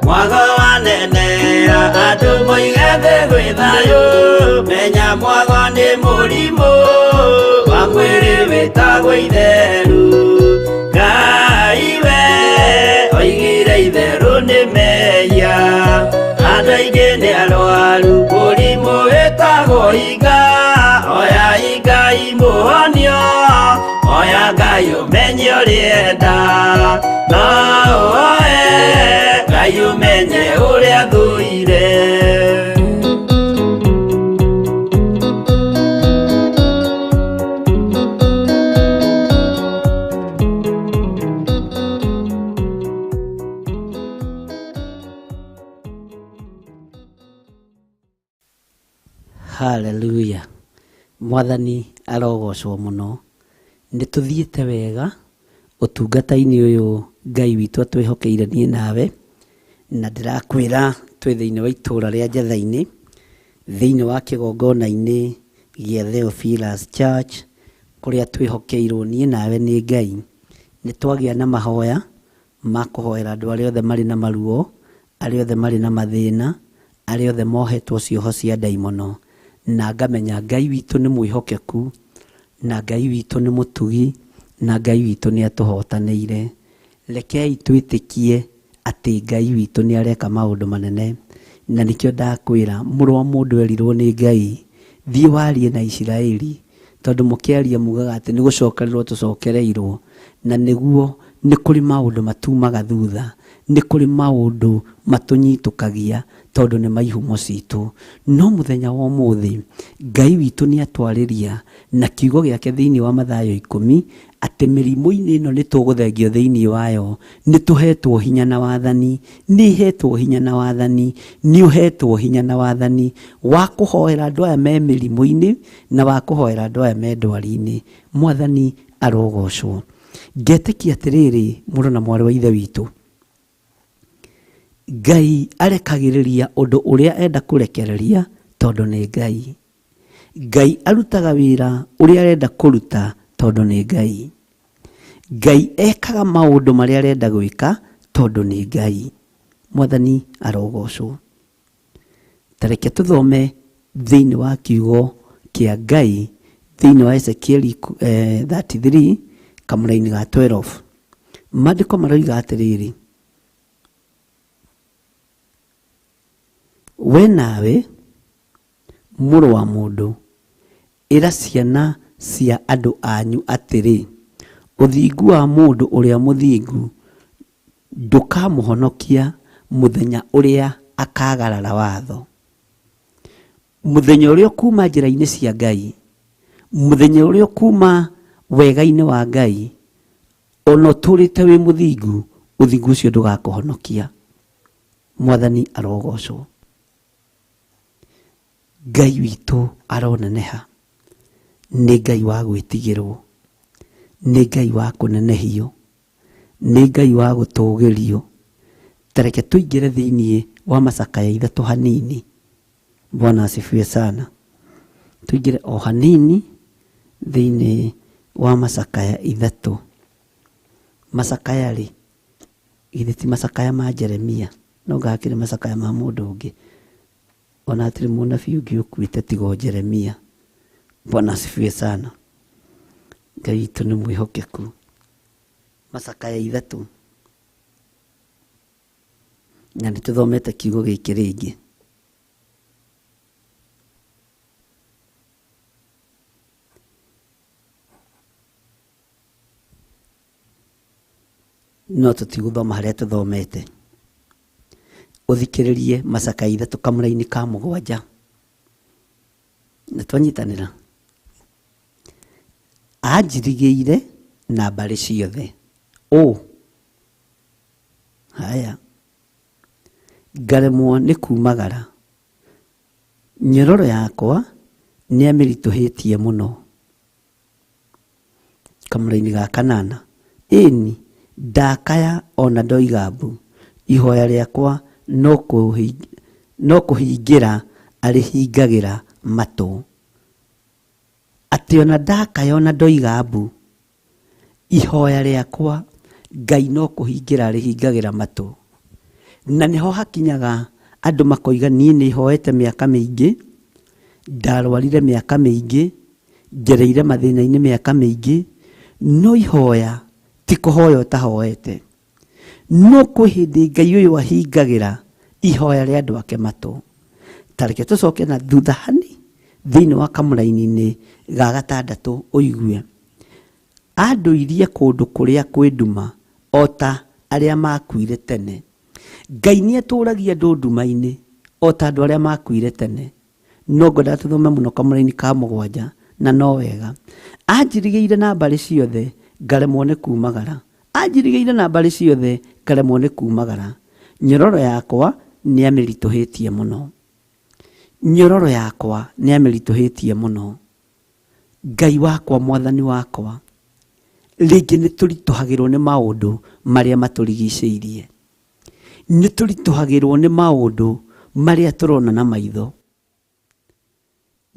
Mwago wanenera andũ moige thĩ gwĩ thayũ, menya mwago nĩ mũrimũ wa mwĩrĩ wĩtagwo itheru. Ngai we oigire itherũ nĩ mehia, andũ aingĩ nĩ arwaru mũrimũ wĩtagwo inga. Oya Ngai mũhonio, oya Ngai ũmenye ũrĩa enda. No ũhoe Ngai ũmenye ũrĩa thũire. Haleluya. Mwathani arogocwo mũno. Nĩ tũthiĩte wega ũtungata-inĩ ũyũ Ngai witũ atwĩhokeire niĩ nawe, na ndĩrakwĩra twĩ thĩinĩ wa itũra rĩa Njatha-inĩ, thĩinĩ wa kĩgongona-inĩ gĩa Theophilus Church, kũrĩa twĩhokeirwo niĩ nawe nĩ Ngai. Nĩ twagĩa na mahoya ma kũhoera andũ arĩa othe marĩ na maruo, arĩa othe marĩ na mathĩna, arĩa othe mohetwo cioho cia ndaimono, na ngamenya Ngai witũ nĩ mwĩhokeku, na Ngai witũ nĩ mũtugi, na Ngai witũ nĩ atũhotanĩire. Rekei twĩtĩkie atĩ Ngai witũ nĩ areka maũndũ manene, na nĩkĩo ndakwĩra mũrũ wa mũndũ erirwo nĩ Ngai, thiĩ warie na Isiraeli, tondũ mũkĩaria mugaga atĩ nĩ gũcokererwo tũcokereirwo, na nĩguo nĩ kũrĩ maũndũ matumaga thutha, nĩ kũrĩ maũndũ matũnyitũkagia tondũ nĩ ma ihumo citũ. No mũthenya wa ũmũthĩ Ngai witũ nĩ atwarĩria na kiugo gĩake thĩinĩ wa Mathayo ikũmi atĩ mĩrimũ-inĩ ĩno nĩ tũgũthengio thĩinĩ wayo, nĩ tũhetwo hinya na wathani, nĩ hetwo hinya na wathani, nĩ ũhetwo hinya na wathani wa kũhoera andũ aya me mĩrimũ-inĩ na wa kũhoera andũ aya me ndwari-inĩ. Mwathani arogocwo. Ngetĩkia atĩrĩrĩ, mũrũ na mwarĩ wa Ithe witũ, Ngai arekagĩrĩria ũndũ ũrĩa enda kũrekereria tondũ nĩ Ngai. Ngai arutaga wĩra ũrĩa arenda kũruta tondũ nĩ Ngai. Ngai ekaga maũndũ marĩa arenda gwĩka tondũ nĩ Ngai. Mwathani arogocwo. Ta reke tũthome thĩinĩ wa kiugo kĩa Ngai thĩinĩ wa Ezekieli 33 kamũraini ga 12. Maandĩko maroiga atĩrĩrĩ, we nawe Mũrũ wa mũndũ, ĩra ciana cia andũ anyu atĩrĩ, 'Ũthingu wa mũndũ ũrĩa mũthingu ndũkamũhonokia mũthenya ũrĩa akaagarara watho. Mũthenya ũrĩa ũkuuma njĩra-inĩ cia Ngai, mũthenya ũrĩa ũkuuma wega-inĩ wa Ngai, o na ũtũũrĩte wĩ mũthingu, ũthingu ũcio ndũgakũhonokia. Mwathani arogocwo. Ngai witũ aroneneha, nĩ Ngai wa gwĩtigĩrwo, nĩ Ngai wa kũnenehio, nĩ Ngai wa gũtũgĩrio. Ta reke tũingĩre thĩiniĩ wa macakaya ithatũ hanini. Bwana asifiwe sana. Tũingĩre o hanini thĩiniĩ wa macakaya ithatũ. Macakaya rĩ, githĩ ti macakaya ma Jeremia? No anga hakĩrĩ macakaya ma mũndũ ũngĩ? Ona hatirĩ mũnabii ũngĩ ũkuĩte tiga o Jeremia. Bwana asifiwe sana. Ngai witũ nĩ mwĩhokeku. Macakaya ithatũ. Na nĩ tũthomete kiugo gĩkĩ rĩngĩ. No tũtigũthoma harĩa tũthomete. Ũthikĩrĩrie macakaya ithatũ kamũraini ka mũgwanja. Nĩ twanyitanĩra? Anjirigĩire na mbarĩ ciothe. Ũ haya ngaremwo nĩ kumagara. Nyororo yakwa nĩamĩritũhĩtie mũno. Kamũra-inĩ ga kanana, ĩni, ndakaya o na ndoiga mbu, ihoya rĩakwa no kũhingĩra arĩhingagĩra matũ. Atĩ o na ndakaya o na ndoiga mbu, ihoya rĩakwa Ngai no kũhingĩra arĩhingagĩra matũ. Na nĩho hakinyaga andũ makoiga niĩ nĩ hoete mĩaka mĩingĩ, ndarwarire mĩaka mĩingĩ, ngereire mathĩna-inĩ mĩaka mĩingĩ, no ihoya ti kũhoya ũtahoete. No kwĩ hĩndĩ Ngai ũyũ ahingagĩra ihoya rĩa andũ ake matũ. Ta reke tũcoke na thutha hani thĩinĩ wa kamũraini-inĩ ga gatandatũ ũigue. Andũirie kũndũ kũrĩa kwĩ nduma o ta arĩa maakuire tene. Ngai nĩ atũragia andũ nduma-inĩ o ta andũ arĩa maakuire tene. No ngwendaga tũthome mũno kamũraini ka mũgwanja na no wega. Anjirigĩire na mbarĩ ciothe ngaremwo nĩ kumagara. Anjirigĩire na mbarĩ ciothe ngaremwo nĩ kumagara. Nyororo yakwa nĩamĩritũhĩtie mũno. Nyororo yakwa nĩamĩritũhĩtie mũno. Ngai wakwa, Mwathani wakwa, rĩngĩ nĩ tũritũhagĩrwo nĩ maũndũ marĩa matũrigicĩirie. Nĩ tũritũhagĩrwo nĩ maũndũ marĩa tũrona na maitho.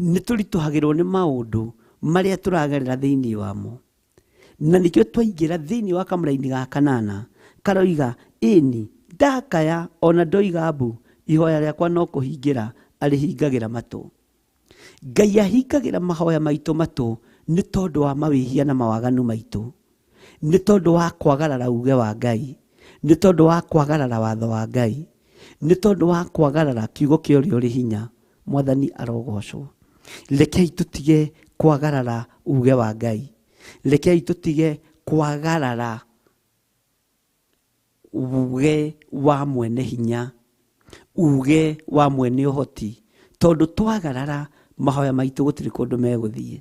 Nĩ tũritũhagĩrwo nĩ maũndũ marĩa tũragerera thĩinĩ wamo. Na nĩkĩo twaingĩra thĩinĩ wa kamũraini ga kanana, Karoiga, ĩni, ndakaya ona ndoiga mbu, ihoya rĩakwa no kũhingĩra arĩhingagĩra matũ. Ngai ahingagĩra mahoya maitũ matũ nĩ tondũ wa mawĩhia na mawaganu maitũ, nĩ tondũ wa kwagarara uge wa Ngai, nĩ tondũ wa kwagarara watho wa Ngai, nĩ tondũ wa kwagarara kiugo kĩa ũrĩa ũrĩ hinya. Mwathani arogocwo. Rekei tũtige kwagarara uge wa Ngai. Rekei tũtige kwagarara uge wa mwene hinya, uge wa mwene ũhoti, tondũ twagarara mahoya maitũ gũtirĩ kũndũ megũthiĩ.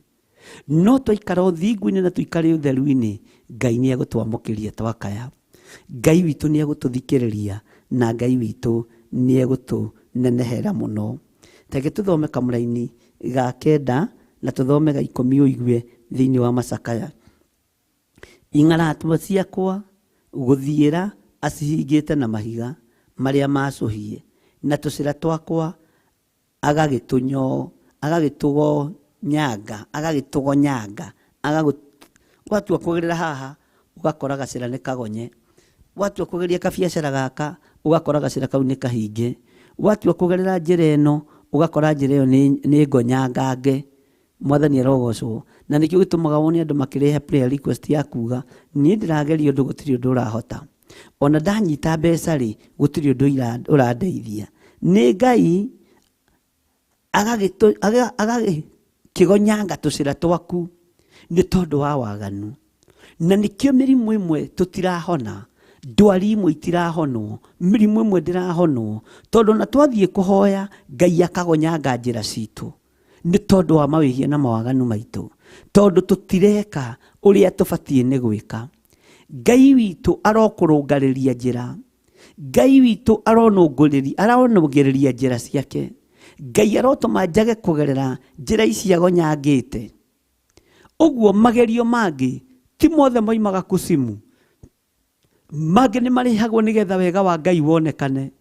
No twaikara ũthingu-inĩ na tũikare ũtheru-inĩ, Ngai nĩ egũtwamũkĩria twakaya. Ngai witũ nĩ egũtũthikĩrĩria na Ngai witũ nĩ egũtũnenehera mũno. Reke tũthome kamũraini ga kenda na tũthome ga ikũmi ũigue thĩinĩ wa macakaya. Ing'aratua ciakwa gũthiĩra acihingĩte na mahiga marĩa macũhie, na tũcĩra twakwa agagĩtũgonyanga, agagĩtũgonyanga, watua kũgerera haha ũgakora gacĩra nĩ kagonye, watua kũgeria kabiacara gaka ũgakora gacĩra kau nĩ kahinge, watua kũgerera njĩra ĩno ũgakora njĩra ĩyo nĩ ngonyangange. Mwathani arogocwo. Na nĩkĩo gĩtũmaga wone andũ makĩrehe prayer request ya kuga niĩ ndĩrageria ũndũ gũtirĩ ũndũ ũrahota, ona ndanyita mbeca rĩ gũtirĩ ũndũ ũrandeithia. Nĩ Ngai agagĩkĩgonyanga tũcĩra twaku nĩ tondũ wa waganu. Na nĩkĩo mĩrimũ ĩmwe tũtirahona, ndwari imwe itirahonwo, mĩrimũ ĩmwe ndĩrahonwo, tondũ na twathiĩ kũhoya Ngai akagonyanga njĩra citũ nĩ tondũ wa mawĩhia na mawaganu maitũ, tondũ tũtireka ũrĩa tũbatiĩ nĩ gwĩka. Ngai witũ arokũrũngarĩria njĩra, Ngai witũ aronũngĩrĩria njĩra ciake, Ngai arotũma njage kũgerera njĩra ici agonyangĩte. Ũguo magerio mangĩ ti mothe moimaga kucimu, mangĩ nĩ marehagwo nĩgetha wega wa Ngai wonekane,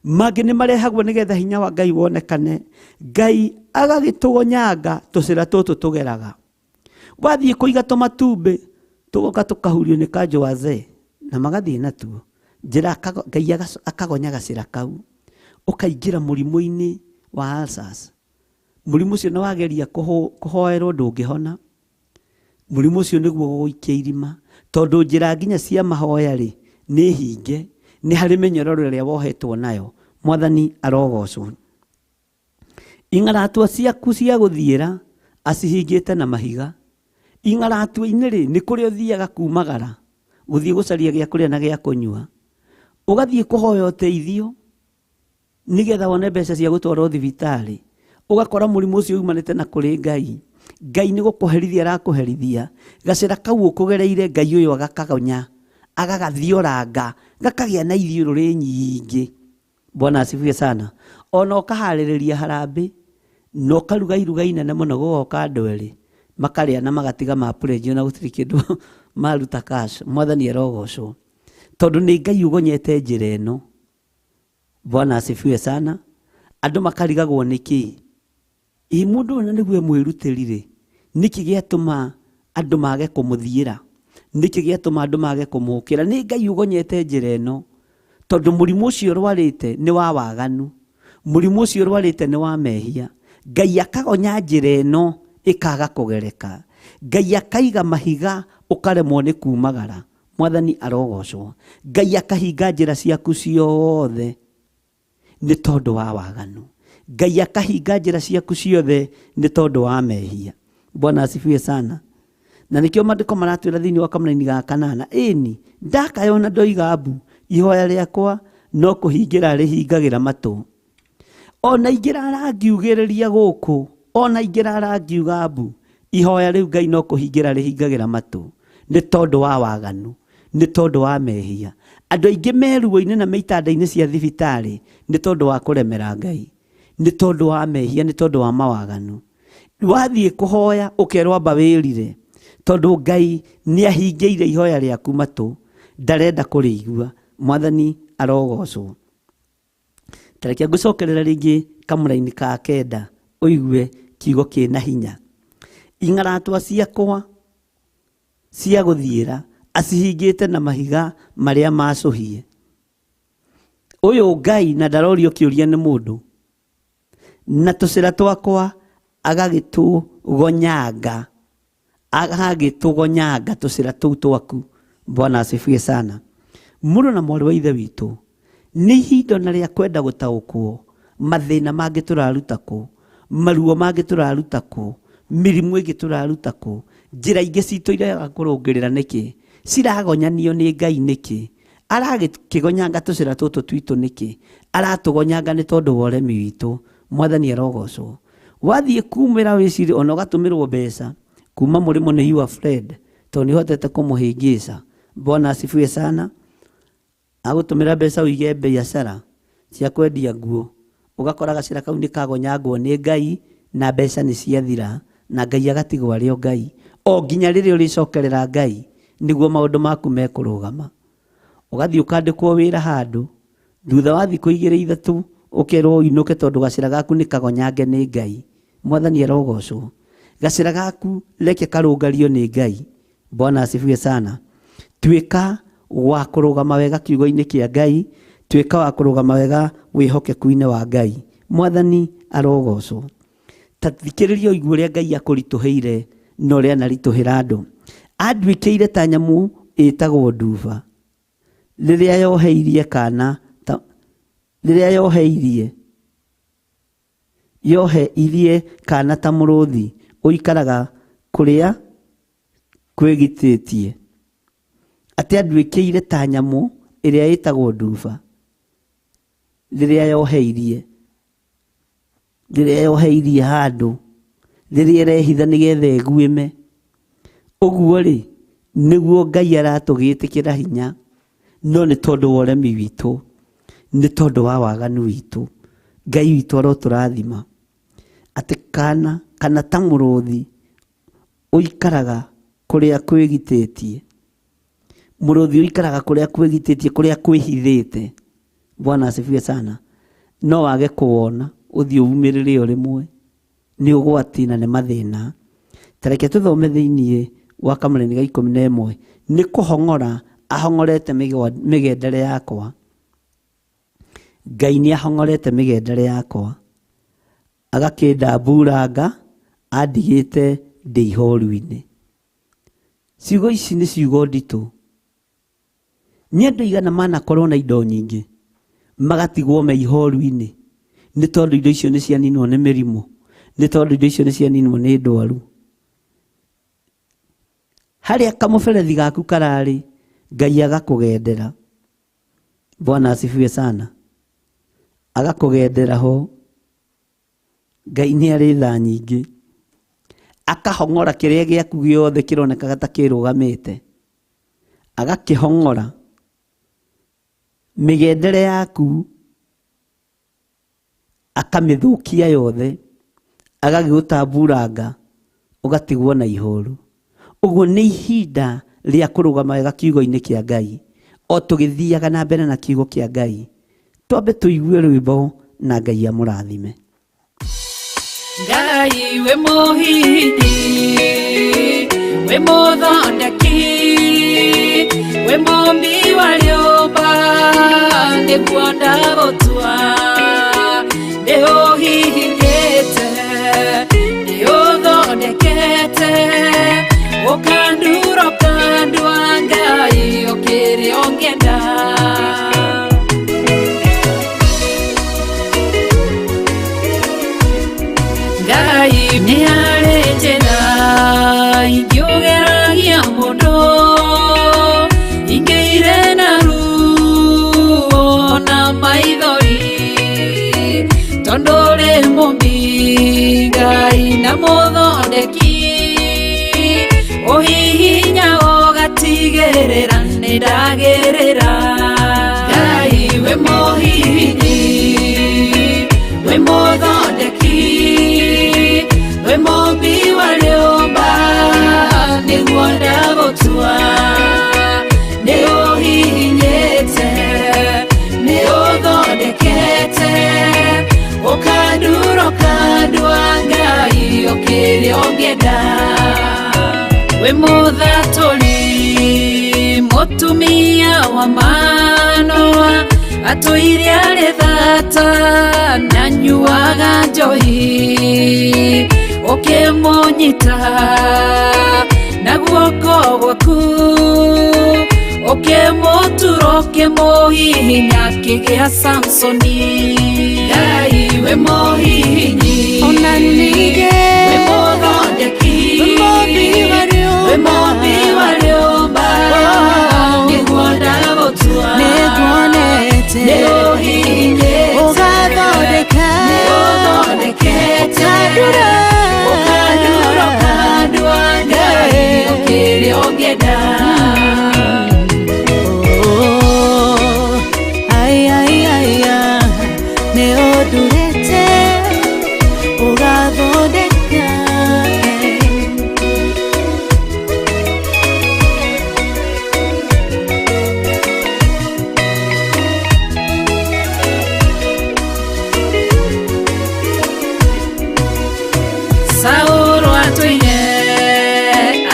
mangĩ nĩ marehagwo nĩgetha hinya wa Ngai wonekane. Ngai agagĩtũgonyanga tũcĩra tũtũ tũgeraga. Wathiĩ kũiga tũmatumbĩ tũgoka tũkahurio nĩ kanjũ wazee na magathiĩ natuo njĩra, Ngai akagonya gacĩra kau, ũkaingĩra mũrimũ-inĩ wa ulcers. Mũrimũ ũcio nĩ wageria kũhoerwo ndũngĩhona. Mũrimũ ũcio nĩguo gũgũikia irima, tondũ njĩra nginya cia mahoya rĩ nĩ hinge, nĩ harĩ mĩnyororo ĩrĩa wohetwo nayo. Mwathani arogocwo. Ing'aratua ciaku cia gũthiĩra acihingĩte na mahiga. Ing'aratua-inĩ rĩ nĩ kũrĩa ũthiaga kumagara gũthiĩ gũcaria gĩa kũrĩa na gĩa kũnyua, ũgathiĩ kũhoya ũteithio nigetha wone mbeca cia gũtwarwo thibitarĩ, ũgakora mũrimũ ũcio umanĩte na kũrĩ Ngai. Ngai nĩ gũkũherithia arakũherithia, gacĩra kau ũkũgereire Ngai ũyũ agakagonya, agagathioranga, gakagĩa na ithiũrũrĩ nyingĩ. Bwana asifiwe sana. Ona ũkaharĩrĩria harambĩ na ũkaruga iruga inene mũno, gũgoka andũ erĩ makarĩa na magatiga ma pledge, ona gũtirĩ kĩndũ maruta cash. Mwathani arogocwo, tondũ nĩ Ngai ũgonyete njĩra ĩno. Bwana asifiwe sana. Andũ makarigagwo nĩkĩ ĩ mũndũ ũyũ na nĩguo mwĩrutĩri rĩ, nĩkĩ gĩatũma andũ mage kũmũthiĩra, nĩkĩ gĩatũma andũ mage kũmũkĩra? Nĩ Ngai ũgonyete njĩra ĩno, tondũ mũrimũ ũcio ũrwarĩte nĩ wa waganu, mũrimũ ũcio ũrwarĩte nĩ wa mehia. Ngai akagonya njĩra ĩno ĩkaga kũgereka, Ngai akaiga mahiga ũkaremwo nĩ kumagara. Mwathani arogocwo. Ngai akahinga njĩra ciaku ciothe nĩ tondũ wa waganu. Ngai akahinga njĩra ciaku ciothe nĩ tondũ wa mehia. Bwana asifiwe sana. Na nĩkĩo maandĩko maratwĩra thĩinĩ wa kamũraini ga kanana, ĩni ndakaya ona ndoiga mbu, ihoya rĩakwa no kũhingĩra rĩhingagĩra matũ. Ona ingĩrara ngiugĩrĩria gũkũ, ona ingĩrara ngiuga mbu, ihoya rĩu Ngai no kũhingĩra rĩhingagĩra matũ, nĩ tondũ wa waganu, nĩ tondũ wa mehia. Andũ aingĩ me ruo-inĩ na me itanda-inĩ cia thibitarĩ nĩ tondũ wa kũremera Ngai, nĩ tondũ wa mehia, nĩ tondũ wa mawaganu. Wathiĩ kũhoya ũkerwo amba wĩrire, tondũ Ngai nĩ ahingĩire ihoya rĩaku matũ, ndarenda kũrĩigua. Mwathani arogocwo. Ta reke ngũcokerera rĩngĩ kamũraini ka kenda ũigue kiugo kĩna hinya. Ing'aratua ciakwa cia gũthiĩra Acihingĩte na mahiga marĩa macũhie. Ũyũ Ngai na ndarorio kĩũria nĩ mũndũ. Na tũcĩra twakwa agagĩtũgonyanga. Agagĩtũgonyanga tũcĩra tũu twaku. Bwana asifiwe sana. Mũrũ na mwarĩ wa Ithe witũ, nĩ ihinda ona rĩa kwenda gũtaũkwo mathĩna mangĩ tũraruta kũ, maruo mangĩ tũraruta kũ, mĩrimũ ĩngĩ tũraruta kũ, njĩra ingĩ citũ iraga kũrũngĩrĩra nĩkĩ, ciragonyanio nĩ Ngai nĩkĩ, aragĩkĩgonyanga tũcĩra tũtũ twitũ nĩkĩ, aratũgonyanga nĩ tondũ wa ũremi witũ. Mwathani arogocwo. Wathiĩ kumĩra wĩcirie ona ũgatũmĩrwo mbeca kuma mũrĩmo nĩ your friend tondũ nĩ ũhotete kũmũhĩngĩca. Bwana asifiwe sana. Agũtũmĩra mbeca ũige biacara cia kwendia nguo, ũgakora gacĩra kau nĩ kagonyangwo nĩ Ngai na mbeca nĩ ciathira na Ngai agatigwo arĩ o Ngai. O nginya rĩrĩa ũrĩcokerera Ngai nĩguo maũndũ maku mekũrũgama. Ũgathiĩ ũkandĩkwo wĩra handũ, thutha wa thikũ igĩrĩ ithatũ ũkerwo ũinũke tondũ gacĩra gaku nĩ kagonyange nĩ Ngai. Mwathani arogocwo. Gacĩra gaku reke karũngario nĩ Ngai. Bwana asifiwe sana. Tuĩka wa kũrũgama wega kiugo-inĩ kĩa Ngai, tuĩka wa kũrũgama wega wĩhokeku-inĩ wa Ngai. Mwathani arogocwo. Ta thikĩrĩria ũigue ũrĩa Ngai akũritũhĩire na ũrĩa anaritũhĩra andũ. Anduĩkĩire ta nyamũ ĩtagwo nduba rĩrĩa yoheirie kana ta, rĩrĩa yoheirie yoheirie kana ta mũrũthi ũikaraga kũrĩa kwĩgitĩtie. Atĩ anduĩkĩire ta nyamũ ĩrĩa ĩtagwo nduba rĩrĩa yoheirie, rĩrĩa yoheirie handũ, rĩrĩa ĩrehitha nĩgetha ĩguĩme. Ũguo rĩ, nĩguo Ngai aratũgĩtĩkĩra hinya, no nĩ tondũ wa ũremi witũ, nĩ tondũ wa waganu witũ. Ngai witũ arotũrathima. Atĩ kana, kana ta mũrũthi ũikaraga kũrĩa kwĩgitĩtie. Mũrũthi ũikaraga kũrĩa kwĩgitĩtie, kũrĩa kwĩhithĩte. Bwana asifiwe sana. No wage kũwona, ũthiĩ umĩrĩre o rĩmwe. Nĩ ũgwati na nĩ mathĩna. Ta reke tũthome thĩiniĩ wa kamũrĩni ga ikũmi na ĩmwe. Nĩ kũhong'ora ahong'orete mĩgendere yakwa. Ngai nĩ ahong'orete mĩgendere yakwa. Agakĩndamburanga andigĩte ndĩ ihoru-inĩ. Ciugo ici nĩ ciugo nditũ. Nĩ andũ aigana manakorwo na indo nyingĩ magatigwo me ihoru-inĩ nĩ tondũ indo icio nĩ cianinwo nĩ mĩrimũ, nĩ tondũ indo icio nĩ cianinwo nĩ ndwaru. Harĩa kamũberethi gaku kararĩ, Ngai agakũgendera. Bwana asifiwe sana. Agakũgendera ho. Ngai nĩ arĩ tha nyingĩ. Akahong'ora kĩrĩa gĩaku gĩothe kĩronekaga ta kĩrũgamĩte. Agakĩhong'ora. Mĩgendere yaku akamĩthũkia yothe, agagĩgũtamburanga ũgatigwo na ihoru. Ũguo nĩ ihinda rĩa kũrũgama wega kiugo-inĩ kĩa Ngai. O tũgĩthiaga na mbere na kiugo kĩa Ngai, twambe tũigue rwĩmbo na Ngai amũrathime. Ngai wĩ mũhihinyi, wĩ mũthondeki, wĩ mũmbi wa rĩũmba, nĩguo ndagũtua. Nĩ ũhihinyĩte, nĩ ũthondekete, ũkandura ũkandua, Ngai ũkĩrĩ ũngĩenda. Ngai nĩ harĩ njĩra ingĩũgeragia mũndũ, ingĩire na ruo na maithori, tondũ ũrĩ mũmbi Ngai na mũthondeki, ũhihinya ũgatigĩrĩra nĩ ndagĩrĩra. Ngai wĩ mũhihinyi, wĩ mũthondeki, wĩ mũmbi wa rĩũmba, nĩguo ndagũtua. Nĩ ũhihinyĩte, nĩ ũthondekete, ũkandura ũkandua, Ngai ũkĩrĩ ũngĩenda. Wĩ mũthatũri Mũtumia wa Manoa atũire arĩ thata na nyuaga njohi, ũkĩmũnyita na guoko gwaku, ũkĩmũtura ũkĩmũhihinya akĩgĩa Samsoni. Ngai wĩ mũhihinyi, Ona ningĩ wĩ mũthondeki, wĩ mũmbi wa wĩ rĩũmba. Mũmbi wa rĩũmba, nĩguo ndagũtua, Nĩnguonete nĩ ũhihinyĩte, ũgathondeka, nĩ ũthondekete, ũkandura, ũkandura, ũkandua, Ngai ũkĩrĩa ũngĩenda. Oh, ai, ai, ai, ah, nĩ ũndurĩte ũgathondeka. Saũlũ atũire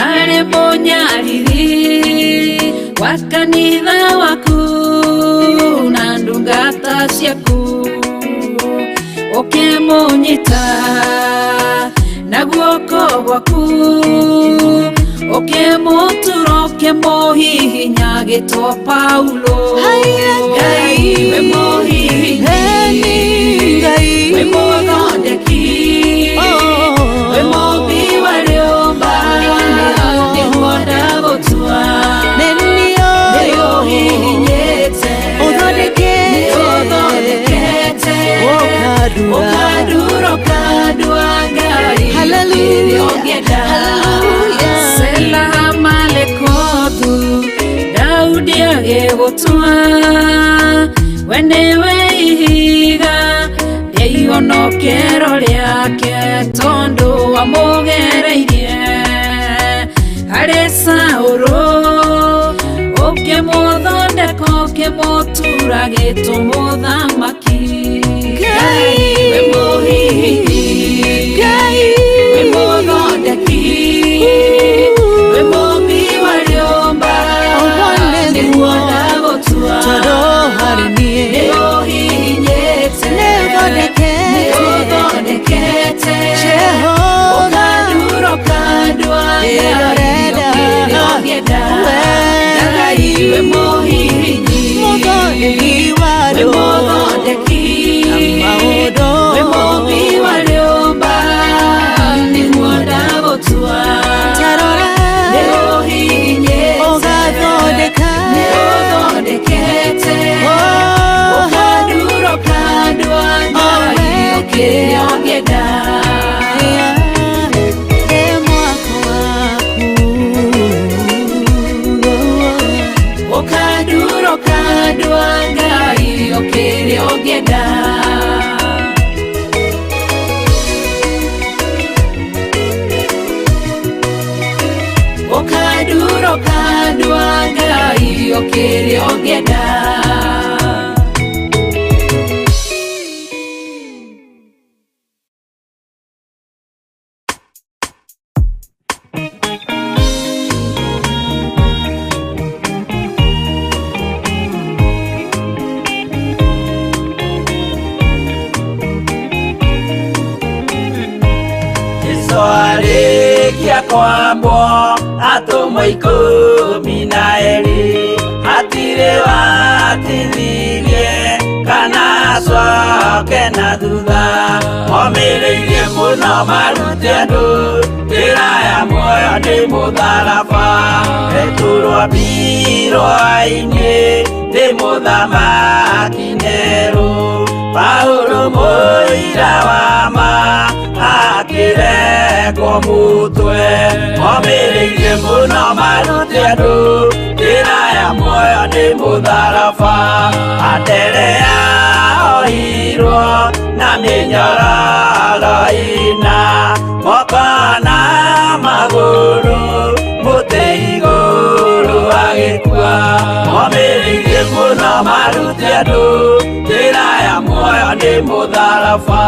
arĩ mũnyariri wa kanitha waku na ndungata ciaku, ũkĩmũnyita na guoko gwaku, ũkĩmũtura ũkĩmũhihinya agĩtwo Paulo. Haiya, Ngai wĩ mũhihinyi, Eni Ngai, wĩ mũthondeki, Oh. wĩ mũmbi wa rĩũmba, nĩguo ndagũtua, Nĩ nĩ niĩ ũhihinyĩte, ũthondekete, nĩ ũthondekete, ũkandura, ũkandura, ũkandua, Ngai Hallelujah. ũkĩrĩa ũngĩenda. Hallelujah. Sela Malekothu Daudi agĩgũtua, we nĩwe ihiga rĩa ihonokero rĩake, tondũ wamũgereirie harĩ Saũlũ, ũkĩmũthondeka ũkĩmũtura gĩtũ mũthamaki. Ngai, wĩ mũhihinyi, Ngai, wĩ mũthondeki, wĩ mũmbi wa rĩũmba, Ũguo nĩguo nĩguo, ndagũtua, tondũ harĩ niĩ nĩ ũhihinyĩte, nĩ ũthondekete, nĩ ũthondekete, Jehova, ũkandura, ũkandua, Ngai Ndĩrorenda. ũkĩrĩa ũngĩenda. Wee. Ngai wĩ mũhihinyi, mũthondeki wa wĩ andũ mũthondeki, na maũndũ, wĩ mũmbi wa rĩũmba, nĩguo ndagũtua, Tarora, nĩ ũhihinyĩte, ũgathondeka, nĩ ũthondekete, Oh, ũkandura, ũkandua, Ngai ũkĩrĩa ũngĩenda. ĩ mwako waku. Ũkandura, ũkandua, Ngai ũkĩrĩa ũngĩenda. Ũkandura, ũkandua, Ngai ũkĩrĩa ũngĩenda. Jesu arĩkia kwambwo atũmwo 12 hatirĩ watithirie kana acoke na thutha, momĩrĩirie mũno marute andũ njĩra ya muoyo nĩ mũtharaba, Petero ambirwo-inĩ nĩ mũthamaki Nero, Paulo mũira wa ma akĩrengwo mũtwe, momĩrĩirie mũno marute andũ njĩra ya muoyo nĩ mũtharaba, Anderea ohirwo na mĩnyororo ĩna, moko na magũrũ mũtĩ igũrũ agĩkua, momĩrĩirie mũno marute andũ njĩra ya muoyo nĩ mũtharaba.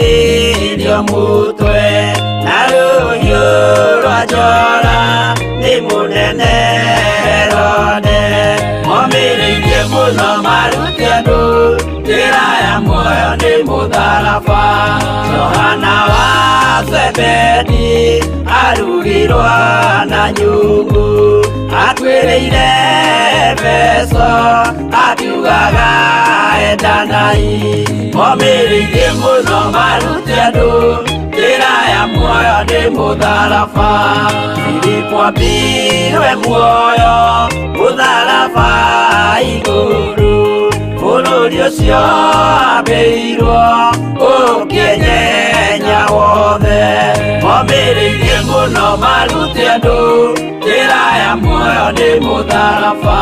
Atinĩrio mũtwe na rũhiũ rwa njora nĩ mũnene Herode. Momĩrĩirie mũno marute andũ njĩra ya muoyo nĩ mũtharaba. Johana wa Zebedi arugirwo na nyungu, atuĩrĩire Efeso akiugaga endanai. Momĩrĩirie mũno marute andũ njĩra ya muoyo nĩ mũtharaba. Filipo ambirwe muoyo mũtharaba igũrũ, bũrũri ũcio ambĩirwo ũkĩnyenya wothe. Momĩrĩirie mũno marute andũ njĩra ya muoyo nĩ mũtharaba.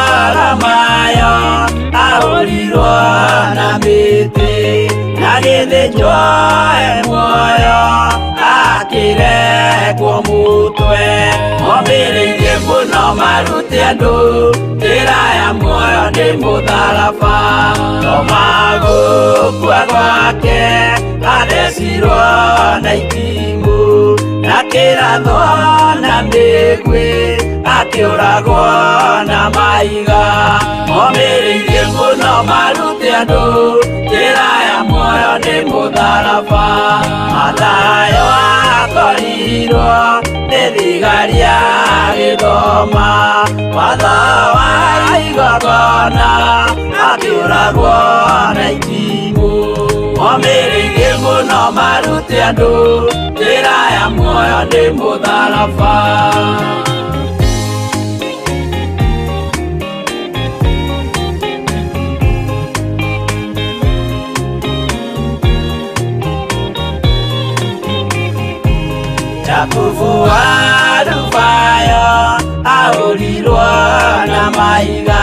Maritharamayo ahũrirwo na mĩtĩ, na gĩthĩnjwo e muoyo akĩrekwo mũtwe. Momĩrĩirie mũno marute andũ njĩra ya muoyo nĩ mũtharaba. Toma gũkua gwake athecirwo na itimũ, na kĩrathwo na mĩguĩ akĩũragwo na mahiga. Momĩrĩirie mũno marute andũ njĩra ya muoyo nĩ mũtharaba. Mathayo akorirwo nĩ thigari agĩthoma watho wa igongona, akĩũragwo na itimũ. Momĩrĩirie mũno marute andũ njĩra ya muoyo nĩ mũtharaba. Jakubu wa Alufayo ahũrirwo na mahiga,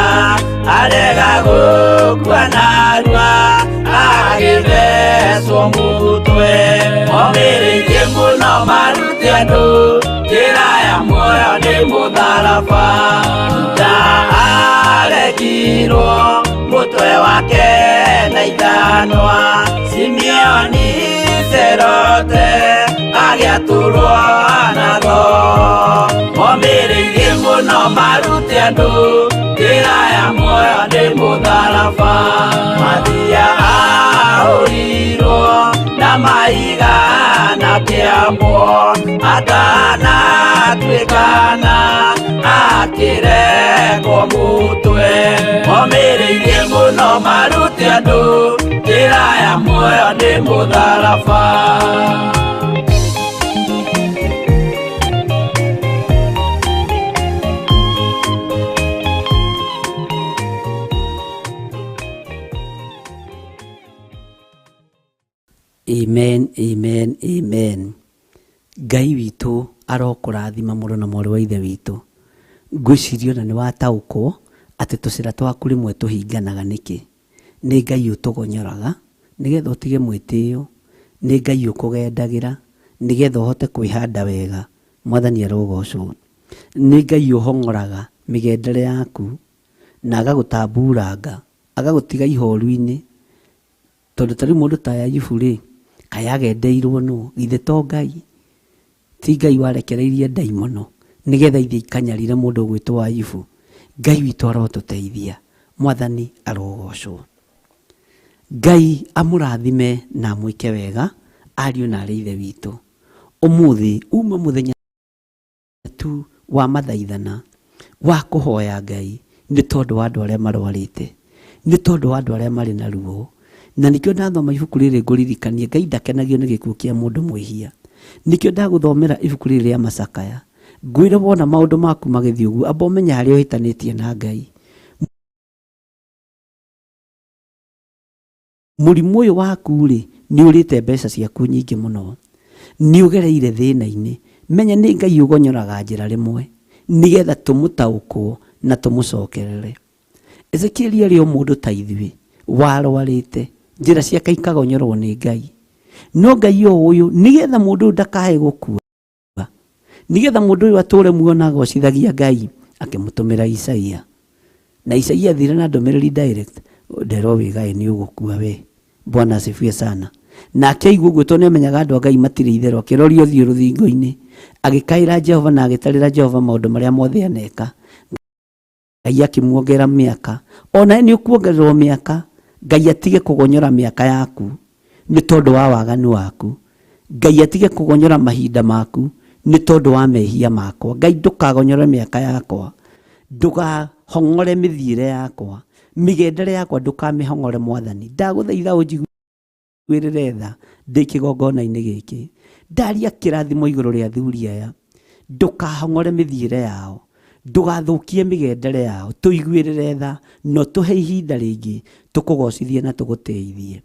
arega gũkua narua agĩthecwo mũtwe. Momĩrĩirie mũno marute andũ njĩra ya muoyo nĩ mũtharaba. Juda aregirwo mũtwe wake na ithanwa, Simeoni Serote agĩatũrwo na thoo. Momĩrĩirie mũno marute andũ njĩra ya muoyo nĩ mũtharaba. Mathia ahũrirwo na mahiga na kĩambwo, atanatuĩkana akĩrekwo mũtwe. Momĩrĩirie mũno marute andũ njĩra ya muoyo nĩ mũtharaba. Amen, amen, amen. Ngai witũ arokũrathima mũrũ na mwarĩ wa ithe witũ. Ngwĩciria ona nĩ wataũkwo atĩ tũcĩra twaku rĩmwe tũhinganaga nĩkĩ. Nĩ Ngai ũtũgonyoraga nĩgetha ũtige mwĩtĩo, nĩ Ngai ũkũgendagĩra nĩgetha ũhote kwĩhanda wega. Mwathani arogocwo. Nĩ Ngai ũhong'oraga mĩgendere yaku na agagũtamburanga, agagũtiga ihoru-inĩ. Tondũ ta rĩu mũndũ ta Ayubu rĩ, kaĩ agendeirwo nũ? Githĩ to Ngai? Ti Ngai warekereirie ndaimono nĩgetha ithiĩ ikanyarire mũndũ ũgwĩtwo Ayubu? Ngai witũ arotũteithia. Mwathani arogocwo. Ngai amũrathime na amwĩke wega ariũ na arĩ ithe witũ. Ũmũthĩ uma mũthenya tu wa mathaithana wa kũhoya Ngai nĩ tondũ wa andũ arĩa marwarĩte, nĩ tondũ wa andũ arĩa marĩ na ruo. Na nĩkĩo ndathoma ibuku rĩrĩ ngũririkanie Ngai ndakenagio nĩ gĩkuũ kĩa mũndũ mwĩhia. Nĩkĩo ndagũthomera ibuku rĩrĩ rĩa macakaya, ngwĩre wona maũndũ maku magĩthiĩ ũguo, amba ũmenye harĩa ũhĩtanĩtie na Ngai. Mũrimũ ũyũ waku rĩ, nĩ ũrĩte mbeca ciaku nyingĩ mũno, nĩ ũgereire thĩna-inĩ. Menya nĩ Ngai ũgonyoraga njĩra rĩmwe nĩgetha tũmũtaũkwo na tũmũcokerere. Ezekieli arĩ o mũndũ ta ithuĩ warwarĩte, njĩra ciake ikagonyorwo nĩ Ngai. No Ngai o ũyũ nĩgetha mũndũ ũyũ ndakae gũkua, nĩgetha mũndũ ũyũ atũre muoyo na agocithagia Ngai, akĩmũtũmĩra Isaia. Na Isaia athire na ndũmĩrĩri direct, nderwo wĩgaĩ nĩ ũgũkua we. Bwana asifiwe sana. Nake aigua ũguo tondũ nĩamenyaga andũ a Ngai matirĩ itherũ, akĩroria ũthiũ rũthingo-inĩ, agĩkaĩra Jehova na agĩtarĩra Jehova maũndũ marĩa mothe aneka. Ngai akĩmuongerera mĩaka. Onawe nĩ ũkuongererwo mĩaka. Ngai atige kũgonyora mĩaka yaku nĩ tondũ wa waganu waku. Ngai atige kũgonyora mahinda maku nĩ tondũ wa mehia makwa. Ngai ndũkagonyore mĩaka yakwa, ndũgahong'ore mĩthiĩre yakwa, mĩgendere yakwa ndũkamĩhong'ore Mwathani. Ndagũthaitha ũnjiguĩrĩre tha ndĩ kĩgongona-inĩ gĩkĩ. Ndaria kĩrathimo igũrũ rĩa athuri aya, ndũkahong'ore mĩthiĩre yao, ndũgathũkie mĩgendere yao, tũiguĩrĩre tha na ũtũhe ihinda rĩngĩ tũkũgocithie na tũgũtĩithie.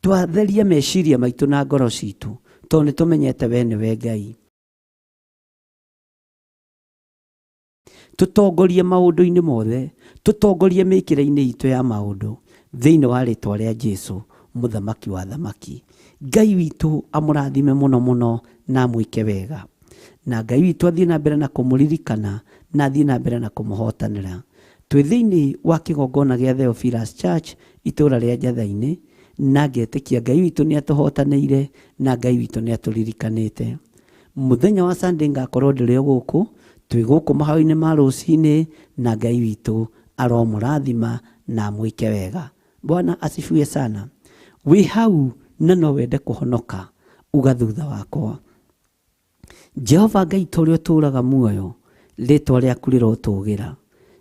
Twatherie meciria maitũ na ngoro citũ tondũ nĩ tũmenyete we nĩwe Ngai. Tũtongorie maũndũ-inĩ mothe, tũtongorie mĩkĩre-inĩ itũ ya maũndũ thĩinĩ wa rĩtwa rĩa Jesu mũthamaki wa thamaki. Ngai witũ amũrathime mũno mũno na amwĩke wega. Na Ngai witũ athiĩ na mbere na kũmũririkana na athiĩ na mbere na kũmũhotanĩra. Twĩ thĩinĩ wa kĩgongona gĩa Theophilus Church itũra rĩa Njatha-inĩ, na ngetĩkia Ngai witũ nĩ atũhotanĩire na Ngai witũ nĩ atũririkanĩte. Mũthenya wa Sunday ngakorwo ndĩrĩ o gũkũ, twĩ gũkũ mahoya-inĩ ma rũcinĩ, na Ngai witũ aromũrathima na amwĩke wega. Bwana asifiwe sana. Wĩ hau na no wende kũhonoka, uga thutha wakwa. Jehova Ngai ta ũrĩa ũtũũraga muoyo, rĩtwa rĩaku rĩrotũgĩra.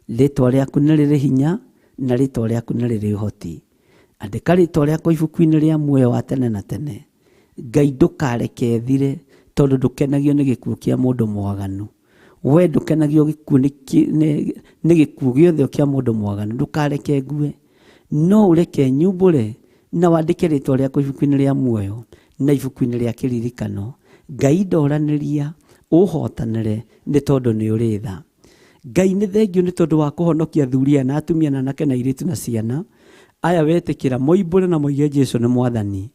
Rĩtwa rĩaku nĩ rĩrĩ hinya na rĩtwa rĩaku nĩ rĩrĩ ũhoti. Andĩka rĩtwa rĩakwa ibuku-inĩ rĩa muoyo wa tene na tene. Ngai ndũkareke thire tondũ ndũkenagio nĩ gĩkuũ kĩa mũndũ mwaganu. We ndũkenagio nĩ gĩkuũ gĩothe kĩa mũndũ mwaganu. Ndũkareke ngue, no ũreke nyumbũre na wandĩke rĩtwa rĩakwa ibuku-inĩ rĩa muoyo na ibuku-inĩ rĩa kĩririkano. Ngai ndoranĩria ũhotanĩre nĩ tondũ nĩ ũrĩ tha. Ngai nĩ thengio nĩ tondũ wa kũhonokia athuri aya na atumia na anake na airĩtu na ciana aya wetĩkĩra moimbũre na moige Jesu nĩ Mwathani,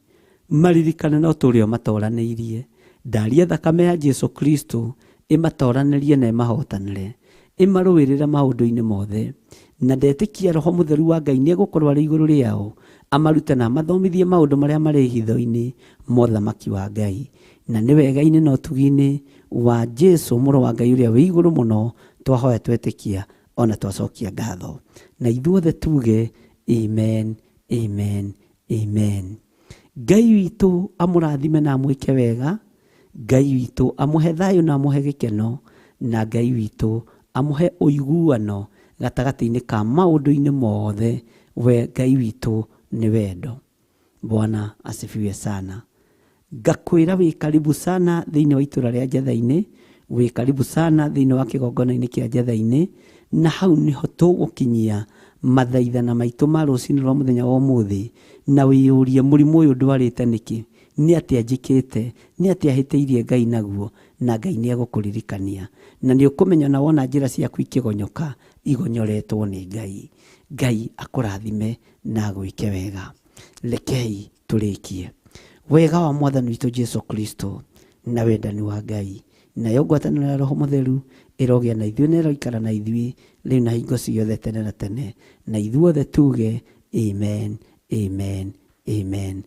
maririkane no tũrĩa matoranĩirie. Ndaria thakame ya Jesu Kristo ĩmatoranĩrie na ĩmahotanĩre, ĩmarũĩrĩre maũndũ-inĩ mothe. Na ndetĩkia Roho Mũtheru wa Ngai nĩ egũkorwo arĩ igũrũ rĩao, amarute na amathomithie maũndũ marĩa marĩ hitho-inĩ ma ũthamaki wa Ngai. Na nĩ wega-inĩ na ũtugi-inĩ wa Jesu mũrũ wa Ngai ũrĩa wĩ igũrũ mũno twahoya twetĩkia ona twacokia ngatho. Na ithuothe tuge amen, amen, amen. Ngai witũ amũrathime na amwĩke wega. Ngai witũ amũhe thayũ na amũhe gĩkeno. Na Ngai witũ amũhe ũiguano gatagatĩ-inĩ ka maũndũ-inĩ mothe. We Ngai witũ nĩ wendo. Bwana asifiwe sana. Ngakwĩra wĩ karibu sana thĩinĩ wa itũra rĩa Njatha-inĩ, wĩ karibu sana thĩinĩ wa kĩgongona-inĩ kĩa Njatha-inĩ, na hau nĩho tũgũkinyia mathaithana maitũ ma rũcinĩ rwa mũthenya wa ũmũthĩ, na wĩyũrie mũrimũ ũyũ ndwarĩte nĩkĩ, nĩ atĩa njĩkĩte, nĩ atĩa hĩtĩirie Ngai naguo, na Ngai nĩ egũkũririkania. Na nĩ ũkũmenya na wona njĩra ciaku ikĩgonyoka, igonyoretwo nĩ Ngai. Ngai akũrathime na agwĩke wega. Rekei tũrĩkie. Wega wa Mwathani witũ Jesu Kristo na wendani wa Ngai nayo ngwatanĩro ya Roho Mũtheru ĩrogĩa na ithuĩ na ĩroikara na ithuĩ rĩu na hingo ciothe tene na tene, na ithuothe tuge amen, amen, amen.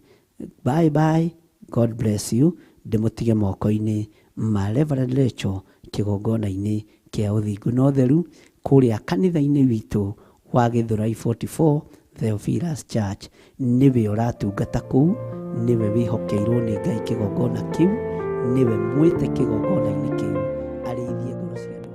Bye bye, God bless you. Ndĩmũtige moko-inĩ ma Reverend Rachel kĩgongona-inĩ kĩa ũthingu na ũtheru kũrĩa kanitha-inĩ witũ wa Gĩthũrai 44 Theophilus Church. Nĩwe ũratungata kũu, nĩwe wĩhokeirwo nĩ Ngai kĩgongona kĩu, nĩwe mwĩte kĩgongona-inĩ kĩu arĩithie ngoro cia andũ.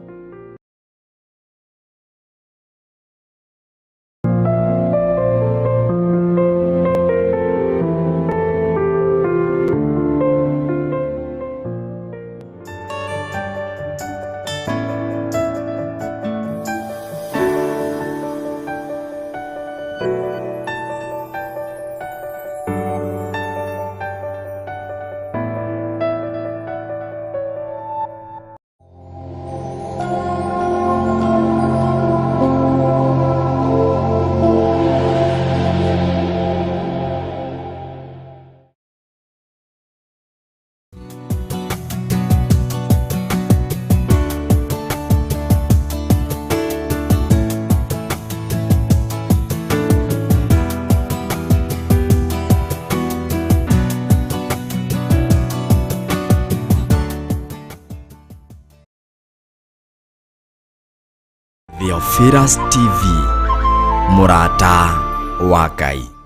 Theophilus TV, mũrata wa Ngai.